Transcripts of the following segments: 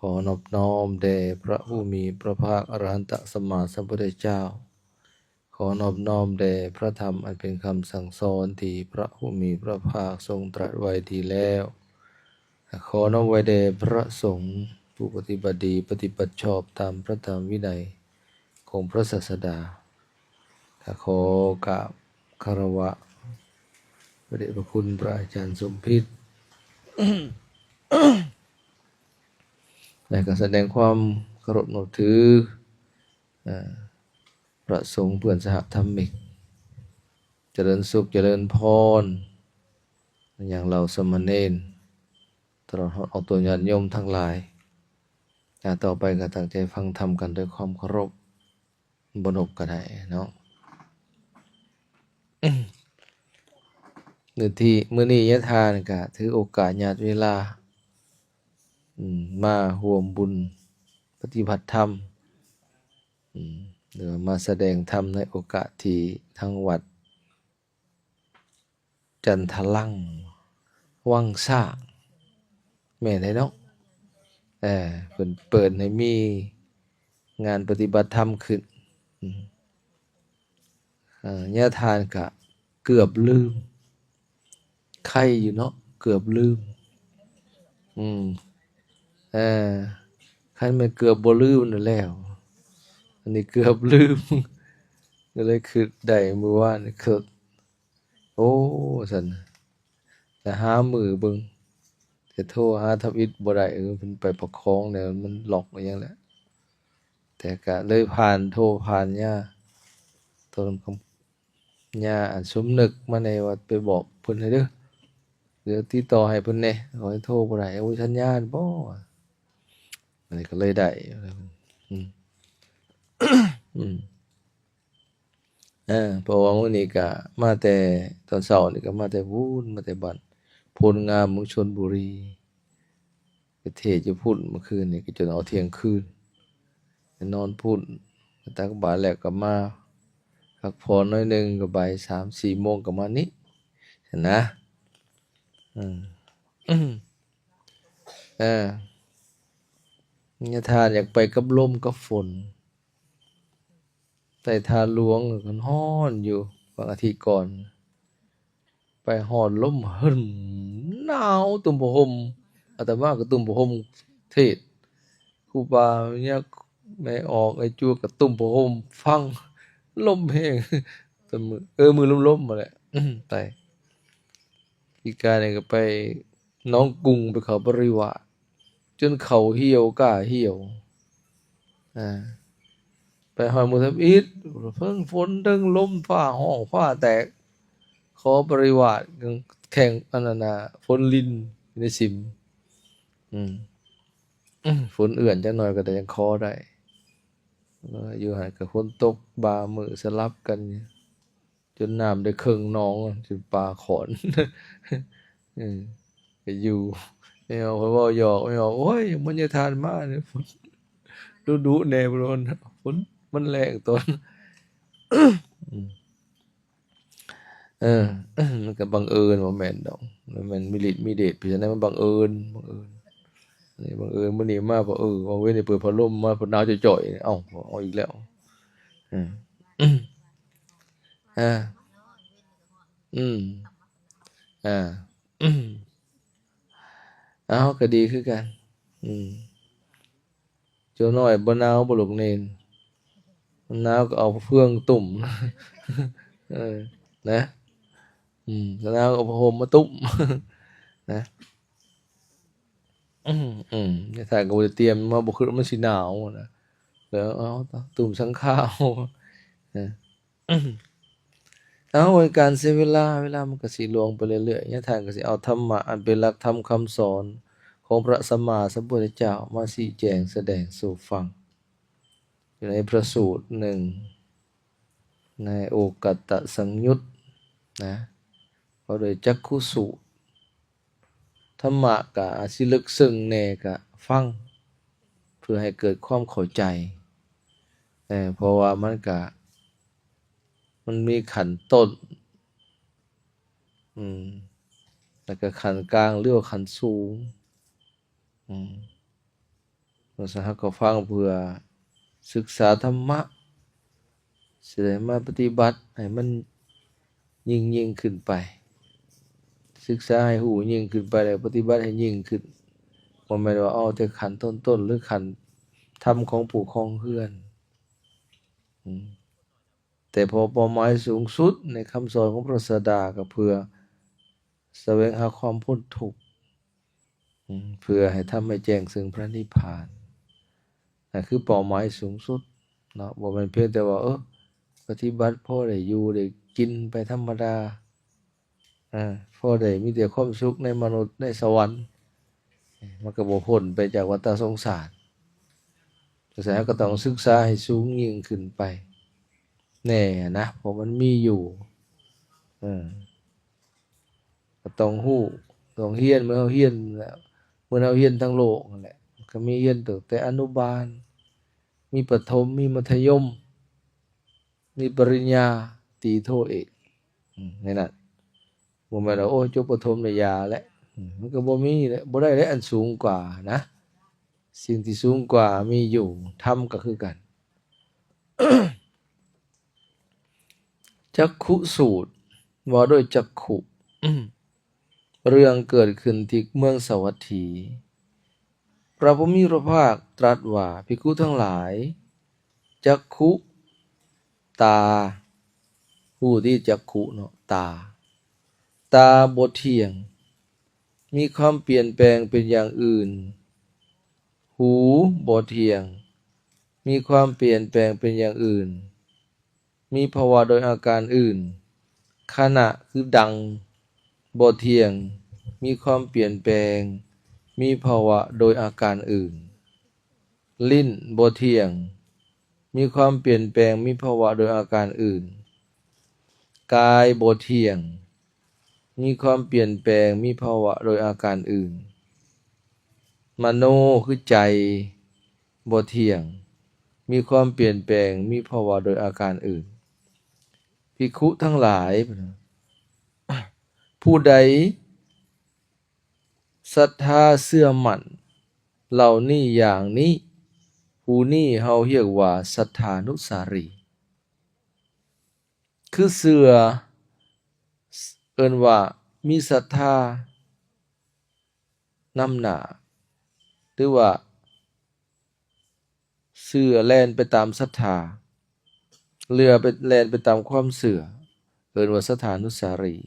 ຂໍນອບນ້ອມແດ່ພະຜູ້ມີພະພາກອະລະຫັນຕະສຳມາສຳພຸດທະເຈົ້າ. ຂໍນອບນ້ອມແດ່ພະທຳອັນເປັນຄຳສັ່ງສອນທີ່ພະຜູ້ມີພະພາກຊົງຕລັດໄວ້ດີແລ້ວ. ຂໍນ້ອມໄວ້ແດ່ພະສົງຜູ້ປະຕິບັດດີ ປະຕິບັດຊອບຕາມພະທຳວິໄນຂອງພະສາສະດາ. ຂໍກາບຄາລະວະພະເດດພະຄຸນພະອາຈານສົມພິດ ແລະ ກໍສະແດງຄວາມເຄົາລົບນັບຖື ເອີ ພະສົງເພື່ອນສະຫະທຳມິກ ຈະເລີນສຸກຈະເລີນພອນຢ່າງເຫຼົ່າສາມະເນນ ຕະຫຼອດຮອດອອກຕົວຍາດໂຍມທັງຫຼາຍ. ອາ ຕໍ່ໄປກໍຕັ້ງໃຈຟັງທຳກັນດ້ວຍຄວາມເຄົາລົບ ບໍ່ນົບກໍໄດ້ເນາະ. ໃນທີ່ມື້ນີ້ຍາທ່ານກໍຖືໂອກາດຍາດເວລາ ອືມ ມາຮ່ວມບຸນປະຕິບັດທຳ ອືມ ຫຼືວ່າມາສະແດງທຳໃນໂອກາດທີ່ທາງວັດຈັນທະລັງ ວັງຊ້າງ ແມ່ນແທ້ເນາະ. ເອີ ເພິ່ນເປີດໃຫ້ມີງານປະຕິບັດທຳຂຶ້ນ. ອືມ ເອີ ຍາທ່ານກະເກືອບລືມ ໄຄຢູ່ເນາະ ເກືອບລືມ. ອືມ ເອີ ຄັນແມ່ນເກືອບບໍ່ລືມນັ້ນແລ້ວ ອັນນີ້ເກືອບລືມ ກໍເລີຍຄິດໄດ້ມື້ວານນີ້ ຄິດ ໂອ້ ວ່າຊັ້ນ ແຕ່ຫາມື້ເບິ່ງ ແຕ່ໂທຫາທຳອິດບໍ່ໄດ້ ເອີ ເພິ່ນໄປປະຄອງແນວມັນລັອກອີ່ຫຍັງແຫຼະ ແຕ່ກະເລີຍຜ່ານ ໂທຜ່ານຍາ ຕອນຄ່ຳ ຍາອັນສົມນຶກມາແດ່ວ່າໄປບອກເພິ່ນໃຫ້ເດີ ດຽວຕິດຕໍ່ໃຫ້ເພິ່ນແດ່ ຂ້ອຍໂທບໍ່ໄດ້ ໂອ້ ສັນຍານບໍ ອັນນີ້ກໍເລີຍໄດ້ ອືມ ອືມ ເອີ ເພາະວ່າມື້ນີ້ກະມາແຕ່ຕອນເຊົ້ານີ້ ກະມາແຕ່ພຸ້ນ ມາແຕ່ບ້ານໂພນງາມ ເມືອງຊົນບຸຣີ ໄປເທດຢູ່ພຸ້ນ ເມື່ອຄືນນີ້ກໍຈົນເອົາທ່ຽງຄືນ ໄປນອນພຸ້ນ ໄປຕັກບາດແລ້ວກໍມາພັກຜ່ອນໜ້ອຍໜຶ່ງ ກໍບ່າຍສາມສີ່ໂມງກໍມານີ້ ຫັ້ນນະ. ເອີ ເອີ ຍາທ່ານຢາກໄປກັບລົມກັບຝົນ ໃຕ້ທ່າຫຼວງກໍຮ້ອນຢູ່ ບາງອາທິດກ່ອນ ໄປຮອດລົມຫຶ່ມ ໜາວ ຕຸ້ມຜ້າຫົ່ມ ອາດຕະມາກໍຕຸ້ມຜ້າຫົ່ມເທດ ຄູບາຍາແມ່ອອກ ໄອ້ຈົວກະຕຸ້ມຜ້າຫົ່ມຟັງ ລົມແຮງ ແຕ່ມື້ ເອີ ມື້ລົມໆ ຫັ້ນແຫຼະ ໄປ ປີກາຍນີ້ກໍໄປໜອງກຸງ ໄປເຂົ້າປະລິວາດ ຈົນເຂົ້າຫ່ຽວກ້າຫ່ຽວ ອາ ໄປຮອດມື້ທຳອິດ ເທິງຝົນເທິງລົມ ຟ້າຮ້ອງຟ້າແຕກ ຂໍປະລິວາດ ແຂ່ງອັນນັ້ນນະ ຝົນລິນຢູ່ໃນສິມ ອືມ ຝົນເອື້ອນຈັກໜ້ອຍກໍໄດ້ ຍັງຂໍໄດ້ ເອີ ຢູ່ຫັ້ນກໍຝົນຕົກບ່າມື້ສະຫຼັບກັນ ຈົນນ້ຳໄດ້ເຄິ່ງໜອງ ຈົນປາຂອນ ເອີ ໄປຢູ່ ແມ່ອອກ ຂ້ອຍເວົ້າຫຍອກ ແມ່ອອກ ໂອ້ຍ ມັນຍາທ່ານມານີ້ ຝົນດຸໆ ແດ່ ຝົນ ຝົນມັນແລ້ງຕອນ ເອີ ມັນກໍບັງເອີນ ບໍ່ແມ່ນດອກ ມັນມີລິດມີເດດ ເປັນຈັ່ງໃດ ມັນບັງເອີນ ບັງເອີນ ນີ້ບັງເອີນ ມື້ນີ້ມາ ເອີ ບາງເວນນີ້ເປີດພັດລົມມາ ພັດໜາວຈ່ອຍໆ ເອົ້າ ເອົາອີກແລ້ວ ເອີ ອ່າ ອືມ ອ່າ ເອົາ ກໍດີຄືກັນ ອືມ ໂຈນ້ອຍບໍ່ໜາວບໍ່ລູກເນນ? ມັນໜາວກໍເອົາເຟືອງຕຸ້ມ ເອີ ນະ ອືມ ໜາວກໍເອົາຜ້າຫົ່ມມາຕຸ້ມ ນະ ອືມ ອືມ ຍາທ່ານກໍບໍ່ໄດ້ຕຽມມາ ບໍ່ຄິດວ່າມັນຊິໜາວນະ ແລ້ວເອົາຕຸ້ມສັງຂາເອົາ ນະ ເອົາ ການເສຍເວລາ ເວລາມັນກໍຊິລ່ວງໄປເລື້ອຍໆ ຍາທ່ານກໍຊິເອົາທຳມະອັນເປັນຫຼັກທຳຄຳສອນຂອງພະສຳມາສຳພຸດທະເຈົ້າມາຊີ້ແຈງສະແດງສູ່ຟັງ ຢູ່ໃນພະສູດໜຶ່ງ ໃນໂອກັດຕະສັງຍຸດນະ ເວົ້າໂດຍຈັກຂຸສູດ ທຳມະກະອາດຊິເລິກເຊິ່ງແດ່ ກະຟັງເພື່ອໃຫ້ເກີດຄວາມເຂົ້າໃຈ ເອີ ເພາະວ່າມັນກະ ມັນມີຂັ້ນຕົ້ນ ອືມ ແລ້ວກະຂັ້ນກາງ ຫຼືວ່າຂັ້ນສູງ ອືມ. ສະຫະກໍຟັງເພື່ອສຶກສາທຳມະ ຊິໄດ້ມາປະຕິບັດໃຫ້ມັນຍິ່ງໆຂຶ້ນໄປ, ສຶກສາໃຫ້ຮູ້ຍິ່ງຂຶ້ນໄປ ແລ້ວປະຕິບັດໃຫ້ຍິ່ງຂຶ້ນ. ບໍ່ແມ່ນວ່າເອົາແຕ່ຂັ້ນຕົ້ນໆ ຫຼື ຂັ້ນທຳຂອງຜູ້ຄອງເຮືອນ. ອືມ ແຕ່ເປົ້າໝາຍສູງສຸດໃນຄຳສອນຂອງພະສາດາ ກໍເພື່ອສະແຫວງຫາຄວາມພົ້ນທຸກ, ອືມ ເພື່ອໃຫ້ທຳໃຫ້ແຈ້ງເຊິ່ງພະນິບພານ. ນັ້ນຄືເປົ້າໝາຍສູງສຸດເນາະ, ບໍ່ແມ່ນພຽງແຕ່ວ່າ ເອີ ປະຕິບັດພໍໄດ້ຢູ່ໄດ້ກິນໄປທຳມະດາ, ອາ ພໍໄດ້ມີແຕ່ຄວາມສຸກໃນມະນຸດ ໃນສະຫວັນ, ມັນກໍບໍ່ພົ້ນໄປຈາກວັດຕະສົງສານ. ສະນັ້ນ ເຮົາກໍຕ້ອງສຶກສາໃຫ້ສູງຍິ່ງຂຶ້ນໄປແດ່ນະ, ເພາະມັນມີຢູ່, ເອີ ກໍຕ້ອງຮູ້ ຕ້ອງຮຽນ ເໝືອນເຮົາຮຽນ ເໝືອນເຮົາຮຽນທາງໂລກນັ້ນແຫຼະ, ກໍມີຮຽນຕັ້ງແຕ່ອະນຸບານ, ມີປະຖົມ ມີມັດທະຍົມ ມີປະລິນຍາຕີ ໂທ ເອກ ອືມ ໃນນັ້ນ. ບໍ່ແມ່ນວ່າ ໂອ້ຍ ຈົບປະຖົມແລ້ວຢ່າແຫຼະ, ອືມ ມັນກໍບໍ່ມີແຫຼະ, ບໍ່ໄດ້ແຫຼະ ອັນສູງກວ່ານະ. ສິ່ງທີ່ສູງກວ່າມີຢູ່, ທຳກໍຄືກັນ. ຈັກຂຸສູດ ວ່າດ້ວຍຈັກຂຸ ເລື່ອງເກີດຂຶ້ນທີ່ເມືອງສາວັດຖີ. ພະຜູ້ມີພະພາກຕລັດວ່າ, ພິກຂຸທັງຫຼາຍ, ຈັກຂຸ ຕາ, ຮູ້ຕິ ຈັກຂຸເນາະ ຕາ, ຕາບໍ່ທ່ຽງ, ມີຄວາມປ່ຽນແປງເປັນຢ່າງອື່ນ, ຫູບໍ່ທ່ຽງ, ມີຄວາມປ່ຽນແປງເປັນຢ່າງອື່ນ, ມີພາວະໂດຍອາການອື່ນ, ຄະນະ ຄື ດັງ ບໍ່ທ່ຽງ, ມີຄວາມປ່ຽນແປງ, ມີພາວະໂດຍອາການອື່ນ, ລີ້ນບໍ່ທ່ຽງ, ມີຄວາມປ່ຽນແປງ, ມີພາວະໂດຍອາການອື່ນ, ກາຍບໍ່ທ່ຽງ, ມີຄວາມປ່ຽນແປງ, ມີພາວະໂດຍອາການອື່ນ, ມະໂນ ຄື ໃຈ ບໍ່ທ່ຽງ, ມີຄວາມປ່ຽນແປງ, ມີພາວະໂດຍອາການອື່ນ. ພິກຂຸທັງຫຼາຍ, ຜູ້ໃດສັດທາເຊື່ອໝັ້ນເຫຼົ່ານີ້ຢ່າງນີ້, ຜູ້ນີ້ເຮົາຮຽກວ່າສັດທານຸສາລີ. ຄືເຊື່ອ ເອີ້ນວ່າມີສັດທານຳໜ້າ ຫຼືວ່າເຊື່ອແລ່ນໄປຕາມສັດທາ ເຫຼືອໄປ ແລ່ນໄປຕາມຄວາມເຊື່ອ ເອີ້ນວ່າສັດທານຸສາລີ.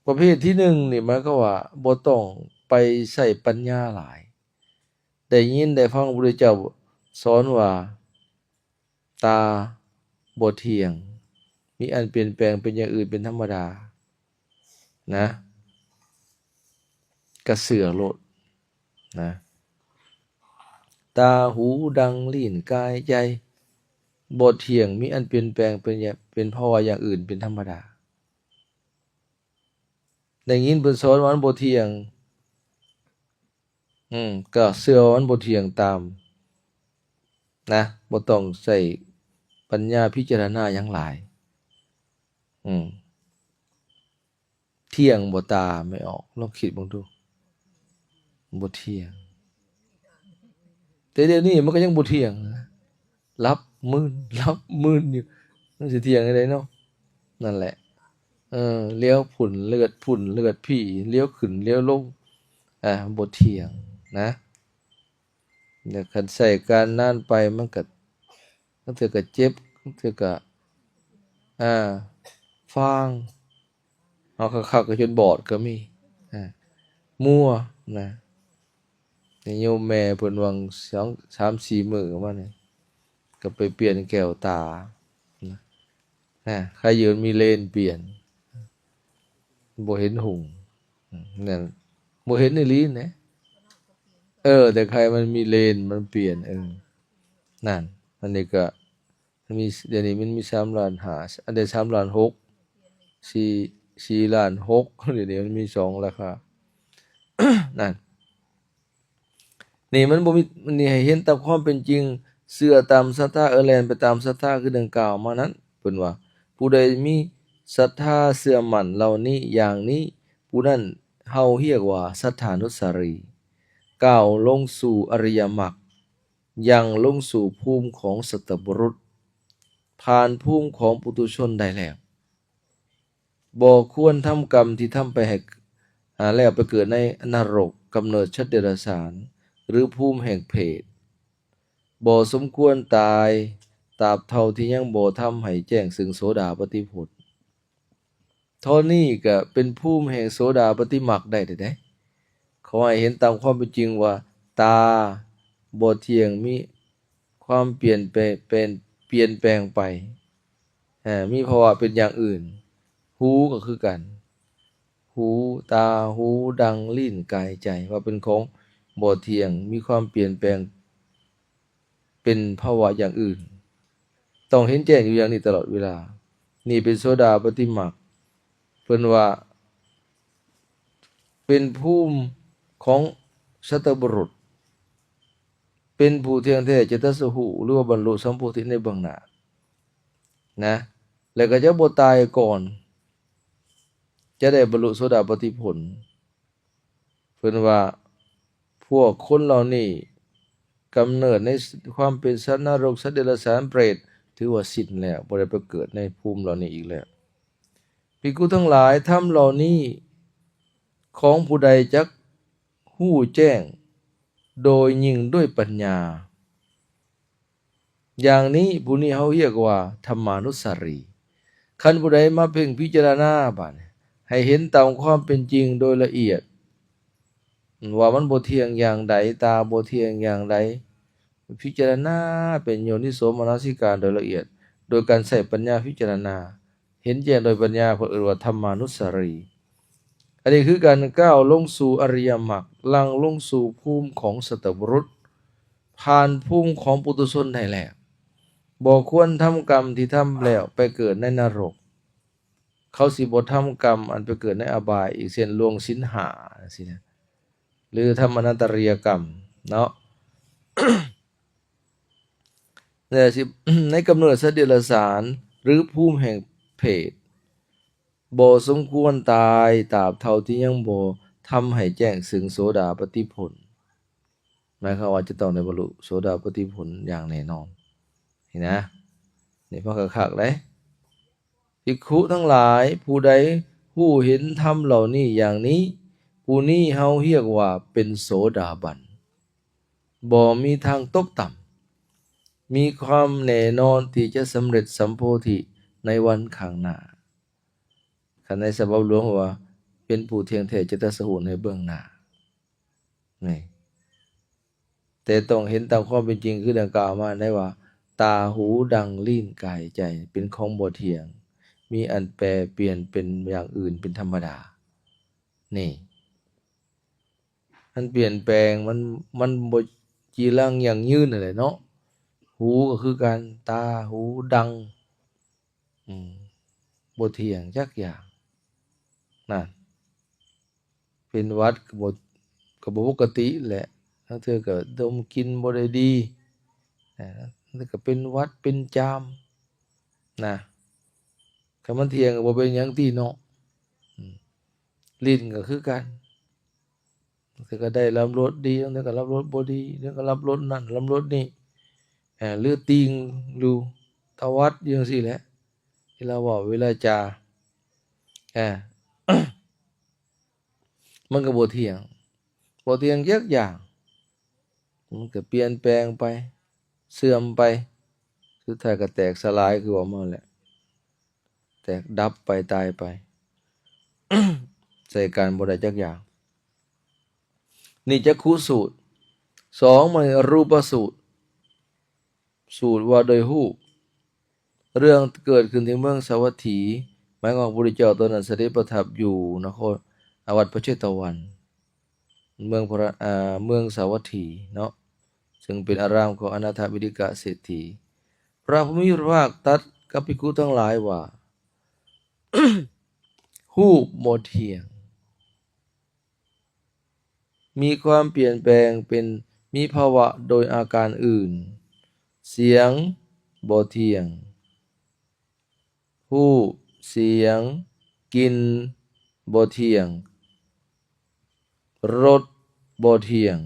ປະເພດທີໜຶ່ງນີ້ ໝາຍຄວາມວ່າບໍ່ຕ້ອງໄປໃຊ້ປັນຍາຫຼາຍ. ໄດ້ຍິນໄດ້ຟັງພະພຸດທະເຈົ້າສອນວ່າ ຕາບໍ່ທ່ຽງ, ມີອັນປ່ຽນແປງເປັນຢ່າງອື່ນເປັນທຳມະດານະ, ກະເຊື່ອໂລດນະ. ຕາ, ຫູ, ດັງ, ລີ້ນ, ກາຍ, ໃຈ ບໍ່ທ່ຽງ, ມີອັນປ່ຽນແປງເປັນຢ່າງ ເປັນພາວະຢ່າງອື່ນເປັນທຳມະດາ. ໄດ້ຍິນເພິ່ນສອນວ່າມັນບໍ່ທ່ຽງ, ອືມ ກໍເຊື່ອວ່າມັນບໍ່ທ່ຽງຕາມນະ, ບໍ່ຕ້ອງໃຊ້ປັນຍາພິຈາລະນາຫຍັງຫຼາຍ. ອືມ ທ່ຽງບໍ່ຕາ ແມ່ອອກ? ລອງຄິດເບິ່ງດູ. ບໍ່ທ່ຽງ. ແຕ່ດຽວນີ້ມັນກໍຍັງບໍ່ທ່ຽງນະ. ຫຼັບມື່ນ ຫຼັບມື່ນຢູ່ ມັນຊິທ່ຽງຈັ່ງໃດເນາະ? ນັ້ນແຫຼະ ເອີ ຫຼຽວພຸ້ນເລືອດພຸ້ນເລືອດພີ້ ຫຼຽວຂຶ້ນຫຼຽວລົງ ອາ ບໍ່ທ່ຽງນະ. ແລ້ວຄັນໃຊ້ການນານໄປ ມັນກະ ລາງເທື່ອກະເຈັບ ລາງເທື່ອກະ ອາ ຟາງ ເອົາຄັກໆກໍຈົນບອດກໍມີ ອາ ມົວນະ. ນີ້ໂຍມແມ່ເພິ່ນຫວ່າງສອງສາມສີ່ມື້ມານີ້ ກໍໄປປ່ຽນແກ້ວຕານະ. ນະ ໃຄຢູ່ມີເລນປ່ຽນ ບໍ່ເຫັນຫຸ່ງ ອືມ ນັ້ນ ບໍ່ເຫັນອີ່ຫຼີນະ. ເອີ ແຕ່ໃຄມັນມີເລນມັນປ່ຽນ ເອີ ນັ້ນ. ອັນນີ້ກໍ ມັນມີ ດຽວນີ້ມັນມີສາມລ້ານຫ້າ ອັນໃດ ສາມລ້ານຫົກ ສີ່ ສີ່ລ້ານຫົກ ດຽວນີ້ມັນມີສອງລາຄາ ນັ້ນ. ນີ້ມັນບໍ່ມີ ນີ້ໃຫ້ເຫັນຕາມຄວາມເປັນຈິງ ເຊື່ອຕາມສັດທາ ເອີ ແລ່ນໄປຕາມສັດທາ ຄືດັ່ງກ່າວມານັ້ນ. ເພິ່ນວ່າ ຜູ້ໃດມີສັດທາເຊື່ອໝັ້ນເຫຼົ່ານີ້ຢ່າງນີ້ ຜູ້ນັ້ນເຮົາຮຽກວ່າສັດທານຸສາລີ. ກ້າວລົງສູ່ອະລິຍະມັກ, ຍັງລົງສູ່ພູມຂອງສັດຕະບຸລຸດ, ຜ່ານພູມຂອງປຸຖຸຊົນໄດ້ແລ້ວ. ບໍ່ຄວນທຳກຳທີ່ທຳໄປໃຫ້ ອາ ແລ້ວໄປເກີດໃນນະລົກ, ກຳເນີດສັດເດຍລະສານ ຫຼື ພູມແຫ່ງເປດ. ບໍ່ສົມຄວນຕາຍ ຕາບເທົ່າທີ່ຍັງບໍ່ທຳໃຫ້ແຈ້ງເຊິ່ງໂສດາປະຕິຜົນ. ເທົ່ານີ້ກະເປັນພູມແຫ່ງໂສດາປະຕິມັກໄດ້ເດ້. ຂໍໃຫ້ເຫັນຕາມຄວາມເປັນຈິງວ່າ ຕາບໍ່ທ່ຽງ ມີຄວາມປ່ຽນແປງ ປ່ຽນແປງໄປ ເອີ ມີພາວະເປັນຢ່າງອື່ນ. ຫູກໍຄືກັນ, ຫູ, ຕາ, ຫູ, ດັງ, ລີ້ນ, ກາຍ, ໃຈ ວ່າເປັນຂອງບໍ່ທ່ຽງ ມີຄວາມປ່ຽນແປງ ເປັນພາວະຢ່າງອື່ນ, ຕ້ອງເຫັນແຈ້ງຢູ່ຢ່າງນີ້ຕະຫຼອດເວລາ. ນີ້ເປັນໂສດາປະຕິມັກ, ເພິ່ນວ່າເປັນພູມຂອງສັດຕະບຸລຸດ, ເປັນຜູ້ທ່ຽງແທ້ຈະຕັດສະຮູ້ ຫຼືວ່າບັນລຸສຳໂພທິໃນເບື້ອງໜ້ານະ, ແລະກໍຈະບໍ່ຕາຍກ່ອນ ຈະໄດ້ບັນລຸໂສດາປະຕິຜົນ. ເພິ່ນວ່າ ພວກຄົນເຫຼົ່ານີ້ກຳເນີດໃນຄວາມເປັນສັດນະລົກ, ສັດເດຍລະສານ, ເປດ ຖືວ່າສິ້ນແລ້ວ, ບໍ່ໄດ້ໄປເກີດໃນພູມເຫຼົ່ານີ້ອີກແລ້ວ. ພິກຂຸທັງຫຼາຍ, ທຳເຫຼົ່ານີ້ຂອງຜູ້ໃດຈັກຮູ້ແຈ້ງໂດຍຍິ່ງດ້ວຍປັນຍາ ຢ່າງນີ້ ຜູ້ນີ້ເຮົາຮຽກວ່າທຳມານຸດສາຣີ. ຄັນຜູ້ໃດມາເພັ່ງພິຈາລະນາບາດນີ້ ໃຫ້ເຫັນຕາມຄວາມເປັນຈິງໂດຍລະອຽດ ວ່າມັນບໍ່ທ່ຽງຢ່າງໃດ, ຕາບໍ່ທ່ຽງຢ່າງໃດ, ພິຈາລະນາເປັນໂຍນິໂສມະນະສິການໂດຍລະອຽດ ໂດຍການໃຊ້ປັນຍາພິຈາລະນາ. ເຫັນແຈ້ງໂດຍປັນຍາ ເພິ່ນເອີ້ນວ່າທຳມານຸດສາຣີ. ອັນນີ້ຄືການກ້າວລົງສູ່ອະລິຍະມັກ, ຫຼັ່ງລົງສູ່ພູມຂອງສັດຕະບຸລຸດ, ຜ່ານພູມຂອງປຸຖຸຊົນໄດ້ແລ້ວ. ບໍ່ຄວນທຳກຳທີ່ທຳແລ້ວໄປເກີດໃນນະລົກ. ເຂົາຊິບໍ່ທຳກຳອັນໄປເກີດໃນອະບາຍອີກ, ເຊັ່ນລ່ວງສິນຫ້າ ຈັ່ງຊີ້ນະ, ຫຼື ທຳອະນັນຕະລິຍະກຳເນາະ. ແລະ ໃນກຳເນີດສັດເດຍລະສານ ຫຼື ພູມແຫ່ງເປດ ບໍ່ສົມຄວນຕາຍ ຕາບເທົ່າທີ່ຍັງບໍ່ທຳໃຫ້ແຈ້ງເຊິ່ງໂສດາປະຕິຜົນ. ໝາຍຄວາມວ່າຈະຕ້ອງໄດ້ບັນລຸໂສດາປະຕິຜົນຢ່າງແນ່ນອນ. ນີ້ນະ, ນີ້ຟັງຄັກໆເດ້. ພິກຂຸທັງຫຼາຍ, ຜູ້ໃດຮູ້ເຫັນທຳເຫຼົ່ານີ້ຢ່າງນີ້, ຜູ້ນີ້ເຮົາຮຽກວ່າເປັນໂສດາບັນ. ບໍ່ມີທາງຕົກຕ່ຳ, ມີຄວາມແນ່ນອນທີ່ຈະສຳເລັດສຳໂພທິໃນວັນຂ້າງໜ້າ. ຄັນໃນສະບັບຫຼວງວ່າ ເປັນຜູ້ທ່ຽງແທ້ຈະຕັດສະຮູ້ໃນເບື້ອງໜ້າ. ນີ້ ແຕ່ຕ້ອງເຫັນຕາມຄວາມເປັນຈິງ ຄືດັ່ງກ່າວມາໄດ້ວ່າ ຕາ, ຫູ, ດັງ, ລີ້ນ, ກາຍ, ໃຈ ເປັນຂອງບໍ່ທ່ຽງ, ມີອັນແປປ່ຽນເປັນຢ່າງອື່ນເປັນທຳມະດາ. ນີ້ ມັນປ່ຽນແປງ, ມັນ, ມັນບໍ່ຈີລັງຢັ້ງຢືນຫັ້ນແຫຼະເນາະ. ຫູກໍຄືກັນ, ຕາ, ຫູ, ດັງ, ອືມ ບໍ່ທ່ຽງຈັກຢ່າງ. ນັ້ນ ເປັນຫວັດກໍບໍ່, ກໍບໍ່ປົກກະຕິແຫຼະ, ລາງເທື່ອກໍດົມກິ່ນບໍ່ໄດ້ດີ, ອາ ລາງເທື່ອກໍເປັນຫວັດເປັນຈາມນະ. ຄັນມັນທ່ຽງກໍບໍ່ເປັນຫຍັງຕິເນາະ. ອືມ ລີ້ນກໍຄືກັນ, ລາງເທື່ອກໍໄດ້ຮັບລົດດີ, ລາງເທື່ອກໍຮັບລົດບໍ່ດີ, ລາງເທື່ອກໍຮັບລົດນັ້ນ ຮັບລົດນີ້, ເອີ ຫຼື ຕິ່ງຢູ່ ຕະຫວັດຢູ່ຈັ່ງຊີ້ແຫຼະ, ເວລາເວົ້າເວລາຈາ ເອີ ມັນກໍບໍ່ທ່ຽງ, ບໍ່ທ່ຽງຈັກຢ່າງ. ມັນກໍປ່ຽນແປງໄປ, ເສື່ອມໄປ, ສຸດທ້າຍກໍແຕກສະຫຼາຍ ຄືເວົ້າມາແຫຼະ, ແຕກດັບໄປ, ຕາຍໄປ, ໃຊ້ການບໍ່ໄດ້ຈັກຢ່າງ. ນີ້ຈັກຂຸສູດ. ສອງ ມະນີ ຮູປະສູດ. ສູດວ່າໂດຍຮູບ. ເລື່ອງເກີດຂຶ້ນທີ່ເມືອງສາວັດຖີ, ໝາຍຄວາມວ່າພະພຸດທະເຈົ້າຕອນນັ້ນສະເດັດປະທັບຢູ່ນະຄອນ ອາ ວັດພະເຊຕະວັນ, ເມືອງພະ ອາ ເມືອງສາວັດຖີເນາະ, ເຊິ່ງເປັນອາຣາມຂອງອະນາຖະວິລິກະເສດຖີ. ພະຜູ້ມີພະພາກຕັດກັບພິກຂຸທັງຫຼາຍວ່າ, ຮູບບໍ່ທ່ຽງ. ມີຄວາມປ່ຽນແປງເປັນ ມີພາວະໂດຍອາການອື່ນ, ສຽງບໍ່ທ່ຽງ, ຮູບ, ສຽງ, ກິ່ນບໍ່ທ່ຽງ, ລົດບໍ່ທ່ຽງ,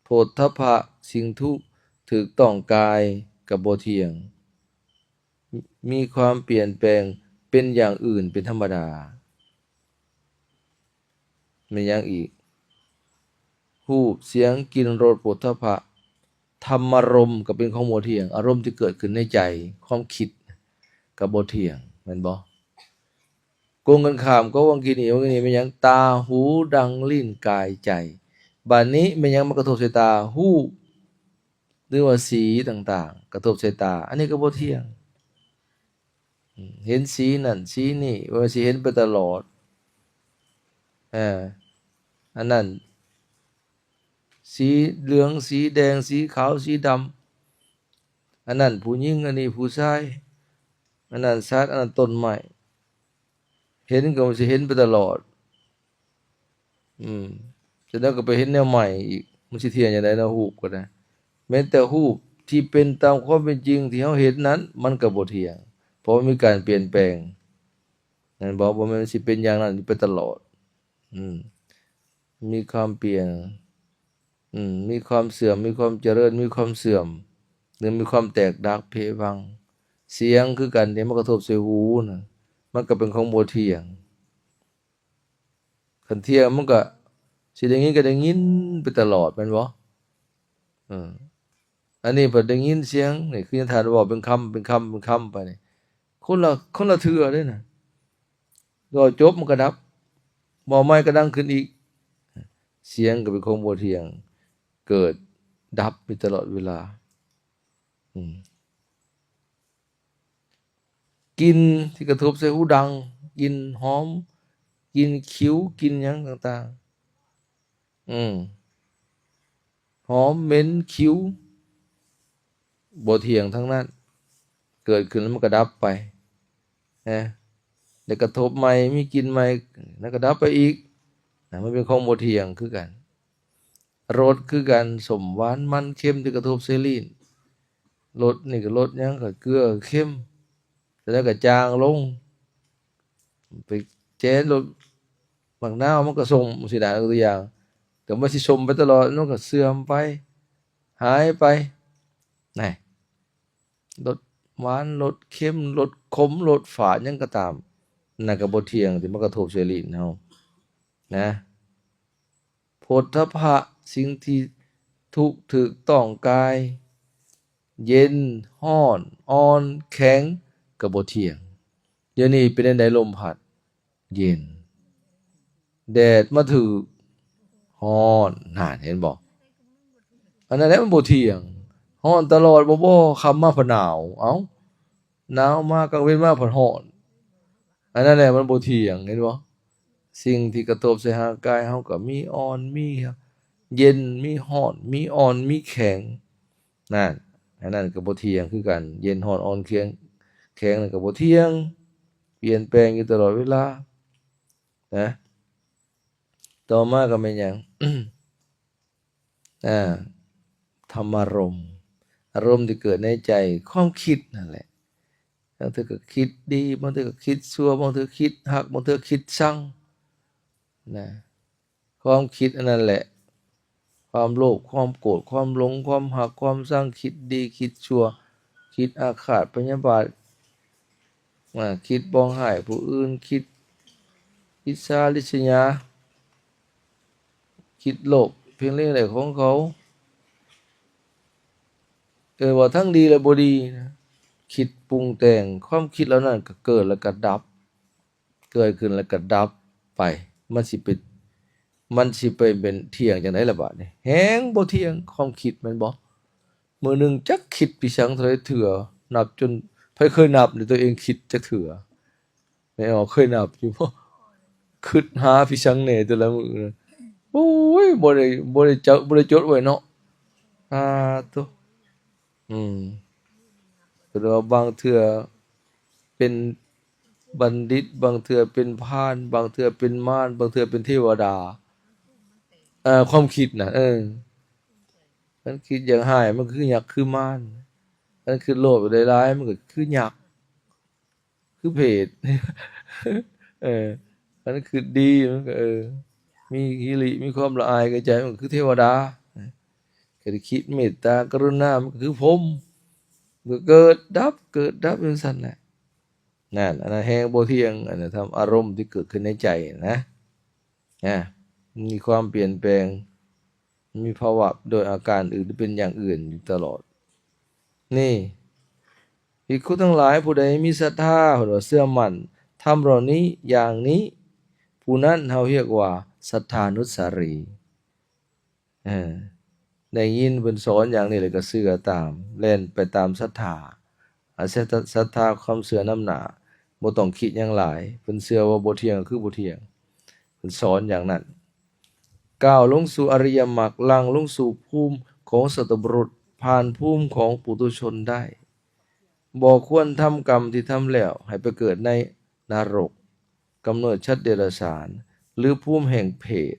ໂຜດຖະພະ ສິ່ງຖືກ ຖືກຕ້ອງກາຍກໍບໍ່ທ່ຽງ, ມີຄວາມປ່ຽນແປງເປັນຢ່າງອື່ນເປັນທຳມະດາ. ແມ່ນຫຍັງອີກ? ຮູບ, ສຽງ, ກິ່ນ, ລົດ, ໂຜດຖະພະ, ທຳມາລົມກໍເປັນຂອງບໍ່ທ່ຽງ, ອາລົມທີ່ເກີດຂຶ້ນໃນໃຈ, ຄວາມຄິດກໍບໍ່ທ່ຽງ, ແມ່ນບໍ່? ກົງກັນຂ້າມກັບວັງກີນີ້, ວັງກີນີ້ແມ່ນຫຍັງ? ຕາ, ຫູ, ດັງ, ລີ້ນ, ກາຍ, ໃຈ. ບາດນີ້ແມ່ນຫຍັງ? ມາກະທົບໃສ່ຕາ, ຮູບ ຫຼືວ່າສີຕ່າງໆ ກະທົບໃສ່ຕາ, ອັນນີ້ກໍບໍ່ທ່ຽງ. ເຫັນສີນັ້ນສີນີ້ ວ່າຊິເຫັນໄປຕະຫຼອດ. ເອີ ອັນນັ້ນສີເຫຼືອງ, ສີແດງ, ສີຂາວ, ສີດຳ, ອັນນັ້ນຜູ້ຍິງ, ອັນນີ້ຜູ້ຊາຍ, ອັນນັ້ນສັດ, ອັນນັ້ນຕົ້ນໄມ້, ເຫັນກໍຊິເຫັນໄປຕະຫຼອດ. ອືມ ຈະໄດ້ກໍໄປເຫັນແນວໃໝ່ອີກ, ມັນຊິທ່ຽງຈັ່ງໃດເນາະ? ຮູບກໍໄດ້ ແມ່ນແຕ່ຮູບທີ່ເປັນຕາມຄວາມເປັນຈິງທີ່ເຮົາເຫັນນັ້ນ ມັນກໍບໍ່ທ່ຽງ, ເພາະມັນມີການປ່ຽນແປງ, ແມ່ນບໍ່? ບໍ່ແມ່ນຊິເປັນຢ່າງນັ້ນໄປຕະຫຼອດ. ອືມ ມີຄວາມປ່ຽນ, ອືມ ມີຄວາມເສື່ອມ, ມີຄວາມຈະເລີນ, ມີຄວາມເສື່ອມ ຫຼື ມີຄວາມແຕກດັກເພວັງ. ສຽງຄືກັນເດ້, ມັນກະທົບໃສ່ຫູນະ, ມັນກໍເປັນຂອງບໍ່ທ່ຽງ. ຄັນທ່ຽງມັນກະຊິໄດ້ຍິນ ກໍໄດ້ຍິນໄປຕະຫຼອດ ແມ່ນບໍ່? ເອີ ອັນນີ້ພັດໄດ້ຍິນສຽງ ນີ້ຄືຍັງທ່ານເວົ້າເປັນຄຳ ເປັນຄຳ ເປັນຄຳໄປນີ້ ຄົນລະ ຄົນລະເທື່ອເດ້ນະ. ເວົ້າຈົບມັນກະດັບ, ເວົ້າໃໝ່ກະດັງຂຶ້ນອີກ. ສຽງກໍເປັນຂອງບໍ່ທ່ຽງ, ເກີດດັບຢູ່ຕະຫຼອດເວລາ. ອືມ ກິ່ນທີ່ກະທົບໃສ່ຫູດັງ, ກິ່ນຫອມ, ກິ່ນຂິວ, ກິ່ນຫຍັງຕ່າງໆ, ອືມ ຫອມ, ເໝັນ, ຂິວ, ບໍ່ທ່ຽງທັງນັ້ນ, ເກີດຂຶ້ນແລ້ວມັນກະດັບໄປນະ, ແລ້ວກະທົບໃໝ່, ມີກິ່ນໃໝ່, ແລ້ວກະດັບໄປອີກນະ, ມັນເປັນຂອງບໍ່ທ່ຽງຄືກັນ. ລົດຄືກັນ, ສົ້ມ, ຫວານ, ມັນ, ເຄັມ ທີ່ກະທົບໃສ່ລີ້ນ. ລົດນີ້ກໍລົດຫຍັງ? ກໍເກືອ, ເຄັມ, ແລ້ວກໍຈາງລົງ. ໄປແຈນລົດໝາກນາວ ມັນກໍສົ້ມ ຊີ້ນະ, ຍົກຕົວຢ່າງ. ແຕ່ມັນຊິສົ້ມໄປຕະຫຼອດ, ມັນກໍເສື່ອມໄປ, ຫາຍໄປ. ນະ, ລົດຫວານ, ລົດເຄັມ, ລົດຂົມ, ລົດຝາດ, ຫຍັງກໍຕາມ, ນັ້ນກໍບໍ່ທ່ຽງ ທີ່ມັນກະທົບໃສ່ລີ້ນເຮົານະ. ໂຜດຖະພະ, ສິ່ງທີ່ຖືກ ຖືກຕ້ອງກາຍ, ເຢັນ, ຮ້ອນ, ອ່ອນ, ແຂງ, ກໍບໍ່ທ່ຽງ. ດຽວນີ້ເປັນແນວໃດ? ລົມພັດ, ເຢັນ, ແດດມາຖືກ, ຮ້ອນ. ນັ້ນ ເຫັນບໍ່? ອັນນັ້ນແຫຼະມັນບໍ່ທ່ຽງ. ຮ້ອນຕະຫຼອດບໍ່? ບໍ່, ຄ່ຳມາພັດໜາວ. ເອົ້າ, ໜາວມາ, ກາງເວັນມາພັດຮ້ອນ. ອັນນັ້ນແຫຼະມັນບໍ່ທ່ຽງ, ເຫັນບໍ່? ສິ່ງທີ່ກະທົບໃສ່ຮ່າງກາຍເຮົາກໍມີອ່ອນ, ມີເຢັນ, ມີຮ້ອນ, ມີອ່ອນ, ມີແຂງ. ນັ້ນ, ອັນນັ້ນກໍບໍ່ທ່ຽງຄືກັນ. ເຢັນ, ຮ້ອນ, ອ່ອນ, ແຂງ, ແຂງນັ້ນກໍບໍ່ທ່ຽງ, ປ່ຽນແປງຢູ່ຕະຫຼອດເວລານະ. ຕໍ່ມາກໍແມ່ນຫຍັງ? ອາ ທຳມາລົມ, ອາລົມທີ່ເກີດໃນໃຈ, ຄວາມຄິດນັ້ນແຫຼະ. ບາງເທື່ອກໍຄິດດີ, ບາງເທື່ອກໍຄິດຊົ່ວ, ບາງເທື່ອຄິດຮັກ, ບາງເທື່ອຄິດຊັງນະ. ຄວາມຄິດອັນນັ້ນແຫຼະ, ຄວາມໂລບ, ຄວາມໂກດ, ຄວາມຫຼົງ, ຄວາມຮັກ, ຄວາມຊັງ, ຄິດດີ, ຄິດຊົ່ວ, ຄິດອາຄາດພະຍາບາດ, ອາ, ຄິດປອງຮ້າຍຜູ້ອື່ນ, ຄິດອິດສາລິດສະຍາ, ຄິດໂລບເພງເລໃດຂອງເຂົາ. ເອີ້ນວ່າທັງດີ ແລະ ບໍ່ດີນະ. ຄິດປຸງແຕ່ງ, ຄວາມຄິດເຫຼົ່ານັ້ນກໍເກີດ ແລະ ກໍດັບ, ເກີດຂຶ້ນ ແລະ ກໍດັບໄປ. ມັນຊິໄປ, ມັນຊິໄປເປັນທ່ຽງຈັ່ງໃດລະບາດນີ້? ແຮງບໍ່ທ່ຽງຄວາມຄິດ, ແມ່ນບໍ່? ມື້ໜຶ່ງຈັກຄິດໄປສັງເທົ່າໃດເທື່ອ, ນັບຈົນ, ໃຜເຄີຍນັບນີ້ ຕົວເອງຄິດຈັກເທື່ອ? ແມ່ອອກເຄີຍນັບຢູ່ບໍ່? ຄຶດຫາພິສັງແດ່ແຕ່ລະມື້ນະ. ໂອ້ຍ ບໍ່ໄດ້, ບໍ່ໄດ້ເຈົ້າ, ບໍ່ໄດ້ຈົດໄວ້ເນາະ. ອາໂຕ. ອືມ. ແຕ່ວ່າບາງເທື່ອເປັນບັນດິດ, ບາງເທື່ອເປັນພານ, ບາງເທື່ອເປັນມານ, ບາງເທື່ອເປັນເທວະດາ. ເອີ, ຄວາມຄິດນະ, ເອີ. ຄັນຄິດຢາກຮ້າຍ ມັນຄືຍັກຄືມານ. ຄັນຄິດໂລບໄດ້ຫຼາຍ ມັນກໍຄືຍັກ. ຄືເຜດ. ເອີ, ຄັນຄິດດີ ມັນກໍ, ເອີ, ມີຫິລິ, ມີຄວາມລະອາຍແກ່ໃຈ, ມັນກໍຄືເທວະດາ. ກໍໄດ້ຄິດເມດຕາກະລຸນາ ມັນກໍຄືພົມ ກໍເກີດດັບ ເກີດດັບຢູ່ຊັ້ນແຫຼະ. ນັ້ນ ອັນນັ້ນແຮງບໍ່ທ່ຽງ ອັນນັ້ນທຳອາລົມທີ່ເກີດຂຶ້ນໃນໃຈນະ ນະ ມີຄວາມປ່ຽນແປງ ມີພາວະໂດຍອາການອື່ນ ຫຼື ເປັນຢ່າງອື່ນຢູ່ຕະຫຼອດ. ນີ້ ພິກຂຸທັງຫຼາຍ ຜູ້ໃດມີສັດທາ ເພິ່ນວ່າເຊື່ອໝັ້ນທຳເຫຼົ່ານີ້ຢ່າງນີ້ ຜູ້ນັ້ນເຮົາຮຽກວ່າສັດທານຸດສາລີ. ເອີ ໄດ້ຍິນເພິ່ນສອນຢ່າງນີ້ແລ້ວກໍເຊື່ອຕາມ ແລ່ນໄປຕາມສັດທາ ອາ ສັດ ສັດທາຄວາມເຊື່ອນຳໜ້າ ບໍ່ຕ້ອງຄິດຫຍັງຫຼາຍ ເພິ່ນເຊື່ອວ່າບໍ່ທ່ຽງກໍຄືບໍ່ທ່ຽງ ເພິ່ນສອນຢ່າງນັ້ນ. ກ້າວລົງສູ່ອະລິຍະມັກ ຫຼັ່ງລົງສູ່ພູມຂອງສັດຕະບຸລຸດ ຜ່ານພູມຂອງປຸຖຸຊົນໄດ້ ບໍ່ຄວນທຳກຳທີ່ທຳແລ້ວໃຫ້ໄປເກີດໃນນະລົກ ກຳເນີດສັດເດຍລະສານ ຫຼື ພູມແຫ່ງເປດ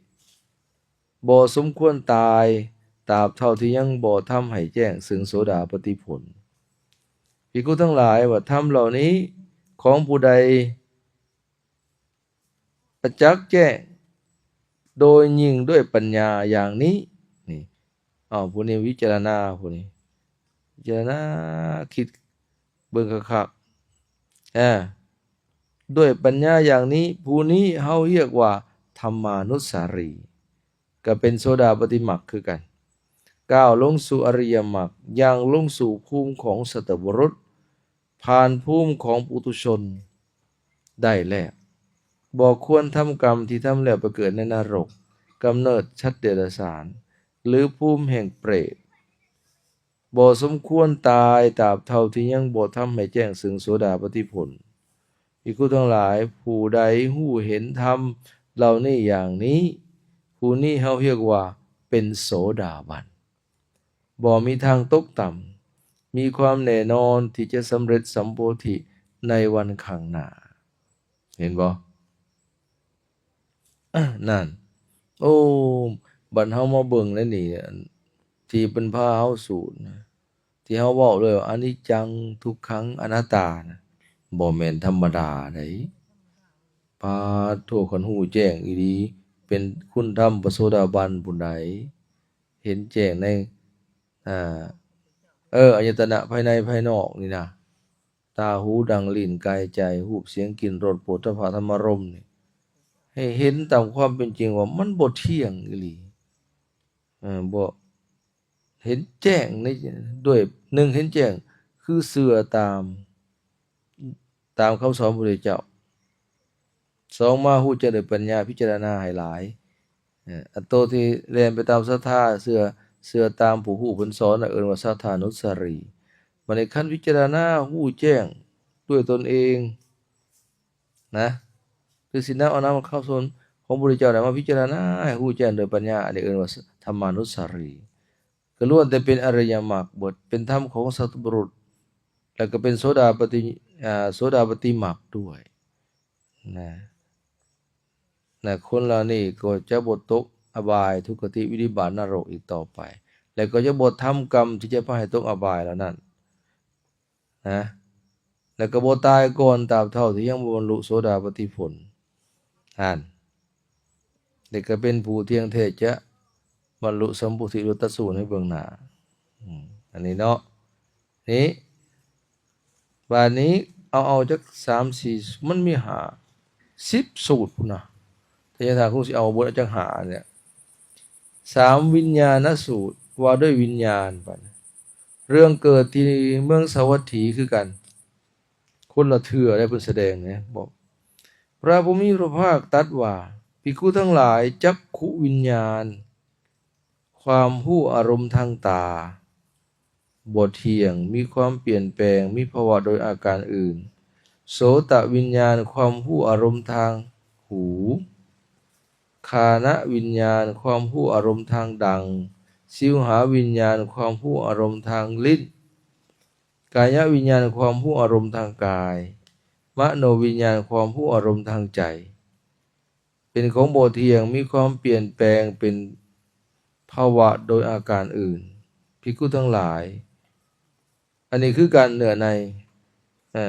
ບໍ່ສົມຄວນຕາຍ ຕາບເທົ່າທີ່ຍັງບໍ່ທຳໃຫ້ແຈ້ງເຊິ່ງໂສດາປະຕິຜົນ. ພິກຂຸທັງຫຼາຍ ວ່າທຳເຫຼົ່ານີ້ຂອງຜູ້ໃດປະຈັກແຈ້ງໂດຍຍິ່ງດ້ວຍປັນຍາຢ່າງນີ້ ນີ້ ອ້າວ ຜູ້ນີ້ວິຈາລະນາ ຜູ້ນີ້ ພິຈາລະນາ ຄິດເບິ່ງຄັກໆ ເອີ ດ້ວຍປັນຍາຢ່າງນີ້ ຜູ້ນີ້ເຮົາຮຽກວ່າທຳມານຸດສາລີ ກໍເປັນໂສດາປະຕິມັກຄືກັນ. ກ້າວລົງສູ່ອະລິຍະມັກ ຢ່າງລົງສູ່ພູມຂອງສັດຕະບຸລຸດ ຜ່ານພູມຂອງປຸຖຸຊົນໄດ້ແລ້ວ ບໍ່ຄວນທຳກຳທີ່ທຳແລ້ວໄປເກີດໃນນະລົກ ກຳເນີດສັດເດຍລະສານ ຫຼື ພູມແຫ່ງເປດ ບໍ່ສົມຄວນຕາຍ ຕາບເທົ່າທີ່ຍັງບໍ່ທຳໃຫ້ແຈ້ງເຊິ່ງໂສດາປະຕິຜົນ. ພິກຂຸທັງຫຼາຍ ຜູ້ໃດຮູ້ເຫັນທຳເຫຼົ່ານີ້ຢ່າງນີ້ ຜູ້ນີ້ເຮົາຮຽກວ່າເປັນໂສດາບັນ ບໍ່ມີທາງຕົກຕ່ຳ ມີຄວາມແນ່ນອນທີ່ຈະສຳເລັດສຳໂພທິໃນວັນຂ້າງໜ້າ. ເຫັນບໍ່? ນັ້ນ ໂອ້ ບັດເຮົາມາເບິ່ງແລ້ວນີ້ ອັນທີ່ເພິ່ນພາເຮົາສູດນະ ທີ່ເຮົາເວົ້າເລີຍວ່າ ອະນິດຈັງ ທຸກຂັງ ອະນັດຕານະ ບໍ່ແມ່ນທຳມະດາໃດ໋. ປາດໂທ ຄັນຮູ້ແຈ້ງອີ່ຫຼີ ເປັນຄຸນທຳພະໂສດາບັນພຸ້ນໃດ ເຫັນແຈ້ງໃນ ອ່າ ເອີ ອາຍະຕະນະພາຍໃນພາຍນອກນີ້ນະ ຕາ ຫູ ດັງ ລີ້ນ ກາຍ ໃຈ ຮູບ ສຽງ ກິ່ນ ລົດ ໂຜດຖະພະ ທຳມາລົມນີ້ ໃຫ້ເຫັນຕາມຄວາມເປັນຈິງວ່າມັນບໍ່ທ່ຽງອີ່ຫຼີ ເອີ ບໍ່ ເຫັນແຈ້ງໃນ ດ້ວຍ ໜຶ່ງ ເຫັນແຈ້ງ ຄືເຊື່ອຕາມ ຕາມຄຳສອນພະພຸດທະເຈົ້າ. ສອງມາ ຮູ້ແຈ້ງດ້ວຍປັນຍາ ພິຈາລະນາໃຫ້ຫຼາຍ. ເອີ ອັນໂຕທີ່ແລ່ນໄປຕາມສັດທາ ເຊື່ອ ເຊື່ອຕາມຜູ້ຮູ້ເພິ່ນສອນ ເອີ້ນວ່າສັດທານຸດສາລີ. ບັດນີ້ຄັນພິຈາລະນາຮູ້ແຈ້ງດ້ວຍຕົນເອງນະ ຄືຊິນຳເອົານຳຄຳສອນຂອງພະພຸດທະເຈົ້ານັ້ນມາພິຈາລະນາໃຫ້ຮູ້ແຈ້ງໂດຍປັນຍາ ອັນນີ້ເອີ້ນວ່າທຳມານຸດສາລີ. ກໍລ້ວນແຕ່ເປັນອະລິຍະມັກເບິດ ເປັນທຳຂອງສັດຕະບຸລຸດ ແລ້ວກໍເປັນໂສດາປະຕິ ອ່າ ໂສດາປະຕິມັກດ້ວຍນະ ນະ ຄົນເຫຼົ່ານີ້ກໍຈະບໍ່ຕົກອະບາຍ ທຸກຄະຕິ ວິນິບາດ ນະລົກອີກຕໍ່ໄປ ແລ້ວກໍຈະບໍ່ທຳກຳທີ່ຈະພາໃຫ້ຕົກອະບາຍເຫຼົ່ານັ້ນ ນະ ແລ້ວກໍບໍ່ຕາຍກ່ອນ ຕາບເທົ່າທີ່ຍັງບໍ່ບັນລຸໂສດາປະຕິຜົນ ຫັ້ນ ແລ້ວກໍເປັນຜູ້ທ່ຽງແທ້ຈະບັນລຸສຳໂພທິ ຫຼື ຕັດສະຮູ້ໃນເບື້ອງໜ້າ. ອືມ ອັນນີ້ເນາະ ນີ້ ບາດນີ້ເອົາ ເອົາຈັກສາມສີ່ ມັນມີຫ້າ ສິບສູດພຸ້ນນະ ທະຍາທາດຄົງຊິເອົາເບິດ ເອົາຈັກຫ້ານີ້ແຫຼະ. ສາມວິນຍານະສູດ ວ່າດ້ວຍວິນຍານ ບາດນີ້ ເລື່ອງເກີດທີ່ເມືອງສາວັດຖີຄືກັນ ຄົນລະເທື່ອໄດ້ເພິ່ນສະແດງນະ ບອກ ພະຜູ້ມີພະພາກຕັດວ່າ ພິກຂຸທັງຫຼາຍ ຈັກຂຸວິນຍານ ຄວາມຮູ້ອາລົມທາງຕາ ບໍ່ທ່ຽງ ມີຄວາມປ່ຽນແປງ ມີພາວະໂດຍອາການອື່ນ, ໂສຕະວິນຍານ ຄວາມຮູ້ອາລົມທາງຫູ, ຄານະວິນຍານ ຄວາມຮູ້ອາລົມທາງດັງ, ຊິວຫາວິນຍານ ຄວາມຮູ້ອາລົມທາງລີ້ນ, ກາຍະວິນຍານ ຄວາມຮູ້ອາລົມທາງກາຍ, ມະໂນວິນຍານ ຄວາມຮູ້ອາລົມທາງໃຈ. ເປັນຂອງບໍ່ທ່ຽງ ມີຄວາມປ່ຽນແປງ ເປັນພາວະໂດຍອາການອື່ນ. ພິກຂຸທັງຫຼາຍ ອັນນີ້ຄືການເນື້ອໃນ ເອີ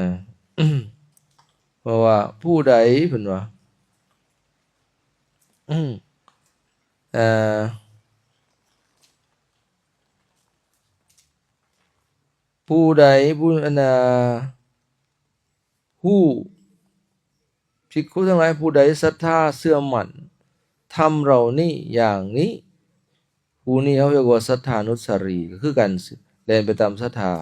ເພາະວ່າຜູ້ໃດ ເພິ່ນວ່າ ເອີ ເອີ ຜູ້ໃດ ຜູ້ ອັນນ່າ ຮູ້ ພິກຂຸທັງຫຼາຍ ຜູ້ໃດສັດທາເຊື່ອໝັ້ນທຳເຫຼົ່ານີ້ຢ່າງນີ້ ຜູ້ນີ້ເຮົາຮຽກວ່າສັດທານຸດສາຣີ ກໍຄືກັນ ແລ່ນໄປຕາມສັດທາ.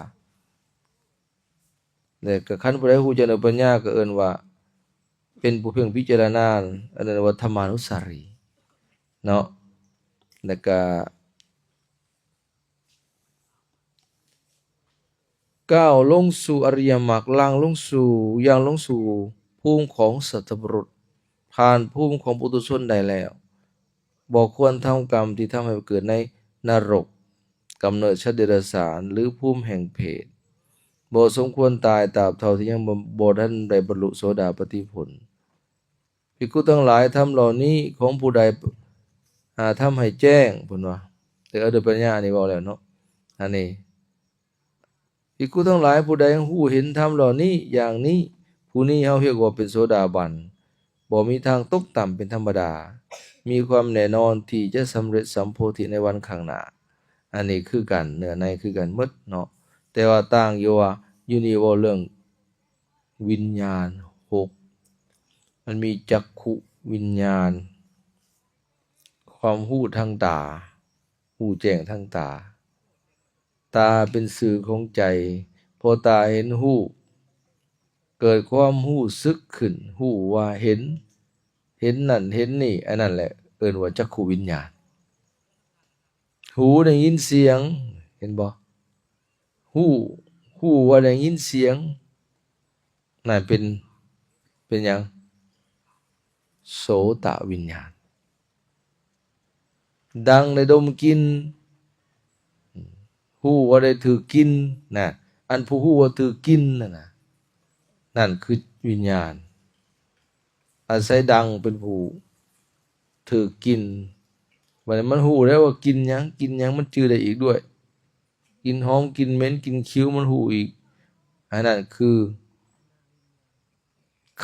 ແລະກໍຄັນຜູ້ໃດຮູ້ແຈ້ງໂດຍປັນຍາ ກໍເອີ້ນວ່າເປັນຜູ້ເພັ່ງພິຈາລະນາ ອັນນັ້ນວ່າທຳມານຸດສາຣີເນາະ. ແລະກະ ກ້າວລົງສູ່ອະລິຍະມັກ ຍ່າງລົງສູ່ ຍ່າງລົງສູ່ພູມຂອງສັດຕະບຸລຸດ ຜ່ານພູມຂອງປຸຖຸຊົນໄດ້ແລ້ວ ບໍ່ຄວນທຳກຳທີ່ທຳໃຫ້ເກີດໃນນະລົກ, ກຳເນີດສັດເດຍລະສານ ຫຼື ພູມແຫ່ງເປດ. ບໍ່ສົມຄວນຕາຍຕາບເທົ່າທີ່ຍັງບໍ່ ບໍ່ທັນໄດ້ບັນລຸໂສດາປັດຕິຜົນ. ພິກຂຸທັງຫຼາຍ, ທຳເຫຼົ່ານີ້ຂອງຜູ້ໃດ ອາ ທຳໃຫ້ແຈ້ງ, ເພິ່ນວ່າ ແຕ່ເອົາໂດຍປັນຍານີ້ເວົ້າແລ້ວເນາະ. ອັນນີ້ ພິກຂຸທັງຫຼາຍ, ຜູ້ໃດຮູ້ເຫັນທຳເຫຼົ່ານີ້ຢ່າງນີ້, ຜູ້ນີ້ເຮົາຮຽກວ່າເປັນໂສດາບັນ, ບໍ່ມີທາງຕົກຕ່ຳເປັນທຳມະດາ, ມີຄວາມແນ່ນອນທີ່ຈະສຳເລັດສຳໂພທິໃນວັນຂ້າງໜ້າ. ອັນນີ້ຄືກັນ, ເນື້ອໃນຄືກັນໝົດເນາະ, ແຕ່ວ່າຕ່າງຢູ່ວ່າ ຢູ່ນີ້ເວົ້າເລື່ອງ ວິນຍານຫົກ ມັນມີຈັກຂຸວິນຍານ ຄວາມຮູ້ທາງຕາ, ຮູ້ແຈ້ງທາງຕາ. ຕາເປັນສື່ຂອງໃຈ, ພໍຕາເຫັນຮູບ ເກີດຄວາມຮູ້ສຶກຂຶ້ນ, ຮູ້ວ່າເຫັນ, ເຫັນນັ້ນເຫັນນີ້, ອັນນັ້ນແຫຼະເອີ້ນວ່າຈັກຂຸວິນຍານ. ຫູໄດ້ຍິນສຽງ, ເຫັນບໍ່? ຮູ້, ຮູ້ວ່າໄດ້ຍິນສຽງ, ນັ້ນເປັນ, ເປັນຫຍັງ? ໂສຕະວິນຍານ. ດັງໄດ້ດົມກິ່ນ, ຮູ້ວ່າໄດ້ຖືກກິ່ນນະ, ອັນຜູ້ຮູ້ວ່າຖືກກິ່ນນັ້ນນະ, ນັ້ນຄືວິນຍານ. ອາໄສດັງເປັນຜູ້ຖືກກິ່ນ, ບັດນີ້ມັນຮູ້ແລ້ວວ່າກິ່ນຫຍັງ, ກິ່ນຫຍັງ, ມັນຈື່ໄດ້ອີກດ້ວຍ. ກິ່ນຫອມ, ກິ່ນເໝັນ, ກິ່ນຂິວ, ມັນຮູ້ອີກ. ອັນນັ້ນຄື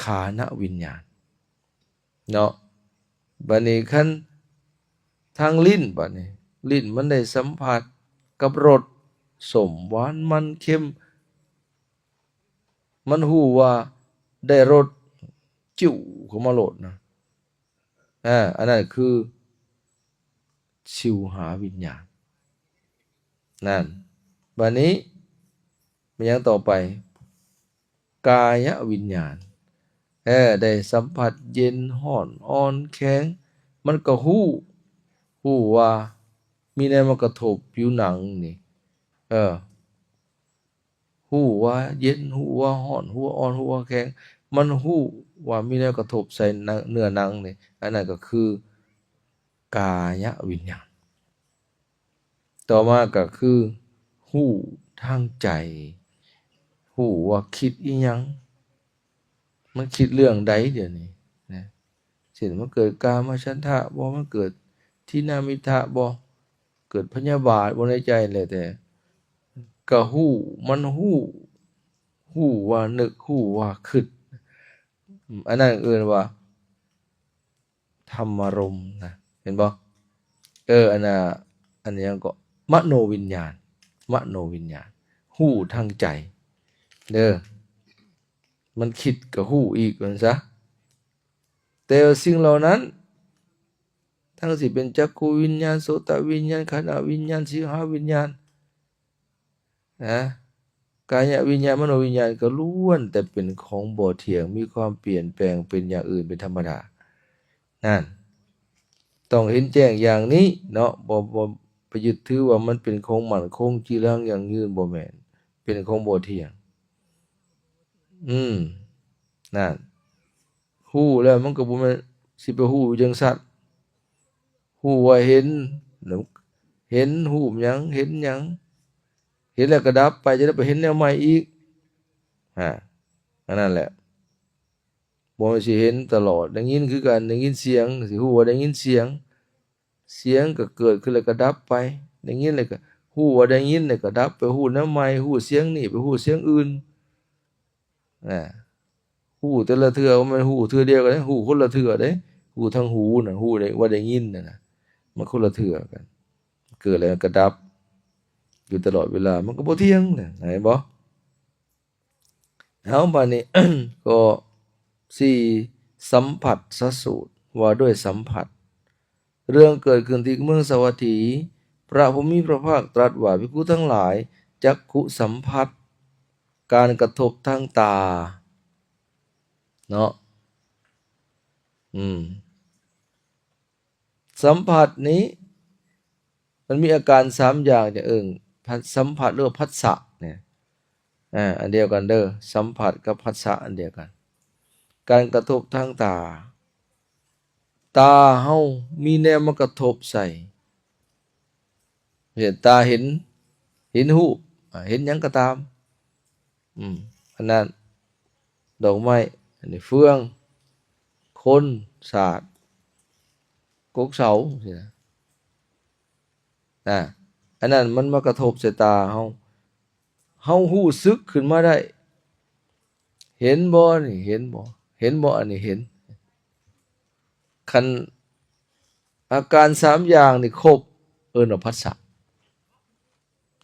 ຄານະວິນຍານເນາະ. ບັດນີ້ຄັນທາງລີ້ນ, ບັດນີ້ລີ້ນມັນໄດ້ສຳຜັດກັບລົດ ສົ້ມ, ຫວານ, ມັນ, ເຄັມ, ມັນຮູ້ວ່າໄດ້ລົດ ຈິ້ວເຂົ້າມາໂລດນະ. ອາ ອັນນັ້ນຄືຊິວຫາວິນຍານ. ນັ້ນ, ບາດນີ້ແມ່ນຫຍັງຕໍ່ໄປ? ກາຍະວິນຍານ. ເອີ, ໄດ້ສຳຜັດເຢັນ, ຮ້ອນ, ອ່ອນ, ແຂງ, ມັນກໍຮູ້, ຮູ້ວ່າມີແນວມາກະທົບຜິວໜັງນີ້. ເອີ. ຮູ້ວ່າເຢັນ, ຮູ້ວ່າຮ້ອນ, ຮູ້ວ່າອ່ອນ, ຮູ້ວ່າແຂງ, ມັນຮູ້ວ່າມີແນວກະທົບໃສ່ເນື້ອໜັງນີ້, ອັນນັ້ນກໍຄືກາຍະວິນຍານ. ຕໍ່ມາກໍຄືຮູ້ທາງໃຈ, ຮູ້ວ່າຄິດອີ່ຫຍັງ, ມັນຄິດເລື່ອງໃດດຽວນີ້ນະ. ເຊັ່ນ ມັນເກີດກາມະສັນທະບໍ່, ມັນເກີດທີນະມິທະບໍ່, ເກີດພະຍາບາດບໍ່ໃນໃຈ, ແລ້ວແຕ່, ກະຮູ້, ມັນຮູ້, ຮູ້ວ່ານຶກ, ຮູ້ວ່າຄິດ, ອັນນັ້ນເອີ້ນວ່າທຳມາລົມນະ, ເຫັນບໍ່? ເອີ, ອັນນ່າ, ອັນຫຍັງເກາະ? ມະໂນວິນຍານ, ມະໂນວິນຍານ, ຮູ້ທາງໃຈເດີ, ມັນຄິດກໍຮູ້ອີກວ່າຊັ້ນຊະ. ແຕ່ວ່າສິ່ງເຫຼົ່ານັ້ນ ທັງຊິເປັນຈັກຂຸວິນຍານ, ໂສຕະວິນຍານ, ຄານະວິນຍານ, ຊິວຫາວິນຍານ, ນະ, ກາຍະວິນຍານ, ມະໂນວິນຍານ ກໍລ້ວນແຕ່ເປັນຂອງບໍ່ທ່ຽງ, ມີຄວາມປ່ຽນແປງ, ເປັນຢ່າງອື່ນເປັນທຳມະດາ. ນັ້ນ, ຕ້ອງເຫັນແຈ້ງຢ່າງນີ້ເນາະ, ບໍ່, ບໍ່ໄປຍຶດຖືວ່າມັນເປັນຂອງໝັ້ນຄົງ, ຈີລັງ, ຢັ້ງຍືນ, ບໍ່ແມ່ນ, ເປັນຂອງບໍ່ທ່ຽງ. ອືມ, ນັ້ນ. ຮູ້ແລ້ວມັນກໍບໍ່ແມ່ນຊິໄປຮູ້ຈັ່ງຊັ້ນ. ຮູ້ວ່າເຫັນ, ເຫັນຮູບຫຍັງ, ເຫັນຫຍັງ, ເຫັນແລ້ວກໍດັບໄປ, ຈະໄດ້ໄປເຫັນແນວໃໝ່ອີກ. ອາ, ອັນນັ້ນແຫຼະ. ບໍ່ແມ່ນຊິເຫັນຕະຫຼອດ. ໄດ້ຍິນຄືກັນ, ໄດ້ຍິນສຽງ, ຊິຮູ້ວ່າໄດ້ຍິນສຽງ. ສຽງກໍເກີດຂຶ້ນແລ້ວກໍດັບໄປ, ໄດ້ຍິນແລ້ວກໍຮູ້ວ່າໄດ້ຍິນ ແລ້ວກໍດັບໄປ, ຮູ້ແນວໃໝ່, ຮູ້ສຽງນີ້ ໄປຮູ້ສຽງອື່ນ. ນະ, ຮູ້ແຕ່ລະເທື່ອບໍ່ແມ່ນຮູ້ເທື່ອດຽວກັນເດ້, ຮູ້ຄົນລະເທື່ອເດ້. ຮູ້ທາງຫູນະ, ຮູ້ໄດ້ ວ່າໄດ້ຍິນນະ, ມັນຄົນລະເທື່ອກັນ. ເກີດແລ້ວກໍດັບ. ຢູ່ຕະຫຼອດເວລາ ມັນກໍບໍ່ທ່ຽງແຫຼະ ເຫັນບໍ່? ເອົາ ບາດນີ້ ກໍສີ່ ສຳຜັດສະສູດ ວ່າດ້ວຍສຳຜັດ ເລື່ອງເກີດຂຶ້ນທີ່ເມືອງສາວັດຖີ ພະຜູ້ມີພະພາກຕລັດວ່າ ພິກຂຸທັງຫຼາຍ ຈັກຂຸສຳຜັດ ການກະທົບທາງຕາ ເນາະ ອືມ ສຳຜັດນີ້ ມັນມີອາການສາມຢ່າງ ຈະເອີ້ນ ພັດ ສຳຜັດ ຫຼືວ່າ ພັດສະ ນີ້ ອາ ອັນດຽວກັນເດີ ສຳຜັດກັບພັດສະອັນດຽວກັນ ການກະທົບທາງຕາ ຕາເຮົາມີແນວມາກະທົບໃສ່ ເຫັນ ຕາເຫັນ ເຫັນຮູບ ອາ ເຫັນຫຍັງກໍຕາມ ອືມ ອັນນັ້ນ ດອກໄມ້ ອັນນີ້ເຟືອງ ຄົນ ສາດ ກົກເສົາ ຊີ້ນະ ອາ ອັນນັ້ນມັນມາກະທົບໃສ່ຕາເຮົາ ເຮົາຮູ້ສຶກຂຶ້ນມາໄດ້ ເຫັນບໍ່ນີ້ ເຫັນບໍ່ ເຫັນບໍ່ອັນນີ້ ເຫັນ ຄັນອາການສາມຢ່າງນີ້ຄົບ ເອີ້ນວ່າ ພັດສະ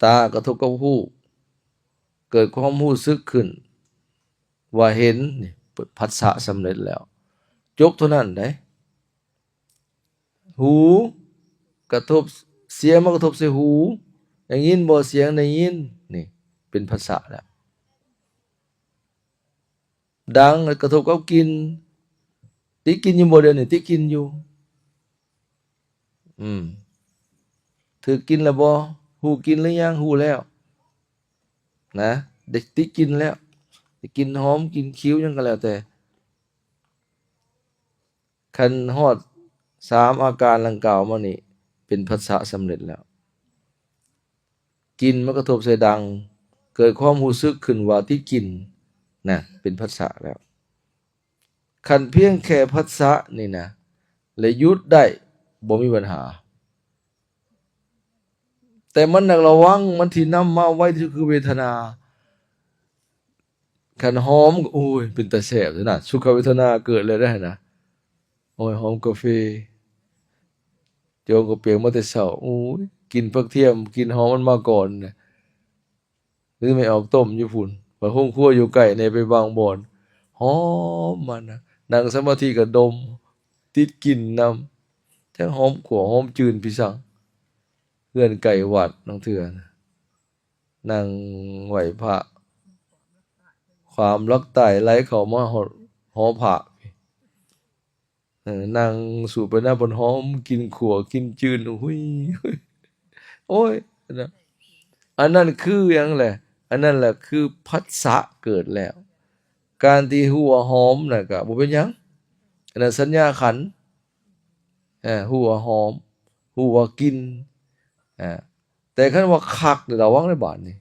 ຕາກະທົບກັບຮູບ ເກີດຄວາມຮູ້ສຶກຂຶ້ນວ່າເຫັນ ນີ້ ພັດສະສຳເລັດແລ້ວ ຈົບເທົ່ານັ້ນເດ້. ຫູກະທົບ ສຽງມາກະທົບໃສ່ຫູ ໄດ້ຍິນບໍ່ ສຽງໄດ້ຍິນ ນີ້ເປັນພັດສະແລ້ວ. ດັງກະທົບກັບກິ່ນ ຕິດກິ່ນຢູ່ບໍ່ ດຽວນີ້ ຕິດກິ່ນຢູ່ ອືມ ຖືກກິ່ນແລ້ວບໍ່ ຮູ້ກິ່ນຫຼືຍັງ ຮູ້ແລ້ວນະ ໄດ້ຕິດກິ່ນແລ້ວ ໄດ້ກິ່ນຫອມ ກິ່ນຂິວ ຫຍັງກໍແລ້ວແຕ່ ຄັນຮອດສາມອາການດັ່ງກ່າວມານີ້ ເປັນພັດສະສຳເລັດແລ້ວ ກິ່ນມາກະທົບໃສ່ດັງ ເກີດຄວາມຮູ້ສຶກຂຶ້ນວ່າຕິດກິ່ນນະ ເປັນພັດສະແລ້ວ. ຄັນພຽງແຄ່ພັດສະນີ້ນະ ແລະ ຢຸດໄດ້ ບໍ່ມີບັນຫາ ແຕ່ມັນໜັກລະວັງ ມັນທີ່ນຳມາໄວທີ່ສຸດຄືເວທະນາ. ຄັນຫອມກໍ ໂອ້ຍ ເປັນຕາແຊບແທ້ນະ ສຸຂະເວທະນາເກີດແລ້ວເດ້ຫັ້ນນະ. ໂອ້ຍ ຫອມກາເຟ ຈອງກະປຽງມາແຕ່ເຊົ້າ ໂອ້ຍ ກິ່ນຜັກທຽມ ກິ່ນຫອມມັນມາກ່ອນນະ. ຫຼືແມ່ອອກຕົ້ມຢູ່ພຸ້ນ ວ່າໂຮງຄົວຢູ່ໃກ້ແດ່ ໄປບາງບ່ອນ ຫອມມານະ ນັ່ງສະມາທິກໍດົມ ຕິດກິ່ນນຳ ທັງຫອມຂົ້ວ ຫອມຈືນ ພີ່ສັງ ເຮືອນໃກ້ວັດ ລາງເທື່ອນະ ນັ່ງໄຫວ້ພະ ຄວາມລັກຕາຍໄຫຼເຂົ້າມາຮອດຫໍພະ. ເອີ ນັ່ງສູດໄປນຳເພິ່ນ ຫອມກິ່ນຂົ້ວ ກິ່ນຈືນ ຫຸຍ ໂອ້ຍ ນະ ອັນນັ້ນຄືຫຍັງແຫຼະ? ອັນນັ້ນແຫຼະຄືພັດສະເກີດແລ້ວ. ການທີ່ຮູ້ວ່າຫອມນະກະບໍ່ເປັນຫຍັງ ອັນນັ້ນສັນຍາຂັນ ເອີ ຮູ້ວ່າຫອມ ຮູ້ວ່າກິ່ນ ເອີ ແຕ່ຄັນວ່າຄັກ ລະວັງເດີບາດນີ້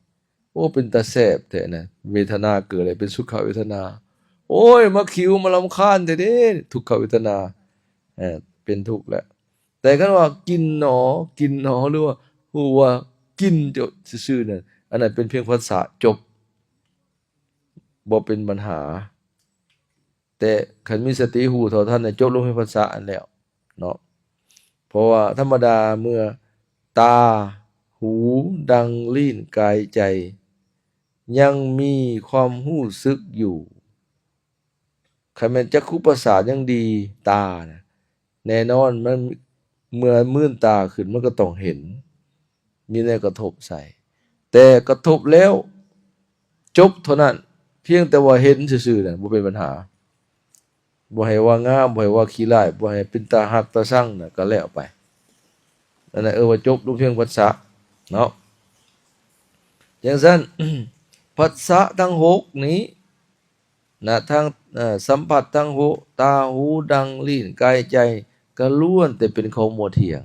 ໂອ້ ເປັນຕາແຊບແທ້ນະ ເວທະນາເກີດແລ້ວເປັນສຸຂະເວທະນາ ໂອ້ຍ ມາຂິວ ມາລຳຄານແທ້ເດ້ ທຸກຂະເວທະນາ ເອີ ເປັນທຸກແລ້ວ. ແຕ່ຄັນວ່າກິ່ນໜໍ ກິ່ນໜໍ ຫຼືວ່າຮູ້ວ່າກິ່ນຈະຊື່ໆນັ້ນ ອັນນັ້ນເປັນພຽງພັດສະ ຈົບ ບໍ່ເປັນບັນຫາ. ແຕ່ຄັນມີສະຕິຮູ້ເທົ່າທັນ ຈົບລົງໃນພັດສະຫັ້ນແລ້ວເນາະ ເພາະວ່າທຳມະດາເມື່ອຕາ ຫູ ດັງ ລີ້ນ ກາຍ ໃຈ ຍັງມີຄວາມຮູ້ສຶກຢູ່ ຄັນແມ່ນຈັກຂຸປະສາດຍັງດີ ຕານະ ແນ່ນອນ ມັນ ເມື່ອມືນຕາຂຶ້ນ ມັນກໍຕ້ອງເຫັນ ມີແນວກະທົບໃສ່ ແຕ່ກະທົບແລ້ວ ຈົບເທົ່ານັ້ນ ພຽງແຕ່ວ່າເຫັນຊື່ໆນັ້ນ ບໍ່ເປັນບັນຫາ ບໍ່ໃຫ້ວ່າງາມ ບໍ່ໃຫ້ວ່າຂີ້ຮ້າຍ ບໍ່ໃຫ້ເປັນຕາຮັກຕາຊັງນະ ກໍແລ້ວໄປ ອັນນັ້ນເອີ້ນວ່າຈົບລົງພຽງພັດສະເນາະ. ຈັ່ງຊັ້ນ ພັດສະທັງຫົກນີ້ ນະ ທັງ ເອີ ສຳຜັດທັງຫົກ ຕາ ຫູ ດັງ ລີ້ນ ກາຍ ໃຈ ກໍລ້ວນແຕ່ເປັນຂອງບໍ່ທ່ຽງ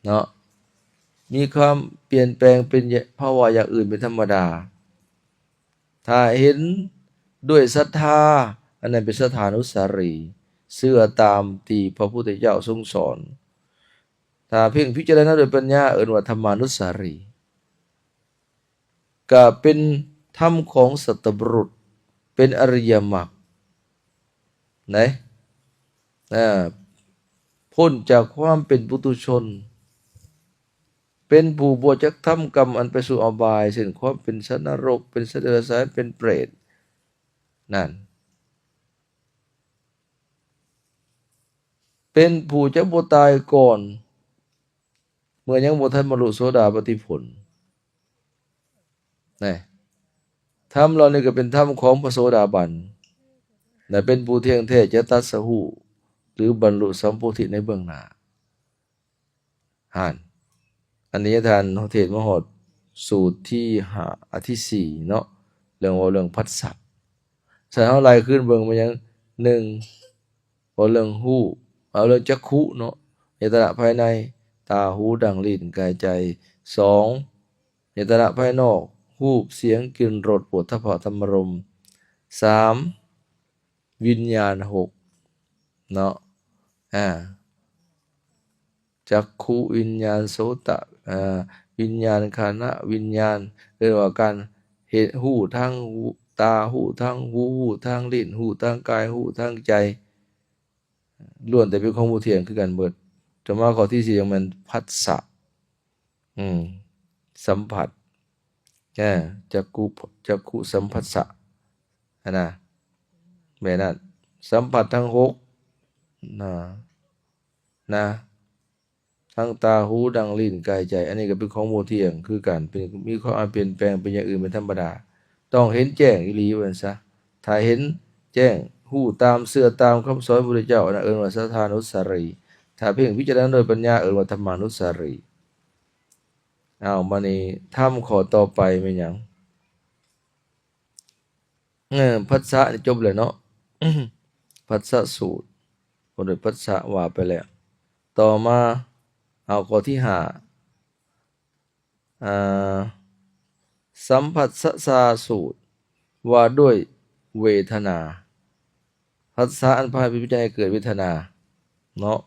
ເນາະ ມີຄວາມປ່ຽນແປງເປັນພາວະຢ່າງອື່ນເປັນທຳມະດາ. ຖ້າເຫັນດ້ວຍສັດທາ ອັນນັ້ນເປັນສັດທານຸສາລີ ເຊື່ອຕາມທີ່ພະພຸດທະເຈົ້າຊົງສອນ. ຖ້າເພັ່ງພິຈາລະນາດ້ວຍປັນຍາ ເອີ້ນວ່າທຳມານຸສາລີ ກະເປັນທຳຂອງສັດຕະບຸລຸດ ເປັນອະລິຍະມັກ ໄດ້ ອາ ພົ້ນຈາກຄວາມເປັນປຸຖຸຊົນ ເປັນຜູ້ບໍ່ຈັກທຳກຳອັນໄປສູ່ອະບາຍ ເຊັ່ນ ຄວາມເປັນສັດນະລົກ ເປັນສັດເດຍລະສານ ເປັນເປຣດ ນັ້ນ ເປັນຜູ້ຈະບໍ່ຕາຍກ່ອນ ເມື່ອຍັງບໍ່ທັນບັນລຸໂສດາປັດຕິຜົນ ນະ ທຳເຫຼົ່ານີ້ກໍເປັນທຳຂອງພະໂສດາບັນ ແລະ ເປັນຜູ້ທ່ຽງແທ້ຈະຕັດສະຮູ້ ຫຼື ບັນລຸສຳໂພທິໃນເບື້ອງໜ້າ. ຫັ້ນ ອັນນີ້ທ່ານເທດມາຮອດສູດທີຫ້າ ອາ ທີສີ່ເນາະ ເລື່ອງເວົ້າເລື່ອງພັດສະ. ສະນັ້ນເຮົາໄລ່ຄືນເບິ່ງແມ່ນຫຍັງ? ໜຶ່ງ ເວົ້າເລື່ອງຮູບ ເອົາເລື່ອງຈັກຂຸເນາະ ອາຍະຕະນະພາຍໃນ ຕາ ຫູ ດັງ ລີ້ນ ກາຍ ໃຈ. ສອງ ອາຍະຕະນະພາຍນອກ ຮູບ ສຽງ ກິ່ນ ລົດ ໂຜດຖະພະ ທຳມາລົມ. ສາມ ວິນຍານຫົກເນາະ ອາ ຈັກຂຸວິນຍານ ໂສຕະ ອາ ວິນຍານ ຄານະວິນຍານ ເອີ້ນວ່າການເຫັນ ຮູ້ທາງ ຕາ ຮູ້ທາງຫູ ຮູ້ທາງລີ້ນ ຮູ້ທາງກາຍ ຮູ້ທາງໃຈ ລ້ວນແຕ່ເປັນຂອງບໍ່ທ່ຽງຄືກັນເບິດ. ຕໍ່ມາຂໍ້ທີສີ່ ແມ່ນພັດສະ ອືມ ສຳຜັດ ເອີ ຈັກຂຸ ຈັກຂຸສຳຜັດສະຫັ້ນນະ ແມ່ນນັ້ນ ສຳຜັດທັງຫົກນະ ນະ ທັງຕາ ຫູ ດັງ ລີ້ນ ກາຍ ໃຈ ອັນນີ້ກໍເປັນຂອງບໍ່ທ່ຽງຄືກັນ ເປັນ ມີຄວາມອານປ່ຽນແປງ ເປັນຢ່າງອື່ນເປັນທຳມະດາ ຕ້ອງເຫັນແຈ້ງອີ່ຫຼີວ່າຊັ້ນຊະ. ຖ້າເຫັນແຈ້ງ ຮູ້ຕາມ ເຊື່ອຕາມຄຳສອນພະພຸດທະເຈົ້າ ອັນນັ້ນເອີ້ນວ່າສັດທານຸດສາລີ ຖ້າເພັ່ງພິຈາລະນາໂດຍປັນຍາ ເອີ້ນວ່າທຳມານຸດສາລີ. ອ້າວ ບາດນີ້ທຳຂໍ້ຕໍ່ໄປແມ່ນຫຍັງ? ເອີ ພັດສະນີ້ຈົບແລ້ວເນາະ ພັດສະສູດ ວ່າດ້ວຍພັດສະວ່າໄປແລ້ວ. ຕໍ່ມາ ເອົາຂໍ້ທີຫ້າ ອາ ສຳພັດສະຊາສູດ ວ່າດ້ວຍເວທະນາ ພັດສະອັນພາໃຫ້ເປັນປັດໄຈໃຫ້ເກີດເວທະນາເນາະ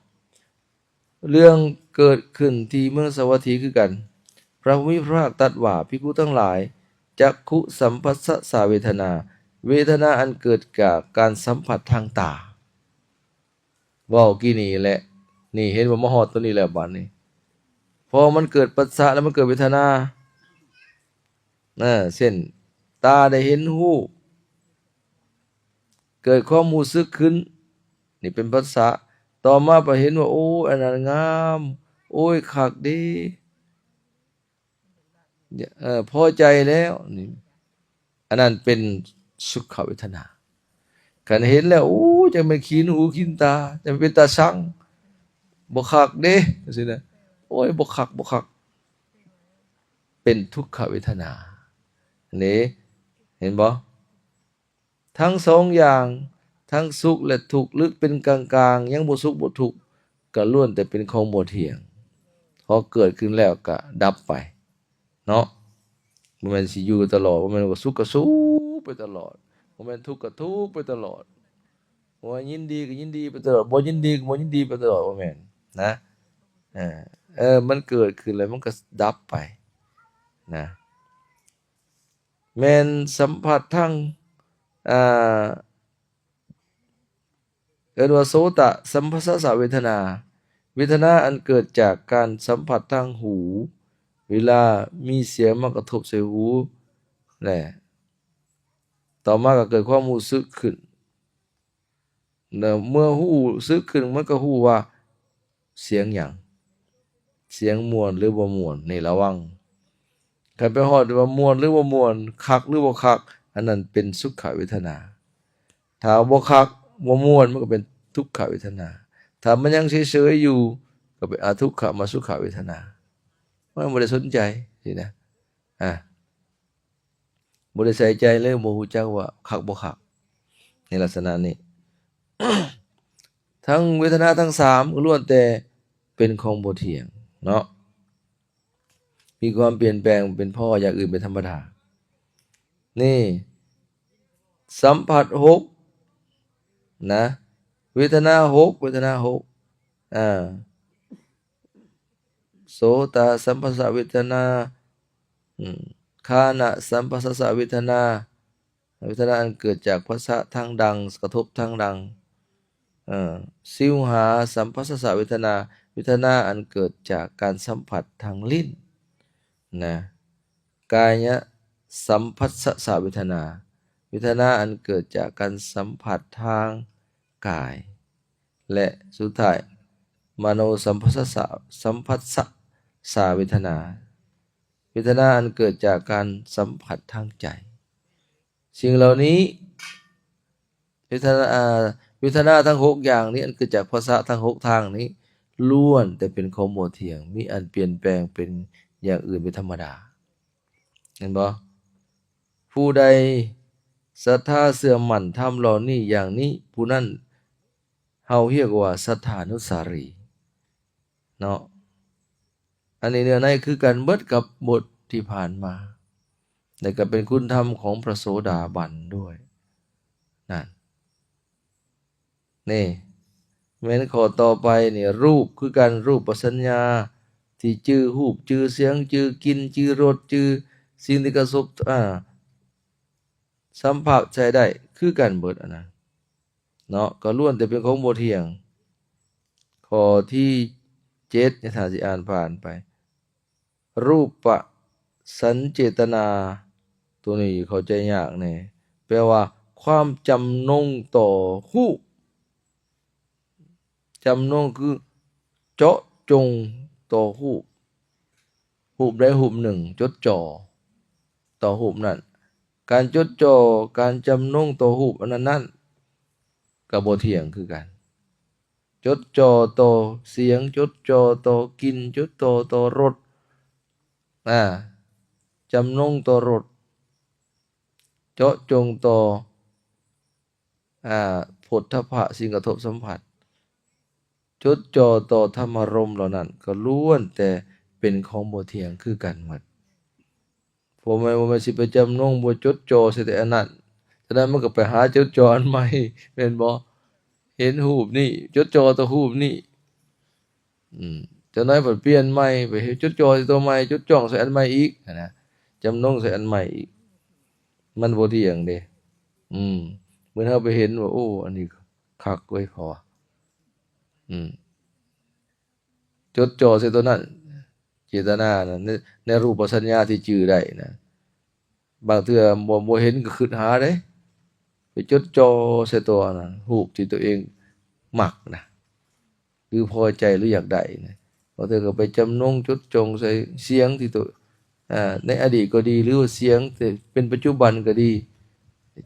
ເລື່ອງເກີດຂຶ້ນທີ່ເມືອງສາວັດຖີຄືກັນ. ພະຜູ້ມີພະພາກຕັດວ່າ ພິກຂຸທັງຫຼາຍ ຈັກຂຸສຳພັດສະຊາເວທະນາ ເວທະນາອັນເກີດຈາກການສຳຜັດທາງຕາ. ເວົ້າກີ້ນີ້ແຫຼະ ນີ້ເຫັນບໍ່ ມາຮອດຕົວນີ້ແລ້ວບາດນີ້ ເພາະມັນເກີດປັດສະແລ້ວມັນເກີດເວທະນາ ເຊັ່ນ ຕາໄດ້ເຫັນຮູບ ເກີດຄວາມຮູ້ສຶກຂຶ້ນ ນີ້ເປັນປັດສະ ຕໍ່ມາໄປເຫັນວ່າ ໂອ້ຍ ອັນນັ້ນງາມ ໂອ້ຍ ຄັກເດ້ ເອີ ພໍໃຈແລ້ວນີ້ ອັນນັ້ນເປັນສຸຂະເວທະນາ. ຄັນເຫັນແລ້ວ ໂອ້ຍ ຈັ່ງແມ່ນຂີ້ຫູຂີ້ຕາ ຈັ່ງເປັນຕາຊັງ ບໍ່ຄັກເດ້ ຈັ່ງຊີ້ນະ ໂອ້ຍ ບໍ່ຄັກ ບໍ່ຄັກ ເປັນທຸກຂະເວທະນາ ນີ້ ເຫັນບໍ່? ທັງສອງຢ່າງ ທັງສຸກ ແລະ ທຸກ ຫຼື ເປັນກາງໆ ຍັງບໍ່ສຸກບໍ່ທຸກ ກໍລ້ວນແຕ່ເປັນຂອງບໍ່ທ່ຽງ ພໍເກີດຂຶ້ນແລ້ວກໍດັບໄປເນາະ ບໍ່ແມ່ນຊິຢູ່ຕະຫຼອດ ບໍ່ແມ່ນວ່າສຸກກໍສຸກໄປຕະຫຼອດ ບໍ່ແມ່ນທຸກກໍທຸກໄປຕະຫຼອດ ບໍ່ແມ່ນຍິນດີກໍຍິນດີໄປຕະຫຼອດ ບໍ່ຍິນດີກໍບໍ່ຍິນດີໄປຕະຫຼອດ ບໍ່ແມ່ນນະ ເອີ ເອີ ມັນເກີດຂຶ້ນແລ້ວມັນກໍດັບໄປນະ. ແມ່ນສຳຜັດທາງ ອ່າ ເອີ້ນວ່າໂສຕະສຳພັດສະເວທະນາ ເວທະນາອັນເກີດຈາກການສຳຜັດທາງຫູ ເວລາມີສຽງມາກະທົບໃສ່ຫູ ແລະ ຕໍ່ມາກໍເກີດຄວາມຮູ້ສຶກຂຶ້ນ ແລ້ວເມື່ອຮູ້ສຶກຂຶ້ນ ມັນກໍຮູ້ວ່າສຽງຫຍັງ ສຽງມ່ວນ ຫຼື ບໍ່ມ່ວນ ນີ້ລະວັງ ຄັນໄປຮອດວ່າມ່ວນ ຫຼື ບໍ່ມ່ວນ ຄັກ ຫຼື ບໍ່ຄັກ ອັນນັ້ນເປັນສຸຂະເວທະນາ ຖ້າບໍ່ຄັກ ບໍ່ມ່ວນ ມັນກໍເປັນທຸກຂະເວທະນາ ຖ້າມັນຍັງເສີຍໆຢູ່ ກໍເປັນອະທຸກຂະມະສຸຂະເວທະນາ ມັນບໍ່ໄດ້ສົນໃຈຊີ້ນະ ອາ ບໍ່ໄດ້ໃສ່ໃຈເລີຍ ບໍ່ຮູ້ຈັກວ່າຄັກບໍ່ຄັກ ໃນລັກສະນະນີ້ ທັງເວທະນາທັງສາມກໍລ້ວນແຕ່ເປັນຂອງບໍ່ທ່ຽງເນາະ ມີຄວາມປ່ຽນແປງເປັນພໍຢ່າງອື່ນເປັນທຳມະດາ ນີ້ ສຳຜັດຫົກນະ ເວທະນາຫົກ ເວທະນາຫົກ ອາ ໂສຕະສຳພັດສະເວທະນາ ອາ ຄານະສຳພັດສະເວທະນາ ເວທະນາອັນເກີດຈາກພັດສະທາງດັງ ກະທົບທາງດັງ ເອີ ຊິວຫາສຳພັດສະເວທະນາ ເວທະນາອັນເກີດຈາກການສຳຜັດທາງລີ້ນ ນະ ກາຍະສຳພັດສະສາເວທະນາ ເວທະນາອັນເກີດຈາກການສຳຜັດທາງກາຍ ແລະ ສຸດທ້າຍ ມະໂນສຳພັດສະສາ ສຳພັດສະສາເວທະນາ ເວທະນາອັນເກີດຈາກການສຳຜັດທາງໃຈ. ສິ່ງເຫຼົ່ານີ້ ເວທະນາ ເວທະນາທັງຫົກຢ່າງນີ້ ອັນເກີດຈາກພັດສະທັງຫົກທາງນີ້ ລ້ວນແຕ່ເປັນຂອງບໍ່ທ່ຽງ ມີອັນປ່ຽນແປງເປັນຢ່າງອື່ນເປັນທຳມະດາ. ເຫັນບໍ່? ຜູ້ໃດສັດທາເຊື່ອໝັ້ນທຳເຫຼົ່ານີ້ຢ່າງນີ້ ຜູ້ນັ້ນເຮົາຮຽກວ່າສັດຖານຸສາລີ ເນາະ. ອັນນີ້ເນື້ອໃນຄືກັນເບິດກັບບົດທີ່ຜ່ານມາ ແລະ ກໍເປັນຄຸນທຳຂອງພະໂສດາບັນດ້ວຍ ນັ້ນ ນີ້ ແມ່ນຂໍ້ຕໍ່ໄປນີ້ ຮູບຄືກັນ ຮູບປະສັນຍາທີ່ຈື່ຮູບ ຈື່ສຽງ ຈື່ກິ່ນ ຈື່ລົດ ຈື່ສິ່ງທີ່ກະທົບ ອາ ສຳຜັດໃຊ້ໄດ້ຄືກັນເບິດ ອັນນັ້ນເນາະ ກໍລ້ວນແຕ່ເປັນຂອງບໍ່ທ່ຽງ. ຂໍ້ທີເຈັດ ໃຫ້ທ່ານຊິອ່ານຜ່ານໄປ ຮູບປະສັນເຈຕນາ ໂຕນີ້ເຂົ້າໃຈຍາກແດ່ ແປວ່າຄວາມຈຳນົງຕໍ່ຮູບ ຈຳນົງຄືເຈາະຈົງຕໍ່ຮູບ ຮູບໃດຮູບໜຶ່ງ ຈົດຈ່ອຕໍ່ຮູບນັ້ນ ການຈົດຈ່ອ ການຈຳນົງຕໍ່ຮູບອັນນັ້ນໆ ກໍບໍ່ທ່ຽງຄືກັນ ຈົດຈ່ອຕໍ່ສຽງ ຈົດຈ່ອຕໍ່ກິ່ນ ຈົດຈ່ອຕໍ່ລົດ ອາ ຈຳນົງຕໍ່ລົດ ເຈາະຈົງຕໍ່ ອາ ໂຜດຖະພະ ສິ່ງກະທົບສຳຜັດ ຈົດຈ່ອຕໍ່ທຳມາລົມເຫຼົ່ານັ້ນ ກໍລ້ວນແຕ່ເປັນຂອງບໍ່ທ່ຽງຄືກັນໝົດ. ບໍ່ແມ່ນ ບໍ່ແມ່ນຊິໄປຈຳນົງ ບໍ່ຈົດຈ່ອໃສ່ແຕ່ອັນນັ້ນ ຈາກນັ້ນມັນກໍໄປຫາຈົດຈ່ອອັນໃໝ່ ແມ່ນບໍ່? ເຫັນຮູບນີ້ ຈົດຈ່ອຕໍ່ຮູບນີ້ ອືມ ຈັກໜ້ອຍພັດປ່ຽນໃໝ່ ໄປເຮັດຈົດຈ່ອໃສ່ຕົວໃໝ່ ຈົດຈ້ອງໃສ່ອັນໃໝ່ອີກຫັ້ນນະ ຈຳນົງໃສ່ອັນໃໝ່ອີກ ມັນບໍ່ທ່ຽງເດ້. ອືມ ເມື່ອເຮົາໄປເຫັນວ່າ ໂອ້ ອັນນີ້ຄັກເວີຍ ເຂົາວ່າ ອືມ ຈົດຈ່ອໃສ່ຕົວນັ້ນ ເຈຕນານັ້ນ ໃນ ໃນຮູບປະສັນຍາທີ່ຈື່ໄດ້ນະ ບາງເທື່ອບໍ່ ບໍ່ເຫັນກໍຄິດຫາເດ້ ໄປຈົດຈ່ອໃສ່ຕົວນັ້ນ ຮູບທີ່ຕົວເອງມັກນະ ຫຼືພໍໃຈ ຫຼືຢາກໄດ້ນະ. ບາງເທື່ອກໍໄປຈຳນົງຈົດຈ່ອງໃສ່ສຽງທີ່ຕົວ ອາ ໃນອະດີດກໍດີ ຫຼືວ່າສຽງທີ່ເປັນປັດຈຸບັນກໍດີ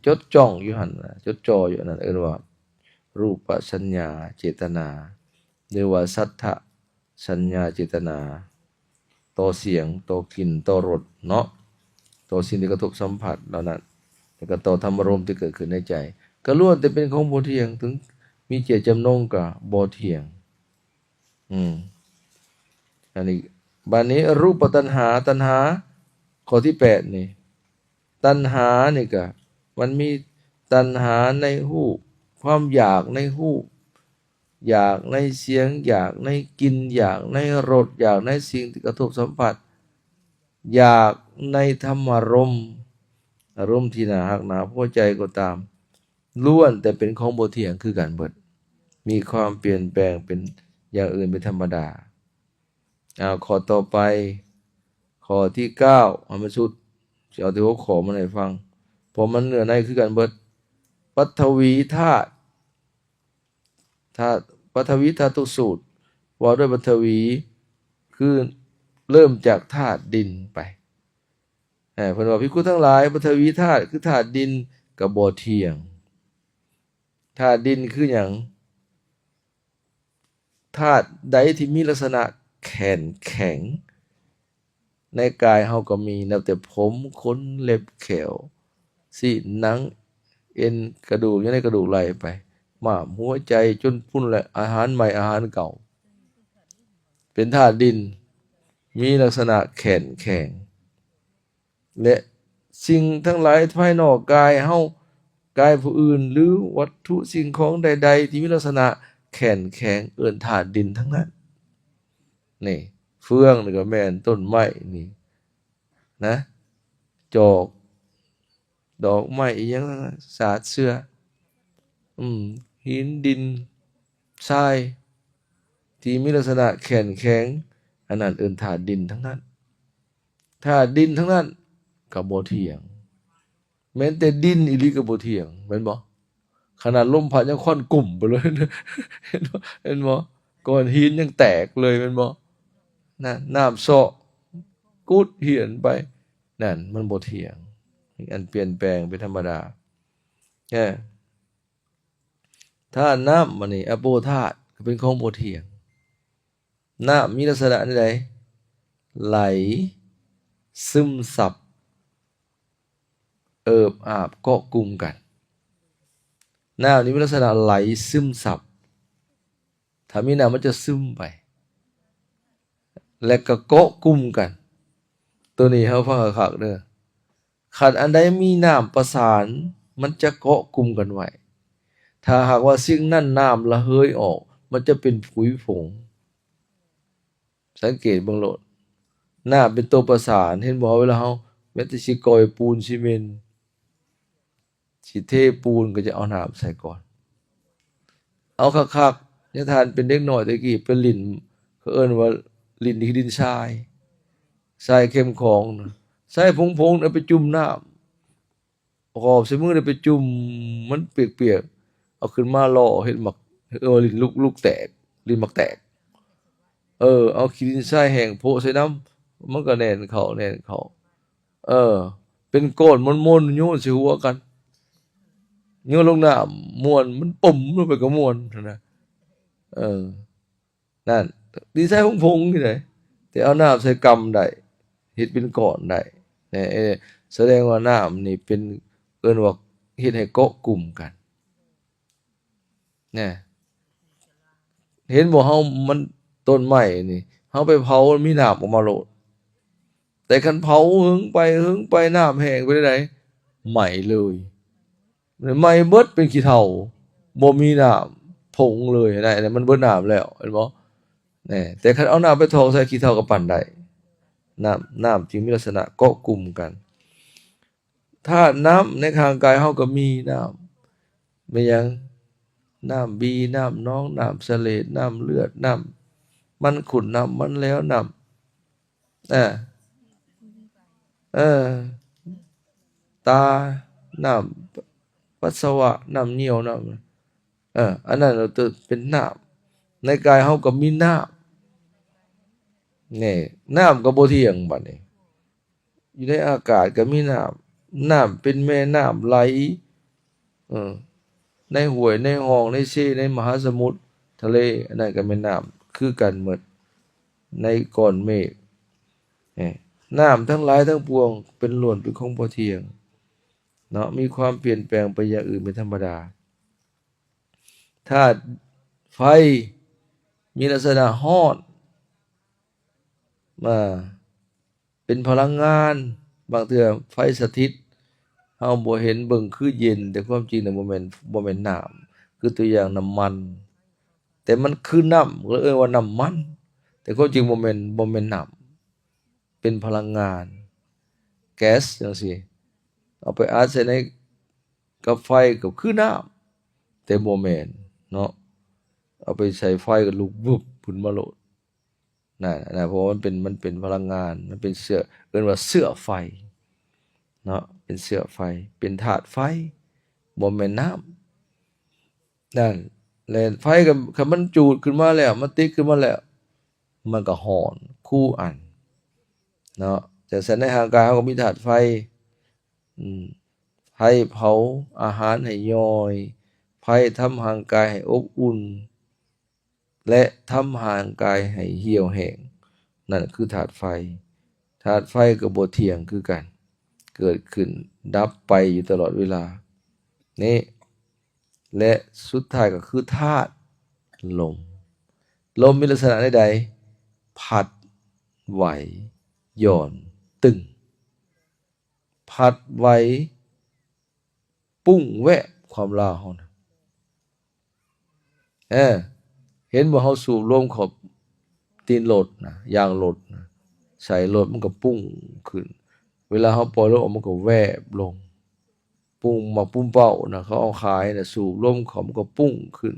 ຈົດຈ້ອງຢູ່ຫັ້ນນະ ຈົດຈ່ອຢູ່ອັນນັ້ນ ເອີ້ນວ່າຮູບປະສັນຍາເຈຕນາ ຫຼືວ່າສັດຖະສັນຍາເຈຕນາ ຕໍ່ສຽງ ຕໍ່ກິ່ນ ຕໍ່ລົດເນາະ ຕໍ່ສິ່ງທີ່ກະທົບສຳຜັດເຫຼົ່ານັ້ນ ແລ້ວກໍຕໍ່ທຳມາລົມທີ່ເກີດຂຶ້ນໃນໃຈ ກໍລ້ວນແຕ່ເປັນຂອງບໍ່ທ່ຽງ ເຖິງມີເຈດຈຳນົງກໍບໍ່ທ່ຽງ. ອືມ ອັນນີ້ ບາດນີ້ຮູບປະຕັນຫາ ຕັນຫາ ຂໍ້ທີແປດນີ້ ຕັນຫານີ້ກະ ມັນມີຕັນຫາໃນຮູບ ຄວາມຢາກໃນຮູບ ຢາກໃນສຽງ ຢາກໃນກິ່ນ ຢາກໃນລົດ ຢາກໃນສິ່ງທີ່ກະທົບສຳຜັດ ຢາກໃນທຳມາລົມ ອາລົມທີ່ໜ້າຮັກໜ້າພໍໃຈກໍຕາມ ລ້ວນແຕ່ເປັນຂອງບໍ່ທ່ຽງຄືກັນເບິດ ມີຄວາມປ່ຽນແປງເປັນຢ່າງອື່ນເປັນທຳມະດາ. ເອົາ ຂໍ້ຕໍ່ໄປ ຂໍ້ທີເກົ້າ ໃຫ້ມັນສຸດ ຊິເອົາແຕ່ຫົວຂໍ້ມາໃຫ້ຟັງ ເພາະມັນເນື້ອໃນຄືກັນເບິດ ປັດຖະວີທາດ ທາດ ປັດຖະວີທາຕຸສູດ ວ່າດ້ວຍປັດຖະວີ ຄືເລີ່ມຈາກທາດດິນໄປ. ເອີ ເພິ່ນວ່າ ພິກຂຸທັງຫຼາຍ ປັດຖະວີທາດ ຄືທາດດິນ ກໍບໍ່ທ່ຽງ. ທາດດິນຄືຫຍັງ? ທາດໃດທີ່ມີລັກສະນະແໜ້ນແຂງ ໃນກາຍເຮົາກໍມີ ນັບແຕ່ຜົມ ຂົນ ເລັບ ແຂ້ວ ຊີ້ນ ໜັງ ເອັນ ກະດູກ ຢູ່ໃນກະດູກໄລ່ໄປ ມ້າມ ຫົວໃຈ ຈົນພຸ້ນແຫຼະ ອາຫານໃໝ່ ອາຫານເກົ່າ ເປັນທາດດິນ ມີລັກສະນະແໜ້ນແຂງ ແລະ ສິ່ງທັງຫຼາຍພາຍນອກກາຍເຮົາ ກາຍຜູ້ອື່ນ ຫຼື ວັດຖຸສິ່ງຂອງໃດໆ ທີ່ມີລັກສະນະແໜ້ນແຂງ ເອີ້ນທາດດິນທັງນັ້ນ. ນີ້ ເຟືອງນີ້ກໍແມ່ນ ຕົ້ນໄມ້ນີ້ນະ ຈອກ ດອກໄມ້ ອີ່ຫຍັງ ສາດເຊື້ອ ອືມ ຫີນ ດິນ ຊາຍ ທີ່ມີລັກສະນະແໜ້ນແຂງ ອັນນັ້ນເອີ້ນທາດດິນທັງນັ້ນ. ທາດດິນທັງນັ້ນກໍບໍ່ທ່ຽງ. ແມ່ນແຕ່ດິນອີ່ຫຼີກໍບໍ່ທ່ຽງ ແມ່ນບໍ່? ຂະໜາດລົມພັດຍັງຄວັນກຸ້ມໄປເລີຍ ເຫັນບໍ່? ເຫັນບໍ່? ກ້ອນຫີນຍັງແຕກເລີຍ ແມ່ນບໍ່? ນະ ນ້ຳເຊາະກຸດຫ້ຽນໄປ ນັ້ນມັນບໍ່ທ່ຽງ ອັນປ່ຽນແປງເປັນທຳມະດາ. ເອີ ທາດນ້ຳ ບັດນີ້ອະໂປທາດກໍເປັນຂອງບໍ່ທ່ຽງ. ນ້ຳມີລັກສະນະແນວໃດ? ໄຫຼ ຊຶມຊັບ ເອີບອາບ ເກາະກຸ່ມກັນ. ນ້ຳນີ້ມີລັກສະນະໄຫຼຊຶມຊັບ. ຖ້າມີນ້ຳມັນຈະຊຶມໄປ ແລະກໍເກາະກຸ່ມກັນ. ໂຕນີ້ເຮົາຟັງຄັກໆເດີ. ຄັນອັນໃດມີນ້ຳປະສານ ມັນຈະເກາະກຸ່ມກັນໄວ້. ຖ້າຫາກວ່າສິ່ງນັ້ນນ້ຳລະເຫີຍອອກ ມັນຈະເປັນຜຸຍຜົງ. ສັງເກດເບິ່ງໂລດ. ນ້ຳເປັນໂຕປະສານ. ເຫັນບໍ່? ເວລາເຮົາແມ້ແຕ່ຊິກ່ອຍປູນຊີເມັນ ຊິເທປູນກໍຈະເອົານ້ຳໃສ່ກ່ອນ. ເອົາຄັກໆ ຍາທ່ານເປັນເດັກນ້ອຍແຕ່ກີ້ໄປຫຼິ້ນ ເຂົາເອີ້ນວ່າຫຼິ້ນຂີ້ດິນຊາຍ ຊາຍເຄັມຂອງນະ ຊາຍຜົງໆ ເອົາໄປຈຸ່ມນ້ຳ ຫອບໃສ່ມື ແລ້ວໄປຈຸ່ມ ມັນປຽກໆ ເອົາຂຶ້ນມາລໍ້ເຮັດໝາກ ເອີ້ນວ່າຫຼິ້ນລູກ ລູກແຕກ ຫຼິ້ນໝາກແຕກ. ເອີ ເອົາຂີ້ດິນຊາຍແຫ້ງໂພະໃສ່ນຳ ມັນກໍແໜ້ນເຂົ້າ ແໜ້ນເຂົ້າ. ເອີ ເປັນກ້ອນມົນໆ ໂຍນໃສ່ຫົວກັນ ໂຍນລົງນ້ຳ ມ່ວນ ມັນປຸ້ມລົງໄປກໍມ່ວນຫັ້ນນະ. ເອີ ນັ້ນ ດິນຊາຍຜົງໆ ນີ້ໄດ ແຕ່ເອົານ້ຳໃສ່ກຳໄດ້ ເຮັດເປັນກ້ອນໄດ້. ເອີ ສະແດງວ່ານ້ຳນີ້ເປັນ ເອີ້ນວ່າເຮັດໃຫ້ເກາະກຸ່ມກັນ. ນະ ເຫັນບໍ່ ເຮົາ ມັນ ຕົ້ນໄມ້ນີ້ ເຮົາໄປເຜົາ ມັນມີນ້ຳອອກມາໂລດ. ແຕ່ຄັນເຜົາເຫິງໄປ ເຫິງໄປ ນ້ຳແຫ້ງໄປໃດ ໄໝ້ເລີຍ ໄໝ້ເບິດ ເປັນຂີ້ເຖົ້າ ບໍ່ມີນ້ຳ ຜົງເລີຍນະ. ອັນນັ້ນມັນເບິດນ້ຳແລ້ວ ເຫັນບໍ່? ແນ່ ແຕ່ຄັນເອົານ້ຳໄປຖອກໃສ່ ຂີ້ເຖົ້າກໍປັ່ນໄດ້. ນ້ຳ ນ້ຳຈຶ່ງມີລັກສະນະເກາະກຸ່ມກັນ. ທາດນ້ຳໃນຮ່າງກາຍເຮົາກໍມີນ້ຳ ແມ່ນຫຍັງ? ນ້ຳບີ ນ້ຳໜອງ ນ້ຳສະເຫຼດ ນ້ຳເລືອດ ນ້ຳມັນຂຸ້ນ ນ້ຳມັນແຫຼວ ນ້ຳ ເອີ ເອີ ຕາ ນ້ຳປັດສະວະ ນ້ຳຍ່ຽວ ນ້ຳ ເອີ ອັນນັ້ນເປັນນ້ຳ. ໃນກາຍເຮົາກໍມີນ້ຳ ແນ່ ນ້ຳກໍບໍ່ທ່ຽງ ບັດນີ້ ຢູ່ໃນອາກາດກໍມີນ້ຳ ນ້ຳເປັນແມ່ນ້ຳໄຫຼ ເອີ ໃນຫ້ວຍ ໃນຮ່ອງ ໃນເຊ ໃນມະຫາສະໝຸດ ທະເລ ອັນນັ້ນກໍແມ່ນນ້ຳຄືກັນໝົດ ໃນກ້ອນເມກ. ເອີ ນ້ຳທັງຫຼາຍທັງປວງເປັນ ລ້ວນເປັນຂອງບໍ່ທ່ຽງເນາະ ມີຄວາມປ່ຽນແປງໄປຢ່າງອື່ນເປັນທຳມະດາ. ທາດໄຟມີລັກສະນະຮ້ອນ ມາ ເປັນພະລັງງານ. ບາງເທື່ອໄຟສະຖິດ ເຮົາບໍ່ເຫັນເບິ່ງຄືເຢັນ ແຕ່ຄວາມຈິງນະບໍ່ແມ່ນ ບໍ່ແມ່ນນ້ຳ. ຄືຕົວຢ່າງນ້ຳມັນ ແຕ່ມັນຄືນ້ຳ ກໍເອີ້ນວ່ານ້ຳມັນ ແຕ່ຄວາມຈິງບໍ່ແມ່ນ ບໍ່ແມ່ນນ້ຳ ເປັນພະລັງງານ ແກັສຈັ່ງຊີ້. ເອົາໄປອັດໃສ່ໃນ ກັບໄຟກໍຄືນ້ຳ ແຕ່ບໍ່ແມ່ນເນາະ ເອົາໄປໃສ່ໄຟກໍລຸກວຶບຂຶ້ນມາໂລດ ນັ້ນນະ. ເພາະວ່າມັນເປັນ ມັນເປັນພະລັງງານ ມັນເປັນເຊື້ອ ເອີ້ນວ່າເຊື້ອໄຟເນາະ ເປັນເຊື້ອໄຟ ເປັນທາດໄຟ ບໍ່ແມ່ນນ້ຳ ນັ້ນ. ແລະໄຟກໍ ຄັນມັນຈູດຂຶ້ນມາແລ້ວ ມັນຕິດຂຶ້ນມາແລ້ວ ມັນກໍຮ້ອນຄູ່ອັນເນາະ. ຈັ່ງຊັ້ນໃນຮ່າງກາຍເຮົາກໍມີທາດໄຟ ອືມ ໄຟເຜົາອາຫານໃຫ້ຍ່ອຍ ໄຟທຳຮ່າງກາຍໃຫ້ອົບອຸ່ນ ແລະ ທຳຮ່າງກາຍໃຫ້ຫ່ຽວແຫ້ງ ນັ້ນຄືທາດໄຟ. ທາດໄຟກໍບໍ່ທ່ຽງຄືກັນ ເກີດຂຶ້ນດັບໄປຢູ່ຕະຫຼອດເວລານີ້ ແລະ ສຸດທ້າຍກໍຄືທາດລົມ. ລົມມີລັກສະນະໃດ? ພັດ ໄຫວ ຢ່ອນ ຕຶງ. ພັດໄຫວ ປຸ້ງແວບ ຄວາມລາວເຮົານະ. ເອີ ເຫັນບໍ່ ເຮົາສູບລົມເຂົ້າຕີນລົດນະ ຢາງລົດນະ ໃສ່ລົດມັນກໍປຸ້ງຂຶ້ນ ເວລາເຮົາປ່ອຍລົມອອກມັນກໍແວບລົງ. ປຸ້ງ ໝາກປຸ້ມເປົ້ານະ ເຂົາເອົາຂາຍນະ ສູບລົມເຂົ້າມັນກໍປຸ້ງຂຶ້ນ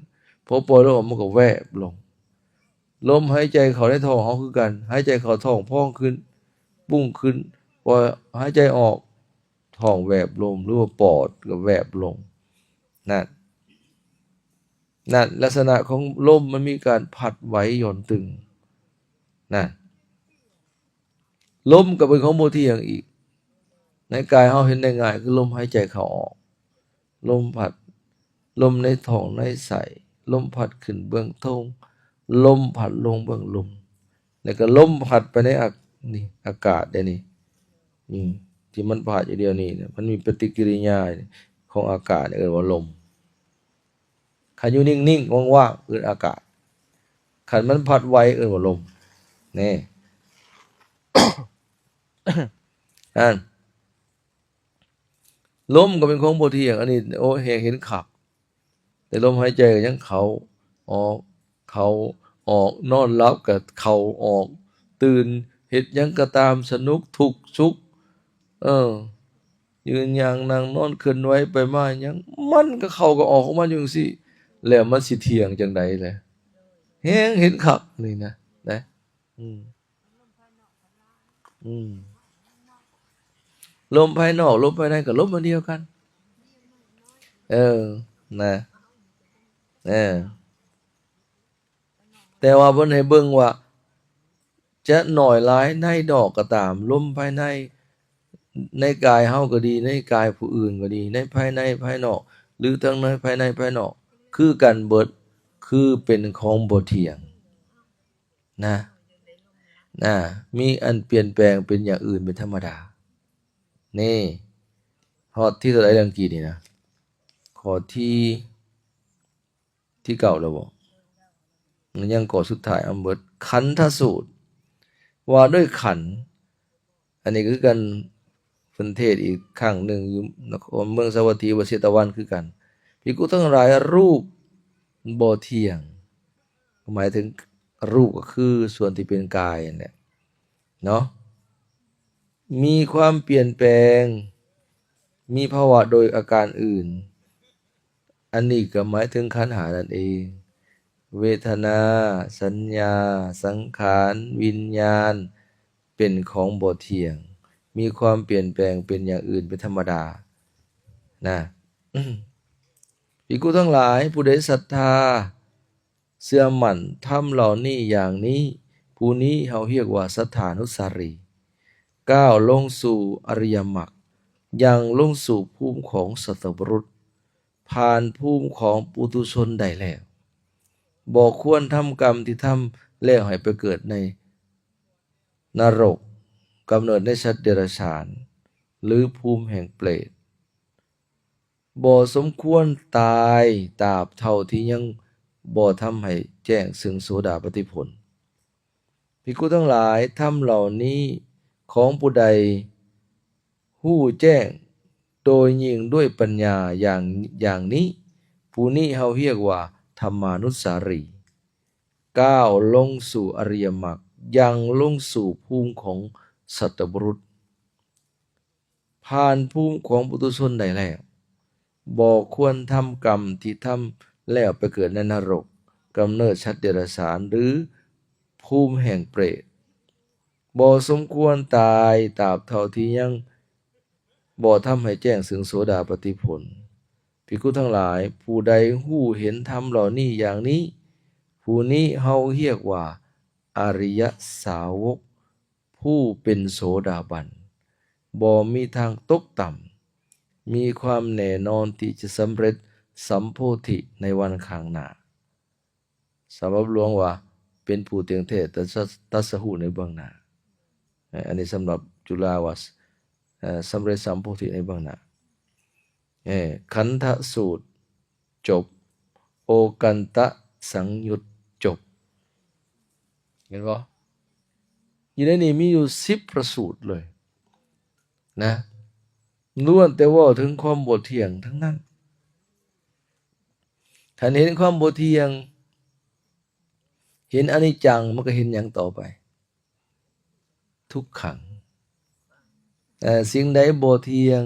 ພໍປ່ອຍລົມອອກມັນກໍແວບລົງ. ລົມຫາຍໃຈເຂົ້າໃນທ້ອງເຮົາຄືກັນ ຫາຍໃຈເຂົ້າທ້ອງພອງຂຶ້ນ ປຸ້ງຂຶ້ນ ພໍຫາຍໃຈອອກ ທ້ອງແວບລົງ ຫຼືວ່າປອດກໍແວບລົງ ນັ້ນ ນັ້ນ ລັກສະນະຂອງລົມມັນມີການພັດໄຫວຫຍ່ອນຕຶງ ນັ້ນ ລົມກໍເປັນຂອງບໍ່ທ່ຽງອີກ ໃນກາຍເຮົາເຫັນໄດ້ງ່າຍ ຄືລົມຫາຍໃຈເຂົ້າອອກ ລົມພັດ ລົມໃນທ້ອງໃນໄສ້ ລົມພັດຂຶ້ນເບື້ອງເທິງ ລົມພັດລົງເບື້ອງລຸ່ມ ແລ້ວກໍລົມພັດໄປໃນອາ ນີ້ ອາກາດເດ້ນີ້ ອືມ ທີ່ມັນພັດຢູ່ດຽວນີ້ນະ ມັນມີປະຕິກິລິຍາຂອງອາກາດ ເອີ້ນວ່າລົມ. ຄັນຢູ່ນິ່ງໆ ວ່າງໆ ເອີ້ນອາກາດ ຄັນມັນພັດໄຫວ ເອີ້ນວ່າລົມ ແນ່ ນັ້ນ ລົມກໍເປັນຂອງບໍ່ທ່ຽງ ອັນນີ້ ໂອ້ ແຮງເຫັນຄັກ ແຕ່ລົມຫາຍໃຈກໍຍັງເຂົ້າອອກ ເຂົ້າອອກ ນອນຫຼັບກໍເຂົ້າອອກ ຕື່ນເຮັດຫຍັງກໍຕາມ ສະໜຸກ ທຸກ ສຸກ ເອີ ຢືນ ຍ່າງ ນັ່ງ ນອນ ເຄື່ອນໄຫວໄປມາຫຍັງ ມັນກໍເຂົ້າກໍອອກຂອງມັນຢູ່ຈັ່ງຊີ້ ແລ້ວມັນຊິທ່ຽງຈັ່ງໃດແຫຼະ ແຮງເຫັນຄັກນີ້ນະ ນະ ອືມ ອືມ ລົມພາຍນອກ ລົມພາຍໃນກໍລົມອັນດຽວກັນ ເອີ ນະ ເອີ ແຕ່ວ່າເພິ່ນໃຫ້ເບິ່ງວ່າ ຈະໜ້ອຍຫຼາຍໃນນອກກໍຕາມ ລົມພາຍໃນ ໃນກາຍເຮົາກໍດີ ໃນກາຍຜູ້ອື່ນກໍດີ ໃນພາຍໃນພາຍນອກ ຫຼືທັງໃນພາຍໃນພາຍນອກ ຄືກັນເບິດ ຄືເປັນຂອງບໍ່ທ່ຽງ ນະ ນະ ມີອັນປ່ຽນແປງເປັນຢ່າງອື່ນເປັນທຳມະດາ ນີ້ ຮອດທີ່ເທົ່າໃດແລ້ວກີ້ນີ້ນະ ຂໍ້ທີ່ ທີ່ເກົ້າແລ້ວບໍ? ຍັງຂໍ້ສຸດທ້າຍ ອຳເບີດ ຂັນທະສູດ ວ່າດ້ວຍຂັນ ອັນນີ້ກໍຄືກັນ ເພິ່ນເທດອີກຄັ້ງໜຶ່ງຢູ່ນະຄອນເມືອງສາວັດຖີ ວັດເຊຕະວັນຄືກັນ ພິກຂຸທັງຫຼາຍ ຮູບບໍ່ທ່ຽງ ໝາຍເຖິງຮູບກໍຄືສ່ວນທີ່ເປັນກາຍນັ້ນແຫຼະເນາະ ມີຄວາມປ່ຽນແປງ ມີພາວະໂດຍອາການອື່ນ ອັນນີ້ກໍໝາຍເຖິງຂັນຫ້ານັ້ນເອງ ເວທະນາ ສັນຍາ ສັງຂານ ວິນຍານ ເປັນຂອງບໍ່ທ່ຽງ ມີຄວາມປ່ຽນແປງເປັນຢ່າງອື່ນເປັນທຳມະດານະ ພິກຂຸທັງຫຼາຍ ຜູ້ໃດສັດທາ ເຊື່ອໝັ້ນທຳເຫຼົ່ານີ້ຢ່າງນີ້ ຜູ້ນີ້ເຮົາຮຽກວ່າສັດທານຸດສາລີ ກ້າວລົງສູ່ອະລິຍະມັກ ຍັງລົງສູ່ພູມຂອງສັດຕະບຸລຸດ ຜ່ານພູມຂອງປຸຖຸຊົນໄດ້ແລ້ວ ບໍ່ຄວນທຳກຳທີ່ທຳແລ້ວໃຫ້ໄປເກີດໃນນະລົກ ກຳເນີດໃນສັດເດຍລະສານ ຫຼືພູມແຫ່ງເປດ ບໍ່ສົມຄວນຕາຍຕາບເທົ່າທີ່ຍັງບໍ່ທຳໃຫ້ແຈ້ງເຊິ່ງໂສດາປັດຕິຜົນ. ພິກຂຸທັງຫຼາຍ, ທຳເຫຼົ່ານີ້ຂອງຜູ້ໃດຮູ້ແຈ້ງໂດຍຍິ່ງດ້ວຍປັນຍາຢ່າງ, ຢ່າງນີ້, ຜູ້ນີ້ເຮົາຮຽກວ່າທຳມານຸດສາລີ, ກ້າວລົງສູ່ອະລິຍະມັກ, ຍັງລົງສູ່ພູມຂອງສັດຕະບຸລຸດ. ຜ່ານພູມຂອງປຸຖຸຊົນໄດ້ແລ້ວ, ບໍ່ຄວນທຳກຳທີ່ທຳແລ້ວໄປເກີດໃນນະລົກ, ກຳເນີດສັດເດຍລະສານ ຫຼື ພູມແຫ່ງເປດ. ບໍ່ສົມຄວນຕາຍຕາບເທົ່າທີ່ຍັງບໍ່ທຳໃຫ້ແຈ້ງເຊິ່ງໂສດາປັດຕິຜົນ. ພິກຂຸທັງຫຼາຍ, ຜູ້ໃດຮູ້ເຫັນທຳເຫຼົ່ານີ້ຢ່າງນີ້, ຜູ້ນີ້ເຮົາຮຽກວ່າອະລິຍະສາວົກ ຜູ້ເປັນໂສດາບັນ ບໍ່ມີທາງຕົກຕ່ຳ, ມີຄວາມແນ່ນອນທີ່ຈະສຳເລັດສຳໂພທິໃນວັນຂ້າງໜ້າ. ສຳລັບຫຼວງວ່າເປັນຜູ້ທ່ຽງແທ້ ຕັດສະ, ຕັດສະຮູ້ໃນເບື້ອງໜ້າ. ເອີ ອັນນີ້ສຳລັບຈຸລາວ່າ ເອີ ສຳເລັດສຳໂພທິໃນເບື້ອງໜ້າ. ເອີ ຂັນທະສູດ ຈົບ, ໂອກັນຕະສັງຍຸດ ຈົບ. ເຫັນບໍ່? ຢູ່ໃນນີ້ມີຢູ່ສິບພະສູດເລີຍນະ, ລ້ວນແຕ່ເວົ້າເຖິງຄວາມບໍ່ທ່ຽງທັງນັ້ນ. ຄັນເຫັນຄວາມບໍ່ທ່ຽງ, ເຫັນອະນິດຈັງ, ມັນກໍເຫັນຫຍັງຕໍ່ໄປ? ທຸກຂັງ. ເອີ ສິ່ງໃດບໍ່ທ່ຽງ,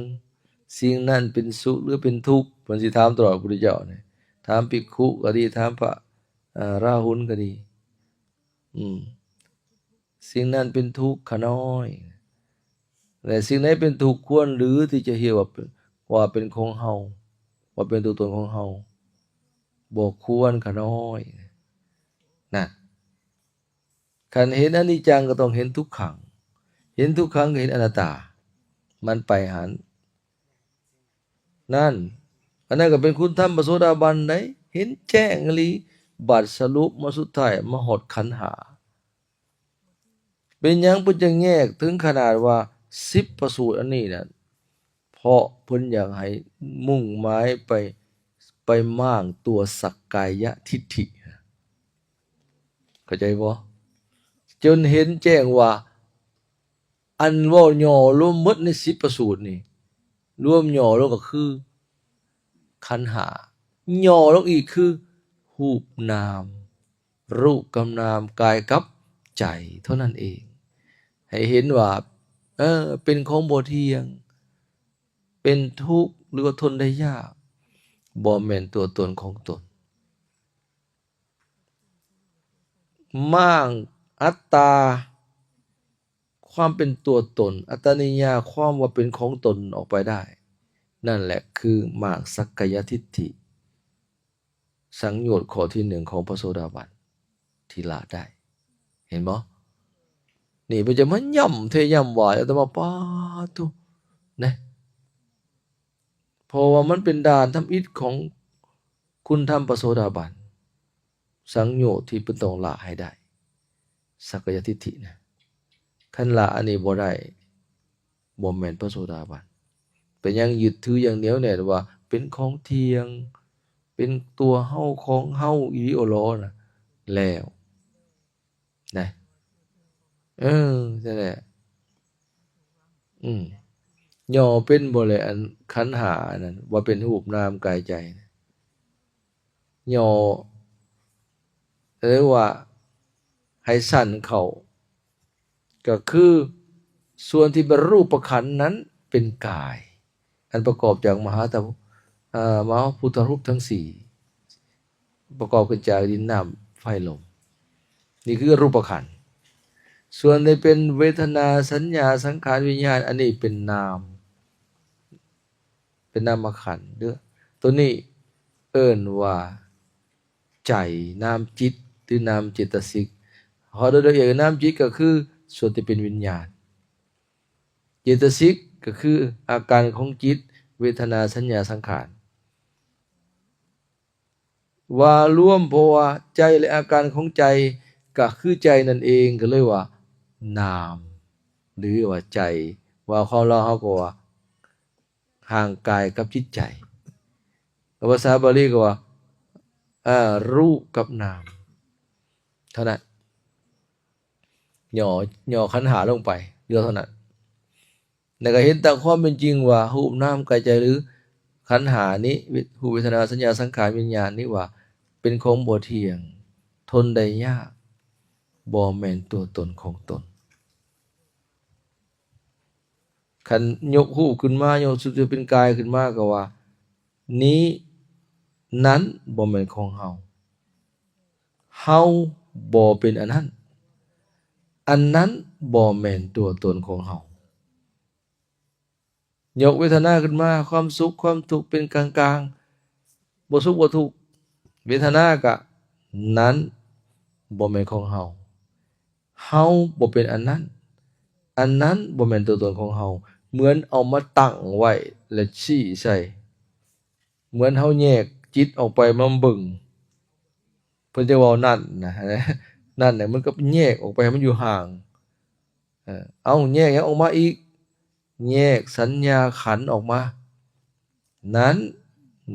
ສິ່ງນັ້ນເປັນສຸກ ຫຼື ເປັນທຸກ. ເພິ່ນຊິຖາມຕະຫຼອດ ພະພຸດທະເຈົ້ານີ້, ຖາມພິກຂຸກໍດີ, ຖາມພະ ເອີ ລາຫຸນກໍດີ. ອືມ ສິ່ງນັ້ນເປັນທຸກຂະນ້ອຍ, ແລະ ສິ່ງໃດເປັນທຸກ ຄວນຫຼືທີ່ຈະຮຽກວ່າເປັນ ວ່າເປັນຂອງເຮົາ, ວ່າເປັນຕົວຕົນຂອງເຮົາ? ບໍ່ຄວນຂ້ານ້ອຍ. ນະ, ຄັນເຫັນອະນິດຈັງກໍຕ້ອງເຫັນທຸກຂັງ, ເຫັນທຸກຂັງກໍເຫັນອະນັດຕາ, ມັນໄປຫັ້ນ. ນັ້ນ, ອັນນັ້ນກໍເປັນຄຸນທຳພະໂສດາບັນໃດ໋, ເຫັນແຈ້ງອີ່ຫຼີ, ບາດສະຫຼຸບມາສຸດທ້າຍມາຮອດຂັນຫ້າ. ເປັນຫຍັງເພິ່ນຈຶ່ງແຍກເຖິງຂະໜາດວ່າສິບພະສູດອັນນີ້ນະ? ເພາະເພິ່ນຢາກໃຫ້ມຸ່ງໝາຍໄປ, ໄປມ້າງຕົວສັກກາຍະທິດຖິ. ເຂົ້າໃຈບໍ່? ຈົນເຫັນແຈ້ງວ່າ ອັນເວົ້າຫຍໍ້ລວມໝົດໃນສິບພະສູດນີ້, ລວມຫຍໍ້ລົງກໍຄືຂັນຫ້າ, ຫຍໍ້ລົງອີກຄືຮູບນາມ, ຮູບກັບນາມ, ກາຍກັບໃຈເທົ່ານັ້ນເອງ. ໃຫ້ເຫັນວ່າ, ເອີ, ເປັນຂອງບໍ່ທ່ຽງ, ເປັນທຸກ ຫຼືວ່າທົນໄດ້ຍາກ, ບໍ່ແມ່ນຕົວຕົນຂອງຕົນ. ມ້າງອັດຕາ ຄວາມເປັນຕົວຕົນ, ອັດຕະນິຍາ ຄວາມວ່າເປັນຂອງຕົນອອກໄປໄດ້, ນັ້ນແຫຼະຄືມ້າງສັກກາຍະທິດຖິ, ສັງໂຍດຂໍ້ທີໜຶ່ງຂອງພະໂສດາບັນທີ່ລະໄດ້. ເຫັນບໍ່? ນີ້ເພິ່ນຈະມາຢ້ຳແທ້ຢ້ຳວ່າ, ອາດຕະມາ, ປາດໂທ້ ນະ. ເພາະວ່າມັນເປັນດ່ານທຳອິດຂອງຄຸນທຳພະໂສດາບັນ, ສັງໂຍດທີ່ເພິ່ນຕ້ອງລະໃຫ້ໄດ້, ສັກກາຍະທິດຖິນະ. ຄັນລະອັນນີ້ບໍ່ໄດ້, ບໍ່ແມ່ນພະໂສດາບັນ. ເປັນຫຍັງ? ຍຶດຖືຢ່າງໜຽວແໜ້ນວ່າເປັນຂອງທ່ຽງ, ເປັນຕົວເຮົາຂອງເຮົາອີ່ຫຼີອໍລໍນະ, ແລ້ວ ນະ. ເອີ, ນັ້ນແຫຼະ. ອືມ, ຫຍໍ້ເປັນບໍ່ແລະ ອັນຂັນຫ້າອັນນັ້ນ ວ່າເປັນຮູບນາມກາຍໃຈນະ? ຫຍໍ້ ຫຼືວ່າໃຫ້ສັ້ນເຂົ້າ, ກໍຄືສ່ວນທີ່ເປັນຮູບປະຂັນນັ້ນເປັນກາຍ ອັນປະກອບຈາກມະຫາທາ, ເອີ, ມະຫາພຸດທະຮູບທັງສີ່ ປະກອບຂຶ້ນຈາກດິນ, ນ້ຳ, ໄຟ, ລົມ. ນີ້ຄືຮູບປະຂັນ. ສ່ວນທີ່ເປັນເວທະນາ, ສັນຍາ, ສັງຂານ, ວິນຍານ, ອັນນີ້ເປັນນາມ, ເປັນນາມມະຂັນເດີ້. ໂຕນີ້ເອີ້ນວ່າໃຈ, ນາມຈິດ ຫຼື ນາມເຈຕະສິກ. ເຮົາໂດຍລະອຽດນາມຈິດກໍຄືສ່ວນທີ່ເປັນວິນຍານ. ເຈຕະສິກກໍຄືອາການຂອງຈິດ, ເວທະນາ, ສັນຍາ, ສັງຂານ ວ່າລວມ, ເພາະວ່າໃຈ ແລະ ອາການຂອງໃຈກໍຄືໃຈນັ້ນເອງ, ກໍເລີຍວ່ານາມ ຫຼືວ່າໃຈ. ວ່າຄວາມລາວເຮົາກໍວ່າຮ່າງກາຍກັບຈິດໃຈ, ແລະ ພາສາບາລີກໍວ່າ, ເອີ, ຮູບກັບນາມເທົ່ານັ້ນ. ຫຍໍ້, ຫຍໍ້ຂັນຫ້າລົງໄປ ເຫຼືອເທົ່ານັ້ນ. ແລ້ວກໍເຫັນຕາມຄວາມເປັນຈິງວ່າ ຮູບນາມກາຍໃຈ ຫຼື ຂັນຫ້ານີ້, ຮູບ ເວທະນາ ສັນຍາ ສັງຂານ ວິນຍານນີ້ວ່າ ເປັນຂອງບໍ່ທ່ຽງ, ທົນໄດ້ຍາກ, ບໍ່ແມ່ນຕົວຕົນຂອງຕົນ. ຄັນຍົກຮູບຂຶ້ນມາ, ຍົກສຸດເປັນກາຍຂຶ້ນມາ ກໍວ່າ ນີ້, ນັ້ນບໍ່ແມ່ນຂອງເຮົາ. ເຮົາບໍ່ເປັນອັນນັ້ນ. ອັນນັ້ນບໍ່ແມ່ນຕົວຕົນຂອງເຮົາ. ຍົກເວທະນາຂຶ້ນມາ, ຄວາມສຸກ, ຄວາມທຸກ, ເປັນກາງໆ, ບໍ່ສຸກບໍ່ທຸກ. ເວທະນາກະ, ນັ້ນບໍ່ແມ່ນຂອງເຮົາ. ເຮົາບໍ່ເປັນອັນນັ້ນ. ອັນນັ້ນບໍ່ແມ່ນຕົວຕົນຂອງເຮົາ. ເໝືອນເອົາມາຕັ້ງໄວ້ ແລະ ຊີ້ໃສ່. ເໝືອນເຮົາແຍກຈິດອອກໄປມາເບິ່ງ, ເພິ່ນຈະເວົ້ານັ້ນນະ, ນັ້ນນະ, ມັນກໍແຍກອອກໄປໃຫ້ມັນຢູ່ຫ່າງ. ເອີ, ເອົາ, ແຍກຫຍັງອອກມາອີກ? ແຍກສັນຍາຂັນອອກມາ. ນັ້ນ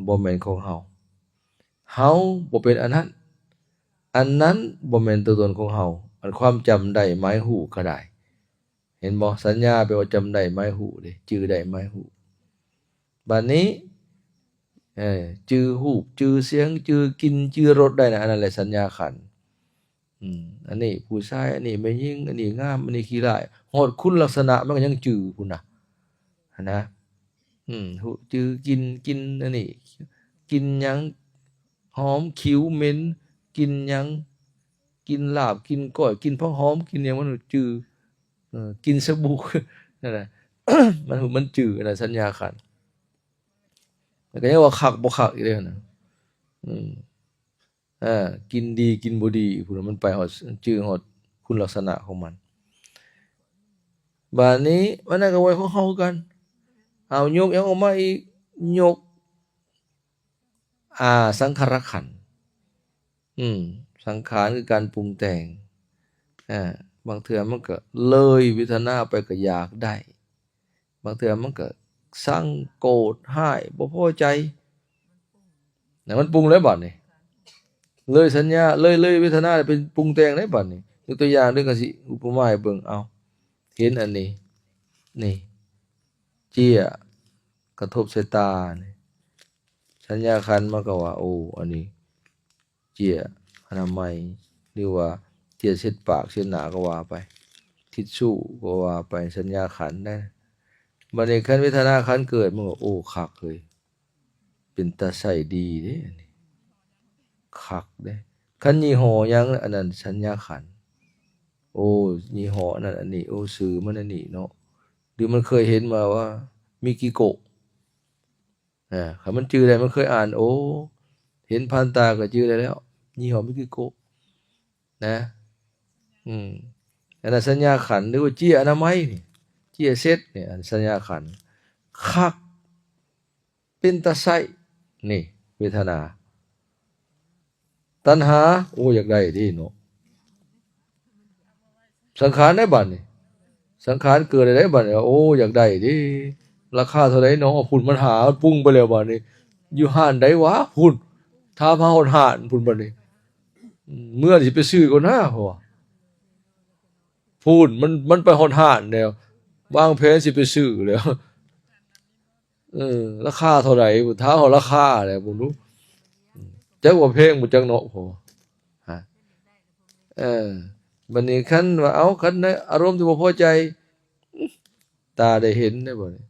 ບໍ່ແມ່ນຂອງເຮົາ. ເຮົາບໍ່ເປັນອັນນັ້ນ. ອັນນັ້ນບໍ່ແມ່ນຕົວຕົນຂອງເຮົາ. ອັນຄວາມຈຳໄດ້ໝາຍຮູ້ກໍໄດ້. ເຫັນບໍ່? ສັນຍາແປວ່າຈຳໄດ້ໝາຍຮູ້ເດ້, ຈື່ໄດ້ໝາຍຮູ້. ບາດນີ້, ເອີ, ຈື່ຮູບ, ຈື່ສຽງ, ຈື່ກິ່ນ, ຈື່ລົດໄດ້ນະ, ອັນນັ້ນແຫຼະສັນຍາຂັນ. ອືມ, ອັນນີ້ຜູ້ຊາຍ, ອັນນີ້ແມ່ຍິງ, ອັນນີ້ງາມ, ອັນນີ້ຂີ້ຮ້າຍ, ຮອດຄຸນລັກສະນະມັນກໍຍັງຈື່ພຸ້ນນະ, ຫັ້ນນະ. ອືມ, ຮູ້, ຈື່ກິ່ນ, ກິ່ນອັນນີ້, ກິ່ນຫຍັງ, ຫອມ, ຂິວ, ເໝັນ, ກິ່ນຫຍັງ, ກິ່ນລາບ, ກິ່ນກ້ອຍ, ກິ່ນຜັກຫອມ, ກິ່ນຫຍັງ, ມັນຈື່. ເອີ, ກິ່ນສະບູ່ ນັ້ນແຫຼະ. ມັນ ມັນຈື່ນະ ສັນຍາຂັນ ແລ້ວກໍຍັງວ່າຄັກບໍ່ຄັກອີກເດ້ນະ. ອືມ ອ່າ ກິນດີກິນບໍ່ດີພຸ້ນ ມັນໄປຮອດ ຈື່ຮອດຄຸນລັກສະນະຂອງມັນ. ບາດນີ້ມັນນັ້ນກໍໄວ້ຂອງເຮົາຄືກັນ ເອົາ ຍົກຫຍັງອອກມາອີກ? ຍົກ ອາ ສັງຂາລະຂັນ ອືມ ສັງຂານຄືການປຸງແຕ່ງ ອາ ບາງເທື່ອມັນກໍເລີຍເວທະນາໄປກໍຢາກໄດ້ ບາງເທື່ອມັນກໍຊັງ ໂກດຮ້າຍ ບໍ່ພໍໃຈນະ ມັນປຸງແລ້ວບາດນີ້ ເລີຍສັນຍາ ເລີຍ ເລີຍເວທະນາໄປປຸງແຕ່ງໄດ້ບາດນີ້. ຍົກຕົວຢ່າງເດີ ກໍຊິອຸປະມາໃຫ້ເບິ່ງ ເອົາ ເຫັນອັນນີ້ ນີ້ ເຈ້ຍກະທົບໃສ່ຕານີ້ ສັນຍາຂັນມັນກໍວ່າ ໂອ້ ອັນນີ້ເຈ້ຍອະນາໄມ ຫຼືວ່າເຈ້ຍເຊັດປາກເຊັດໜ້າກໍວ່າໄປ ທິດຊູກໍວ່າໄປ ສັນຍາຂັນໄດ໋. ບັດນີ້ຄັນເວທະນາຂັນເກີດ ມັນກໍ ໂອ້ ຄັກເລີຍ ເປັນຕາໃຊ້ດີເດ້ ອັນນີ້ຄັກເດ້. ຄັນຍີ່ຫໍ້ຫຍັງ ອັນນັ້ນສັນຍາຂັນ ໂອ້ ຍີ່ຫໍ້ອັນນັ້ນອັນນີ້ ໂອ້ ຊື່ມັນອັນນີ້ເນາະ ຫຼືມັນເຄີຍເຫັນມາວ່າ ມິກິໂກະ ອາ ຄັນມັນຈື່ໄດ້ ມັນເຄີຍອ່ານ ໂອ້ ເຫັນຜ່ານຕາກໍຈື່ໄດ້ແລ້ວ ຍີ່ຫໍ້ມິກິໂກະນະ. ອືມ ອັນນັ້ນສັນຍາຂັນ ຫຼືວ່າເຈ້ຍອະນາໄມນີ້ ເຈ້ຍເຊັດນີ້ ອັນສັນຍາຂັນ ຄັກ ເປັນຕາໃຊ້ ນີ້ເວທະນາ. ຕັນຫາ ໂອ້ ຢາກໄດ້ເດ້ເນາະ ສັງຂານໄດ໋ບາດນີ້ ສັງຂານເກີດໄດ້ບາດນີ້ ໂອ້ ຢາກໄດ້ເດ້ ລາຄາເທົ່າໃດເນາະ ພຸ້ນມັນຫາ ມັນປຸງໄປແລ້ວບາດນີ້ ຢູ່ຮ້ານໃດຫວາ ພຸ້ນ ຖາມຫາຮອດຮ້ານພຸ້ນບາດນີ້ ເມືອຊິໄປຊື້ກ່ອນນາ ເພາະວ່າ ພຸ້ນ ມັນ ມັນໄປຮອດຮ້ານແລ້ວ ວາງແຜນຊິໄປຊື້ແລ້ວ ເອີ ລາຄາເທົ່າໃດ ຖາມເອົາລາຄາແຫຼະ ເບິ່ງດູ ຈັກວ່າແພງບໍ່ຈັກເນາະ ໂອ້ ຮະ ເອີ ບັດນີ້ຄັນວ່າ ເອົາ ຄັນໃນອາລົມທີ່ບໍ່ພໍໃຈ ຕາໄດ້ເຫັນໄດ້ບໍ່ນີ້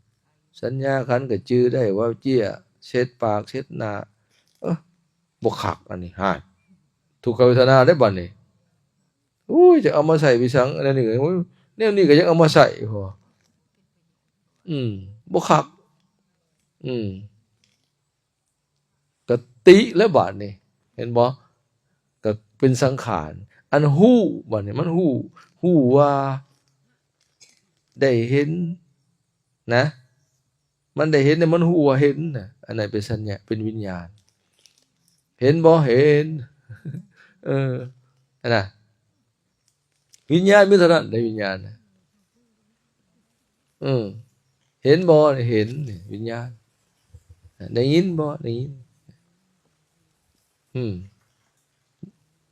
ສັນຍາຂັນກໍຈື່ໄດ້ວ່າເຈ້ຍເຊັດປາກເຊັດໜ້າ ເອີ ບໍ່ຄັກອັນນີ້ ຮະ ທຸກຂະເວທະນາໄດ້ບັດນີ້. ໂອ້ຍ ຈະເອົາມາໃຊ້ໄປສັງ ອັນນີ້ ໂອ້ຍ ແນວນີ້ກໍຍັງເອົາມາໃຊ້ ໂອ້ ອືມ ບໍ່ຄັກ ອືມ ກະຕິແລ້ວບາດນີ້ ເຫັນບໍ່ ກໍເປັນສັງຂານ ອັນຮູ້ ບາດນີ້ມັນຮູ້ ຮູ້ວ່າໄດ້ເຫັນນະ ມັນໄດ້ເຫັນ ມັນຮູ້ວ່າເຫັນນະ ອັນນັ້ນເປັນສັນຍາ ເປັນວິນຍານ ເຫັນບໍ່ ເຫັນ ເອີ ອັນນະ ວິນຍານມີເທົ່ານັ້ນໄດ໋ ວິນຍານນະ ເອີ ເຫັນບໍ່ ເຫັນ ວິນຍານ ໄດ້ຍິນບໍ່ ໄດ້ຍິນ ອືມ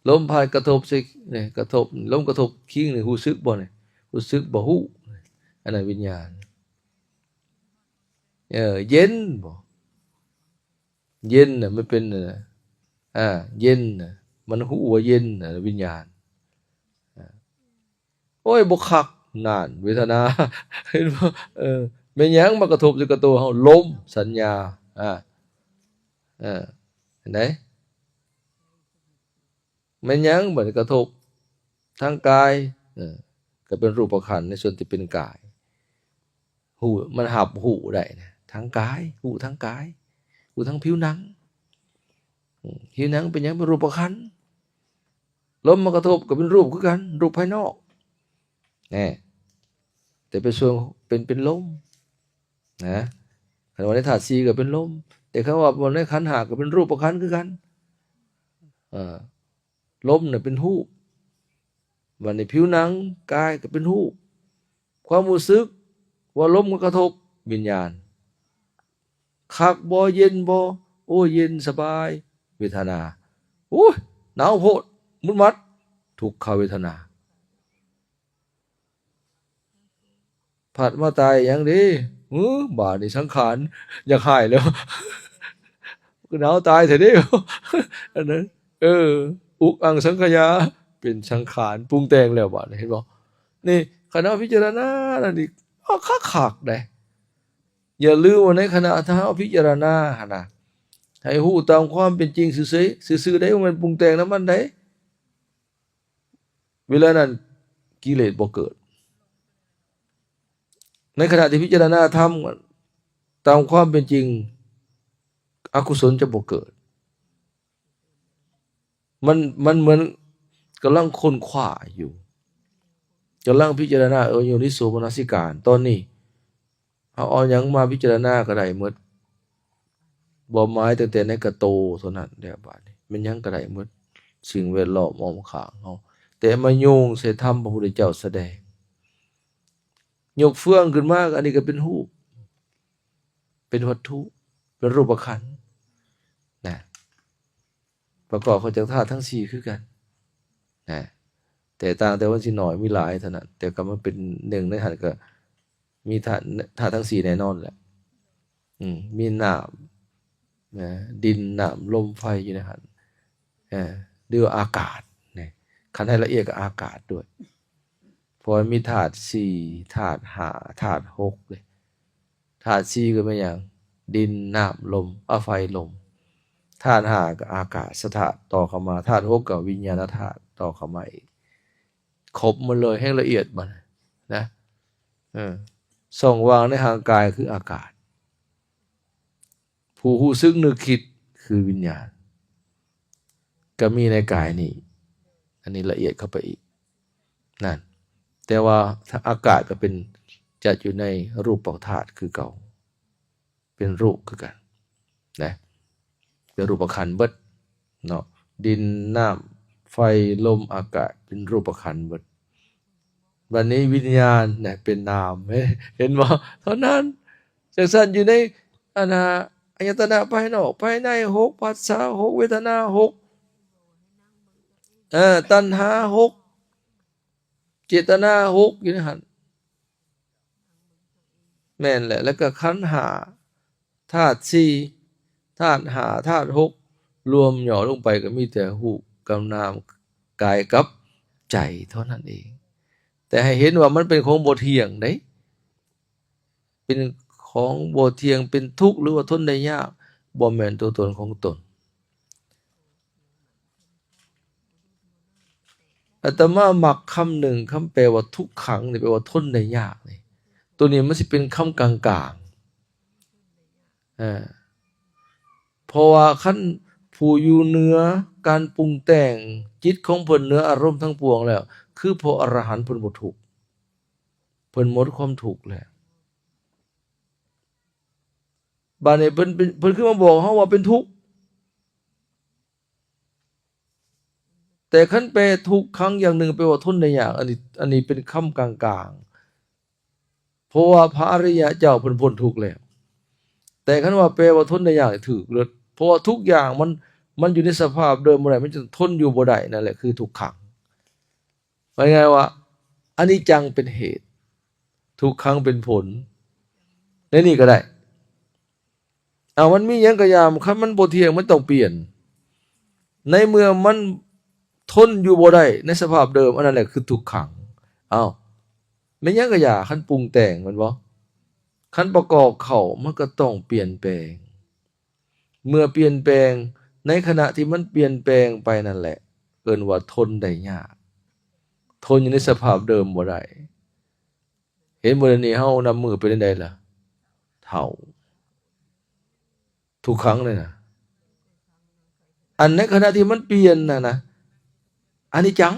ລົມພັດກະທົບໃສ່ ນີ້ ກະທົບ ລົມກະທົບຄີງນີ້ ຮູ້ສຶກບໍ່ນີ້ ຮູ້ສຶກບໍ່ ຮູ້ ອັນນັ້ນວິນຍານ ເອີ ເຢັນບໍ່ ເຢັນນະ ມັນເປັນ ອາ ເຢັນນະ ມັນຮູ້ວ່າເຢັນນະ ວິນຍານ ອາ ໂອ້ຍ ບໍ່ຄັກ ນັ້ນ ເວທະນາ ເຫັນບໍ່ ເອີ ແມ່ນຫຍັງມາກະທົບໃສ່ກັບໂຕເຮົາ ລົມ ສັນຍາ ອາ ເອີ ເຫັນໄດ໋ ແມ່ນຫຍັງບັດນີ້ ກະທົບທາງກາຍ ເອີ ກໍເປັນຮູບປະຄັນໃນສ່ວນທີ່ເປັນກາຍ ຮູ້ ມັນຮັບຮູ້ໄດ້ນະ ທາງກາຍ ຮູ້ທາງກາຍ ຮູ້ທາງຜິວໜັງ ອືມ ຜິວໜັງເປັນຫຍັງ ເປັນຮູບປະຄັນ ລົມມາກະທົບກໍເປັນຮູບຄືກັນ ຮູບພາຍນອກ ແນ່ ແຕ່ເປັນສ່ວນ ເປັນ ເປັນລົມນະ ຄັນວ່າໃນທາດສີ່ກໍເປັນລົມ ແຕ່ຄັນວ່າໃນຂັນຫ້າກໍເປັນຮູບປະຄັນຄືກັນ ເອີ ລົມນະເປັນຮູບ ບັດນີ້ຜິວໜັງກາຍກໍເປັນຮູບ ຄວາມຮູ້ສຶກວ່າລົມມາກະທົບ ວິນຍານ ຄັກບໍ່ ເຢັນບໍ່ ໂອ້ ເຢັນສະບາຍ ເວທະນາ ໂອ້ຍ ໜາວໂພດ ມຸດມັດ ທຸກຂະເວທະນາ ພັດມາຕາຍຫຍັງເດ້ ເອີ ບາດນີ້ສັງຂານຢາກຫາຍແລ້ວ ຄືໜາວຕາຍແທ້ເດ້ ອັນນັ້ນ ເອີ ອຸກອັງສັງຂະຍາ ເປັນສັງຂານປຸງແຕ່ງແລ້ວ ບາດນີ້ເຫັນບໍ່ ນີ້ ຄັນເຮົາພິຈາລະນານັ້ນອີກ ເອົາຄັກໆໄດ໋ ຢ່າລືມວ່າໃນຂະນະທີ່ເຮົາພິຈາລະນາຫັ້ນນະ ໃຫ້ຮູ້ຕາມຄວາມເປັນຈິງຊື່ໆ ຊື່ໆໄດ໋ ບໍ່ແມ່ນປຸງແຕ່ງນຳມັນໄດ໋ ເວລານັ້ນກິເລດບໍ່ເກີດ ໃນຂະນະທີ່ພິຈາລະນາທຳຕາມຄວາມເປັນຈິງ ອະກຸສົນຈະບໍ່ເກີດ. ມັນ ມັນເໝືອນກຳລັງຄົ້ນຄວ້າຢູ່ ກຳລັງພິຈາລະນາ ເອີ ໂຍນິໂສມະນະສິການ. ຕອນນີ້ເຮົາເອົາຫຍັງມາພິຈາລະນາກໍໄດ້ໝົດ ບໍ່ໝາຍຕັ້ງແຕ່ໃນກະໂຕເທົ່ານັ້ນແລ້ວ. ບາດນີ້ແມ່ນຫຍັງກໍໄດ້ໝົດ ສິ່ງແວດລ້ອມອ້ອມຂ້າງເຮົາ ແຕ່ມາໂຍງໃສ່ທຳພະພຸດທະເຈົ້າສະແດງ. ຍົກເຟືອງຂຶ້ນມາ ອັນນີ້ກໍເປັນຮູບ ເປັນວັດຖຸ ເປັນຮູບປະຄັນນະ ປະກອບເຂົ້າຈາກທາດທັງສີ່ຄືກັນນະ ແຕ່ຕ່າງແຕ່ວ່າມັນຊິໜ້ອຍມີຫຼາຍເທົ່ານັ້ນ ແຕ່ກໍມັນເປັນໜຶ່ງໃນຫັ້ນ ກໍມີທາດ ທາດທັງສີ່ແນ່ນອນແຫຼະ. ອືມ ມີນ້ຳນະ ດິນ ນ້ຳ ລົມ ໄຟ ຢູ່ໃນຫັ້ນ ເອີ ຫຼືວ່າອາກາດນະ ຄັນໃຫ້ລະອຽດກໍອາກາດດ້ວຍ ເພາະວ່າມີທາດສີ່ ທາດຫ້າ ທາດຫົກເດ້. ທາດສີ່ກໍແມ່ນຫຍັງ? ດິນ ນ້ຳ ລົມ ອາ ໄຟ ລົມ. ທາດຫ້າກໍອາກາດສະທາດຕໍ່ເຂົ້າມາ. ທາດຫົກກໍວິນຍານະທາດຕໍ່ເຂົ້າມາອີກ. ຄົບໝົດເລີຍ ແຮງລະອຽດບັດນະ. ເອີ ຊ່ອງວ່າງໃນຮ່າງກາຍຄືອາກາດ. ຜູ້ຮູ້ສຶກນຶກຄິດຄືວິນຍານ ກໍມີໃນກາຍນີ້. ອັນນີ້ລະອຽດເຂົ້າໄປອີກນັ້ນ. ແຕ່ວ່າອາກາດກໍເປັນ ຈັດຢູ່ໃນຮູບປະທາດຄືເກົ່າ ເປັນຮູບຄືກັນນະ ເປັນຮູບປະຄັນເບິດເນາະ. ດິນ ນ້ຳ ໄຟ ລົມ ອາກາດ ເປັນຮູບປະຄັນເບິດ. ບັດນີ້ວິນຍານນະເປັນນາມ ເຫັນບໍ່? ເທົ່ານັ້ນ. ຈັ່ງຊັ້ນຢູ່ໃນ ອັນນ່າ ອາຍະຕະນະພາຍນອກພາຍໃນຫົກ ພັດສະຫົກ ເວທະນາຫົກ ເອີ ຕັນຫາຫົກ ເຈດຕະນາຫົກ ຢູ່ໃນຫັ້ນ. ແມ່ນແຫຼະ. ແລ້ວກໍຂັນຫ້າ ທາດສີ່ ທາດຫ້າ ທາດຫົກ ລວມຫຍໍ້ລົງໄປກໍມີແຕ່ຮູບກັບນາມ ກາຍກັບໃຈເທົ່ານັ້ນເອງ. ແຕ່ໃຫ້ເຫັນວ່າມັນເປັນຂອງບໍ່ທ່ຽງເດ້ ເປັນຂອງບໍ່ທ່ຽງ ເປັນທຸກ ຫຼືວ່າທົນໄດ້ຍາກ ບໍ່ແມ່ນຕົວຕົນຂອງຕົນ. ອາດຕະມາມັກຄຳໜຶ່ງ ຄຳແປວ່າທຸກຂັງນີ້ ແປວ່າທົນໄດ້ຍາກນີ້. ໂຕນີ້ມັນຊິເປັນຄຳກາງໆ ເອີ ເພາະວ່າຄັນຜູ້ຢູ່ເໜືອການປຸງແຕ່ງ ຈິດຂອງເພິ່ນເໜືອອາລົມທັງປວງແລ້ວ ຄືພະອະລະຫັນເພິ່ນບໍ່ທຸກ ເພິ່ນໝົດຄວາມທຸກແລ້ວ. ບາດນີ້ເພິ່ນ ເພິ່ນ ເພິ່ນຄືມາບອກເຮົາວ່າເປັນທຸກ. ແຕ່ຄັນແປທຸກຂັງຢ່າງໜຶ່ງ ແປວ່າທົນໄດ້ຍາກ ອັນນີ້ ອັນນີ້ເປັນຄຳກາງໆ ເພາະວ່າພະອະລິຍະເຈົ້າເພິ່ນພົ້ນທຸກແລ້ວ. ແຕ່ຄັນວ່າແປວ່າທົນໄດ້ຍາກ ຖືກເລີຍ ເພາະວ່າທຸກຢ່າງມັນ ມັນຢູ່ໃນສະພາບເດີມບໍ່ໄດ້ ມັນຈະທົນຢູ່ບໍ່ໄດ້ ນັ້ນແຫຼະຄືທຸກຂັງ. ວ່າງ່າຍວ່າ ອະນິດຈັງເປັນເຫດ ທຸກຂັງເປັນຜົນ ໃນນີ້ກໍໄດ້. ເອົາ ມັນມີຫຍັງກໍຢ່າ ຄັນມັນບໍ່ທ່ຽງ ມັນຕ້ອງປ່ຽນ. ໃນເມື່ອມັນທົນຢູ່ບໍ່ໄດ້ໃນສະພາບເດີມ ອັນນັ້ນແຫຼະຄືທຸກຂັງ. ເອົາ ແມ່ນຫຍັງກໍຢ່າ ຄັນປຸງແຕ່ງ ແມ່ນບໍ່? ຄັນປະກອບເຂົ້າ ມັນກໍຕ້ອງປ່ຽນແປງ. ເມື່ອປ່ຽນແປງ ໃນຂະນະທີ່ມັນປ່ຽນແປງໄປນັ້ນແຫຼະ ເອີ້ນວ່າທົນໄດ້ຍາກ ທົນຢູ່ໃນສະພາບເດີມບໍ່ໄດ້. ເຫັນບໍ່ ດຽວນີ້ເຮົານັບມື້ເປັນຈັ່ງໃດລະ? ເຖົ້າ ທຸກຂັງເລີຍນະ. ອັນໃນຂະນະທີ່ມັນປ່ຽນນະນະ ອະນິດຈັງ.